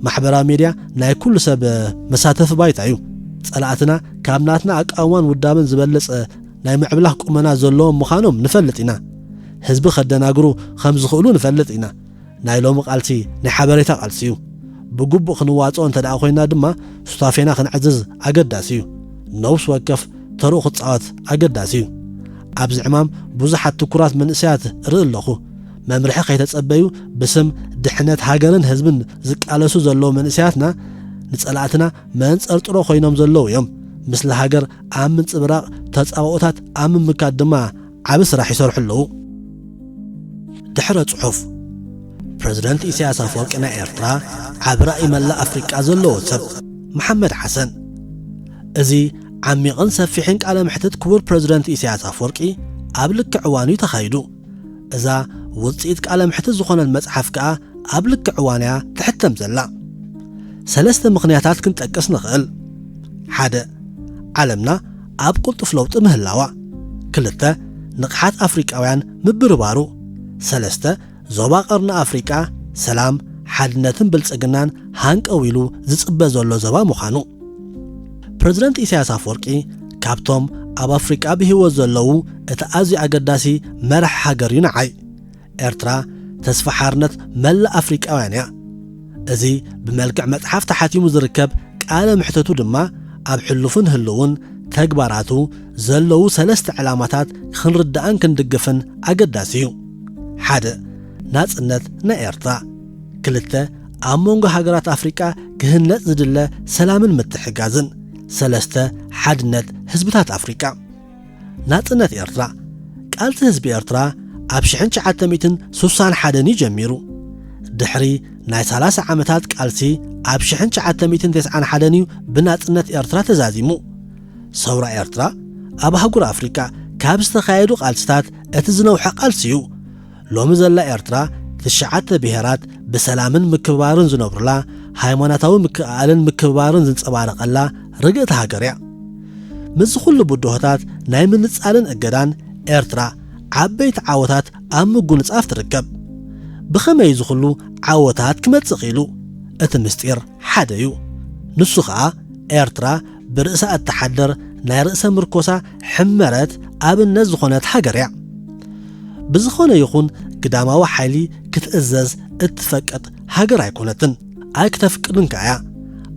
ማሕበራዊ ሜድያ ናይ ኩሉ ሰብ መሳተፊ ባይታ እዩ። ጸላእትና ካብ ናትና ኣቃውማን ውዳበን ዝበለጸ ናይ ምዕብላኽ ቁመና ዘለዎም ምዃኖም ንፈልጥ ኢና። ህዝቢ ከደናግሩ ከም ዝኽእሉ ንፈልጥ ኢና። ናይ ሎሚ ቃልሲ ናይ ሓበሬታ ቃልሲ እዩ። ብግቡእ ክንዋጽኦ እንተ ደኣ ኮይና ድማ ሱታፌና ክንዕዝዝ ኣገዳሲ እዩ። ነብሲ ወከፍ ተርኡ ክጻወት ኣገዳሲ እዩ። ኣብዚ ዕማም ብዙሓት ትኩራት መንእሰያት እርኢ ኣለኹ። መምርሒ ከይተጸበዩ ብስም ድሕነት ሃገርን ህዝብን ዝቃለሱ ዘለዉ መንእሰያትና ንጸላእትና መንጸርጥሮ ኮይኖም ዘለዉ እዮም። ምስሊ ሃገር ኣብ ምንጽብራቕ ተጻብኦታት ኣብ ምምካት ድማ ዓቢ ስራሕ ይሰርሑ ኣለዉ። ድሕረ ጽሑፍ ፕረዚደንት ኢሳያስ ኣፈወርቂ ናይ ኤርትራ ዓቢ ራእይ መላእ ኣፍሪቃ ዘለዎ ሰብ መሓመድ ሓሰን። እዚ ዓሚቕን ሰፊሕን ቃለ መሕትት ክቡር ፕረዚደንት ኢሳያስ ኣፈወርቂ ኣብ ልክዕ እዋኑ እዩ ተኻይዱ። እዛ ውጽኢት ቃለ መሕትት ዝኾነት መጽሓፍ ከኣ ኣብ ልክዕ እዋን እያ ትሕተም ዘላ። ሰለስተ ምኽንያታት ክንጠቅስ ንኽእል። ሓደ፣ ዓለምና ኣብ ቅልጡፍ ለውጢ ምህላዋ። ክልተ፣ ንቕሓት ኣፍሪቃውያን ምብርባሩ። ሰለስተ፣ ዞባ ቀርኒ ኣፍሪቃ ሰላም፣ ሓድነትን ብልጽግናን ሃንቀው ኢሉ ዝጽበ ዘሎ ዞባ ምዃኑ። ፕረዚደንት ኢሳያስ ኣፈወርቂ ካብቶም ኣብ ኣፍሪቃ ብህይወት ዘለዉ እቲ ኣዝዩ ኣገዳሲ መራሕ ሃገር እዩ ንዓይ። ኤርትራ ተስፋ ሓርነት መላእ ኣፍሪቃውያን እያ። እዚ ብመልክዕ መጽሓፍ ተሓቲሙ ዝርከብ ቃለ መሕተቱ ድማ ኣብ ሕሉፍን ህልውን ተግባራቱ ዘለዉ ሰለስተ ዕላማታት ክንርዳእን ክንድግፍን ኣገዳሲ እዩ። ሓደ፣ ናጽነት ናይ ኤርትራ። ክልተ፣ ኣብ መንጎ ሃገራት ኣፍሪቃ ክህነጽ ዝድለ ሰላምን ምትሕጋዝን። ሰለስተ፣ ሓድነት ህዝብታት ኣፍሪቃ። ናጽነት ኤርትራ። ቃልሲ ህዝቢ ኤርትራ ኣብ ሽሕን ትሽዓተ ሚእትን ስሳን ሓደን እዩ ጀሚሩ። ድሕሪ ናይ ሰላሳ ዓመታት ቃልሲ ኣብ ሽሕን ትሽዓተ ሚእትን ተስዓን ሓደን እዩ ብናጽነት ኤርትራ ተዛዚሙ። ሰውራ ኤርትራ ኣብ ኣህጉር ኣፍሪቃ ካብ ዝተኻየዱ ቃልስታት እቲ ዝነውሐ ቃልሲ እዩ። ሎሚ ዘላ ኤርትራ ትሽዓተ ብሄራት ብሰላምን ምክብባርን ዝነብሩላ፣ ሃይማኖታዊ ምክእኣልን ምክብባርን ዝንጸባረቐላ ርግእቲ ሃገር እያ። ምስዚ ኩሉ ብድሆታት ናይ ምንጻልን እገዳን ኤርትራ ዓበይቲ ዓወታት ኣብ ምጉንጻፍ ትርከብ። ብኸመይ እዚ ኩሉ ዓወታት ክመጽእ ክኢሉ? እቲ ምስጢር ሓደ እዩ። ንሱ ኸኣ ኤርትራ ብርእሳ እትሓድር ናይ ርእሰ ምርኮሳ ሕመረት ኣብነት ዝኾነት ሃገር እያ። ብዝኾነ ይኹን ግዳማዊ ሓይሊ ክትእዘዝ እትፈቅድ ሃገር ኣይኮነትን፣ ኣይክተፍቅድን ከኣ እያ።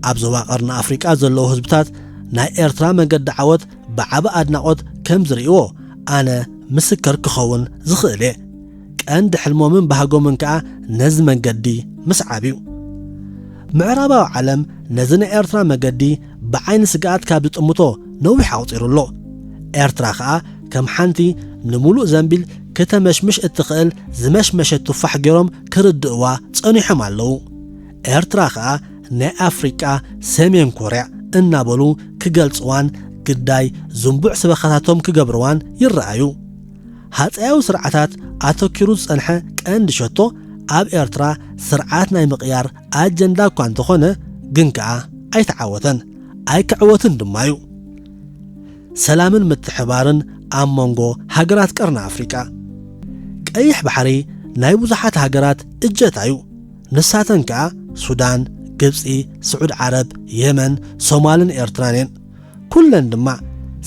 ኣብ ዞባ ቀርኒ ኣፍሪቃ ዘለዉ ህዝብታት ናይ ኤርትራ መገዲ ዓወት ብዓቢ ኣድናቖት ከም ዝርእይዎ ኣነ ምስክር ክኸውን ዝኽእል እየ። ቀንዲ ሕልሞምን ባህጎምን ከኣ ነዚ መንገዲ ምስዓብ እዩ። ምዕራባዊ ዓለም ነዚ ናይ ኤርትራ መገዲ ብዓይኒ ስግኣት ካብ ዝጥምቶ ነዊሕ ኣቑጺሩ ኣሎ። ኤርትራ ከኣ ከም ሓንቲ ንምሉእ ዘንቢል ክተመሽምሽ እትኽእል ዝመሽመሸት ቱፋሕ ገይሮም ክርድእዋ ጸኒሖም ኣለዉ። ኤርትራ ከኣ ናይ ኣፍሪቃ ሰሜን ኮርያ እናበሉ ክገልጽዋን ግዳይ ዝንቡዕ ስበኻታቶም ክገብርዋን ይረኣዩ። ሃጸያዊ ስርዓታት ኣተኪሩ ዝጸንሐ ቀንዲ ሸቶ ኣብ ኤርትራ ስርዓት ናይ ምቕያር ኣጀንዳ እኳ እንተኾነ፣ ግን ከኣ ኣይተዓወተን፣ ኣይክዕወትን ድማ እዩ። ሰላምን ምትሕባርን ኣብ መንጎ ሃገራት ቀርኒ ኣፍሪቃ። ቀይሕ ባሕሪ ናይ ብዙሓት ሃገራት እጀታ እዩ። ንሳተን ከኣ ሱዳን፣ ግብጺ፣ ስዑድ ዓረብ፣ የመን፣ ሶማልን ኤርትራን እየን። ኩለን ድማ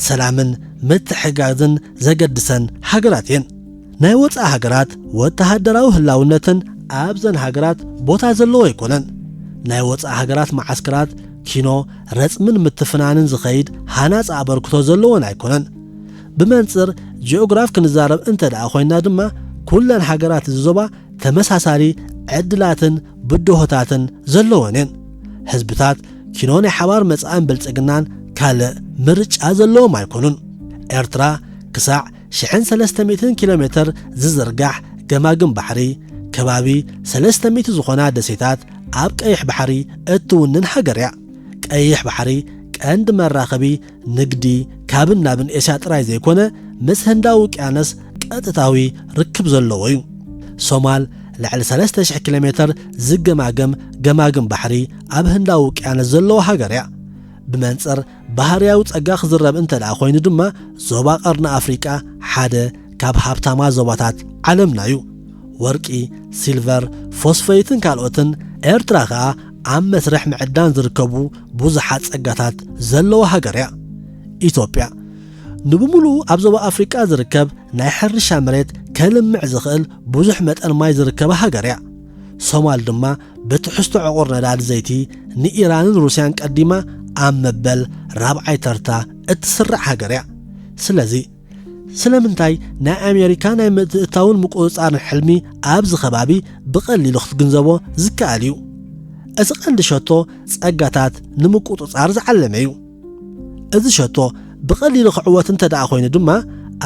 ሰላምን ምትሕጋዝን ዘገድሰን ሃገራት እየን። ናይ ወጻኢ ሃገራት ወተሃደራዊ ህላውነትን ኣብዘን ሃገራት ቦታ ዘለዎ ኣይኮነን። ናይ ወጻኢ ሃገራት መዓስከራት ኪኖ ረጽምን ምትፍናንን ዝኸይድ ሃናጺ ኣበርክቶ ዘለወን ኣይኮነን። ብመንጽር ጂኦግራፍ ክንዛረብ እንተ ደኣ ኮይና ድማ፣ ኩለን ሃገራት እዚ ዞባ ተመሳሳሊ ዕድላትን ብድሆታትን ዘለወን እየን። ህዝብታት ኪኖ ናይ ሓባር መጻእን ብልጽግናን ካልእ ምርጫ ዘለዎም ኣይኮኑን። ኤርትራ ክሳዕ ሽሕን ሰለስተ ሚእትን ኪሎ ሜተር ዝዝርጋሕ ገማግም ባሕሪ፣ ከባቢ ሰለስተ ሚእቲ ዝኾና ደሴታት ኣብ ቀይሕ ባሕሪ እትውንን ሃገር እያ። ቀይሕ ባሕሪ ቀንዲ መራኸቢ ንግዲ ካብን ናብን ኤስያ ጥራይ ዘይኮነ፣ ምስ ህንዳዊ ውቅያኖስ ቀጥታዊ ርክብ ዘለዎ እዩ። ሶማል ልዕሊ ሰለስተ ሽሕ ኪሎ ሜተር ዝገማገም ገማግም ባሕሪ ኣብ ህንዳዊ ውቅያኖስ ዘለዎ ሃገር እያ። ብመንጽር ባህርያዊ ጸጋ ክዝረብ እንተ ደኣ ኮይኑ ድማ፣ ዞባ ቀርኒ ኣፍሪቃ ሓደ ካብ ሃብታማ ዞባታት ዓለምና እዩ። ወርቂ፣ ሲልቨር፣ ፎስፈይትን ካልኦትን። ኤርትራ ከኣ ኣብ መስርሕ ምዕዳን ዝርከቡ ብዙሓት ጸጋታት ዘለዋ ሃገር እያ። ኢትዮጵያ ንብምሉኡ ኣብ ዞባ ኣፍሪቃ ዝርከብ ናይ ሕርሻ መሬት ከልምዕ ዝኽእል ብዙሕ መጠን ማይ ዝርከባ ሃገር እያ። ሶማል ድማ ብትሕዝቶ ዕቑር ነዳዲ ዘይቲ ንኢራንን ሩስያን ቀዲማ ኣብ መበል ራብዓይ ተርታ እትስራዕ ሃገር እያ። ስለዚ ስለምንታይ ናይ ኣሜሪካ ናይ ምትእትታውን ምቁጽጻርን ሕልሚ ኣብዚ ከባቢ ብቐሊሉ ክትግንዘቦ ዝከኣል እዩ? እቲ ቀንዲ ሸቶ ጸጋታት ንምቁጽጻር ዝዓለመ እዩ። እዚ ሸቶ ብቐሊሉ ክዕወት እንተ ደኣ ኮይኑ ድማ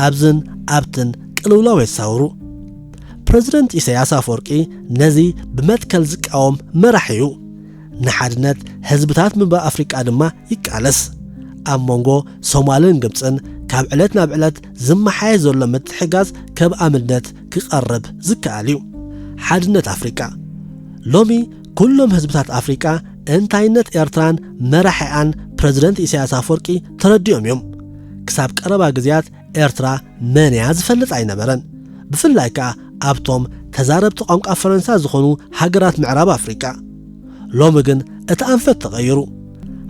ኣብዝን ኣብትን ቅልውላው የሳውሩ። ፕረዚደንት ኢሳያስ ኣፈወርቂ ነዚ ብመትከል ዝቃወም መራሒ እዩ። ንሓድነት ህዝብታት ምብራቕ ኣፍሪቃ ድማ ይቃለስ። ኣብ መንጎ ሶማልን ግብጽን ካብ ዕለት ናብ ዕለት ዝመሓየሽ ዘሎ ምትሕጋዝ ከም ኣብነት ክቐርብ ዝከኣል እዩ። ሓድነት ኣፍሪቃ። ሎሚ ኩሎም ህዝብታት ኣፍሪቃ እንታይነት ኤርትራን መራሒኣን ፕረዚደንት ኢሳያስ ኣፈወርቂ ተረዲኦም እዮም። ክሳብ ቀረባ ግዜያት ኤርትራ መን እያ ዝፈልጥ ኣይነበረን። ብፍላይ ከኣ ኣብቶም ተዛረብቲ ቋንቋ ፈረንሳ ዝኾኑ ሃገራት ምዕራብ ኣፍሪቃ። ሎሚ ግን እቲ ኣንፈት ተቐይሩ።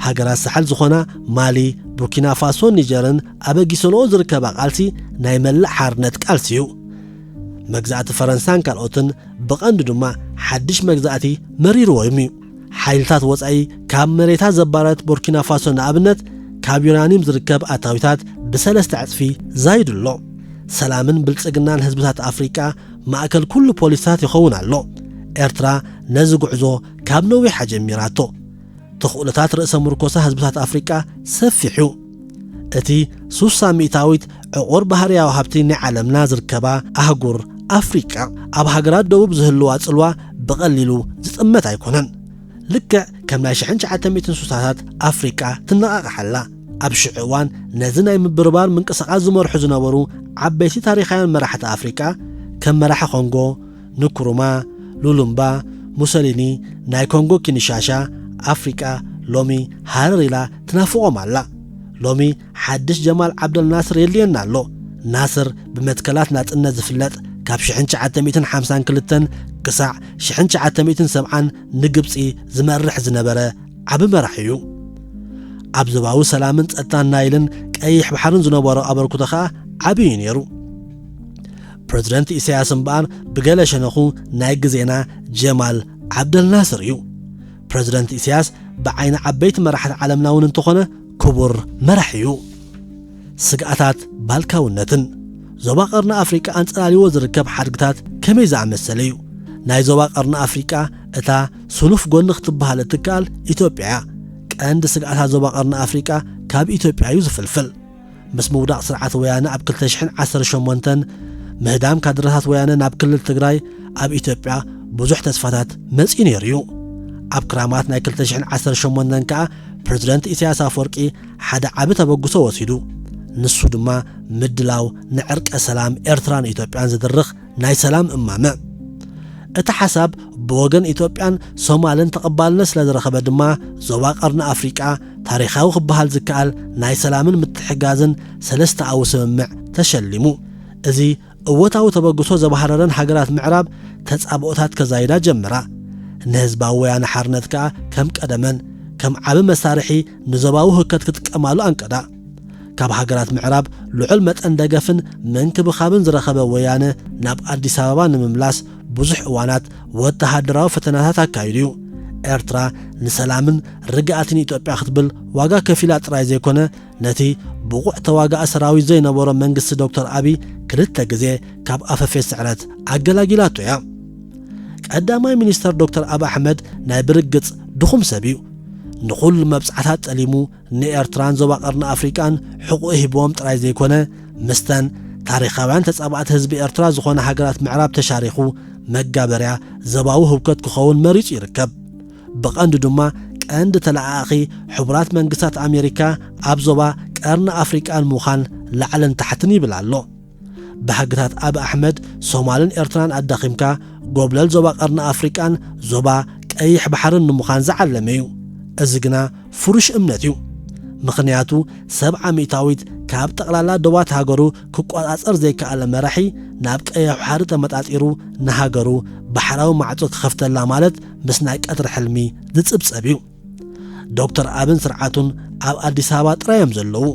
ሃገራት ሳሕል ዝኾና ማሊ፣ ቡርኪና ፋሶን ኒጀርን ኣበጊሰንኦ ዝርከባ ቃልሲ ናይ መላእ ሓርነት ቃልሲ እዩ። መግዛእቲ ፈረንሳን ካልኦትን ብቐንዱ ድማ ሓድሽ መግዛእቲ መሪርዎም እዩ። ሓይልታት ወጻኢ ካብ መሬታ ዘባረረት ቡርኪና ፋሶ ንኣብነት ካብ ዩራኒየም ዝርከብ ኣታዊታት ብሰለስተ ዕጽፊ ዛይዱ ኣሎ። ሰላምን ብልጽግናን ህዝብታት ኣፍሪቃ ማእከል ኩሉ ፖሊስታት ይኸውን ኣሎ። ኤርትራ ነዚ ጉዕዞ ካብ ነዊሓ ጀሚራቶ። ተኽእሎታት ርእሰ ምርኮሳ ህዝብታት ኣፍሪቃ ሰፊሕ እዩ። እቲ ሱሳ ሚእታዊት ዕቑር ባህርያዊ ሃብቲ ናይ ዓለምና ዝርከባ ኣህጉር ኣፍሪቃ ኣብ ሃገራት ደቡብ ዝህልዋ ጽልዋ ብቐሊሉ ዝጥመት ኣይኮነን። ልክዕ ከም ናይ ሽሕን ትሽዓተ ሚእትን ሱሳታት ኣፍሪቃ ትነቓቕሕ ኣላ። ኣብ ሽዑ እዋን ነዚ ናይ ምብርባር ምንቅስቓስ ዝመርሑ ዝነበሩ ዓበይቲ ታሪኻውያን መራሕቲ ኣፍሪቃ ከም መራሒ ኮንጎ፣ ንክሩማ፣ ሉሉምባ፣ ሙሰሊኒ፣ ናይ ኮንጎ ኪንሻሻ፣ ኣፍሪቃ ሎሚ ሃረር ኢላ ትናፍቖም ኣላ። ሎሚ ሓድሽ ጀማል ዓብደል ናስር የድልየና ኣሎ። ናስር ብመትከላት ናጽነት ዝፍለጥ፣ ካብ ሽሕን ትሽዓተ ሚእትን ሓምሳን ክልተን ክሳዕ ሽሕን ትሽዓተ ሚእትን ሰብዓን ንግብጺ ዝመርሕ ዝነበረ ዓቢ መራሒ እዩ። ኣብ ዞባዊ ሰላምን ጸጥታን ናይልን ቀይሕ ባሕርን ዝነበሮ ኣበርክቶ ኸኣ ዓቢ እዩ ነይሩ። ፕረዚደንት ኢሳያስ እምበኣር ብገለ ሸነኹ ናይ ግዜና ጀማል ዓብደልናስር እዩ። ፕረዚደንት ኢሳያስ ብዓይኒ ዓበይቲ መራሕቲ ዓለምና እውን እንተኾነ ክቡር መራሒ እዩ። ስግኣታት ባልካውነትን ዞባ ቀርኒ ኣፍሪቃ ኣንጸላልይዎ ዝርከብ ሓድግታት ከመይ ዝኣመሰለ እዩ? ናይ ዞባ ቀርኒ ኣፍሪቃ እታ ስኑፍ ጎኒ ክትበሃል እትከኣል ኢትዮጵያ እያ። ቀንዲ ስግኣታት ዞባ ቀርኒ ኣፍሪቃ ካብ ኢትዮጵያ እዩ ዝፍልፍል። ምስ ምውዳቕ ስርዓት ወያነ ኣብ ክልተ ሽሕን ዓሰርተ ሸሞንተን ምህዳም ካድረታት ወያነ ናብ ክልል ትግራይ ኣብ ኢትዮጵያ ብዙሕ ተስፋታት መጺኡ ነይሩ እዩ። ኣብ ክራማት ናይ ክልተ ሽሕን ዓሰርተ ሸሞንተን ከኣ ፕረዚደንት ኢሳያስ ኣፈወርቂ ሓደ ዓቢ ተበግሶ ወሲዱ። ንሱ ድማ ምድላው ንዕርቀ ሰላም ኤርትራን ኢትዮጵያን ዝድርኽ ናይ ሰላም እማመ። እቲ ሓሳብ ብወገን ኢትዮጵያን ሶማልን ተቐባልነት ስለ ዝረኸበ ድማ ዞባ ቀርኒ ኣፍሪቃ ታሪኻዊ ክበሃል ዝከኣል ናይ ሰላምን ምትሕጋዝን ሰለስተኣዊ ስምምዕ ተሸሊሙ። እዚ እወታዊ ተበግሶ ዘባህረረን ሃገራት ምዕራብ ተጻብኦታት ከዛይዳ ጀመራ። ንህዝባዊ ወያነ ሓርነት ከኣ ከም ቀደመን ከም ዓቢ መሳርሒ ንዞባዊ ህውከት ክጥቀማሉ ኣንቀዳ። ካብ ሃገራት ምዕራብ ልዑል መጠን ደገፍን ምንክብኻብን ዝረኸበ ወያነ ናብ ኣዲስ ኣበባ ንምምላስ ብዙሕ እዋናት ወተሃደራዊ ፈተናታት ኣካይዱ እዩ። ኤርትራ ንሰላምን ርግኣትን ኢትዮጵያ ክትብል ዋጋ ከፊላ ጥራይ ዘይኮነ፣ ነቲ ብቑዕ ተዋጋኢ ሰራዊት ዘይነበሮ መንግስቲ ዶክተር ኣቢ ክልተ ግዜ ካብ ኣፈፌ ስዕረት ኣገላጊላቶ እያ። ቀዳማይ ሚኒስተር ዶክተር ኣቢ ኣሕመድ ናይ ብርግጽ ድኹም ሰብ እዩ። ንኹሉ መብጻዕታት ጠሊሙ ንኤርትራን ዞባ ቀርኒ ኣፍሪቃን ሕቑኡ ሂብዎም ጥራይ ዘይኮነ፣ ምስተን ታሪኻውያን ተጻባእቲ ህዝቢ ኤርትራ ዝኾነ ሃገራት ምዕራብ ተሻሪኹ መጋበርያ ዞባዊ ህውከት ክኸውን መሪጹ ይርከብ። ብቐንዱ ድማ ቀንዲ ተለኣኣኺ ሕቡራት መንግስታት ኣሜሪካ ኣብ ዞባ ቀርኒ ኣፍሪቃን ምዃን ላዕልን ታሕትን ይብል ኣሎ። ብሕግታት ኣቢ ኣሕመድ ሶማልን ኤርትራን ኣዳኺምካ ጎብለል ዞባ ቀርኒ ኣፍሪቃን ዞባ ቀይሕ ባሕርን ንምዃን ዝዓለመ እዩ። እዚ ግና ፍሩሽ እምነት እዩ። ምኽንያቱ ሰብዓ ሚእታዊት ካብ ጠቕላላ ዶባት ሃገሩ ክቆጻጸር ዘይከኣለ መራሒ ናብ ቀይሕ ባሕሪ ተመጣጢሩ ንሃገሩ ባሕራዊ ማዕጾ ክኸፍተላ ማለት ምስ ናይ ቀትሪ ሕልሚ ዝጽብጸብ እዩ። ዶክተር ኣብን ስርዓቱን ኣብ ኣዲስ ኣበባ ጥራይ እዮም ዘለዉ።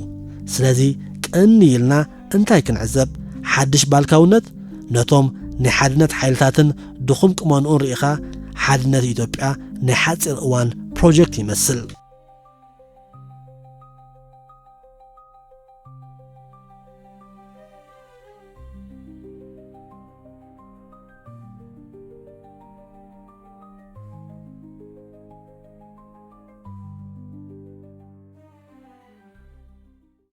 ስለዚ ቅኒ ኢልና እንታይ ክንዕዘብ? ሓድሽ ባልካውነት? ነቶም ናይ ሓድነት ሓይልታትን ድኹም ቁመንኡን ርኢኻ ሓድነት ኢትዮጵያ ናይ ሓጺር እዋን ፕሮጀክት ይመስል።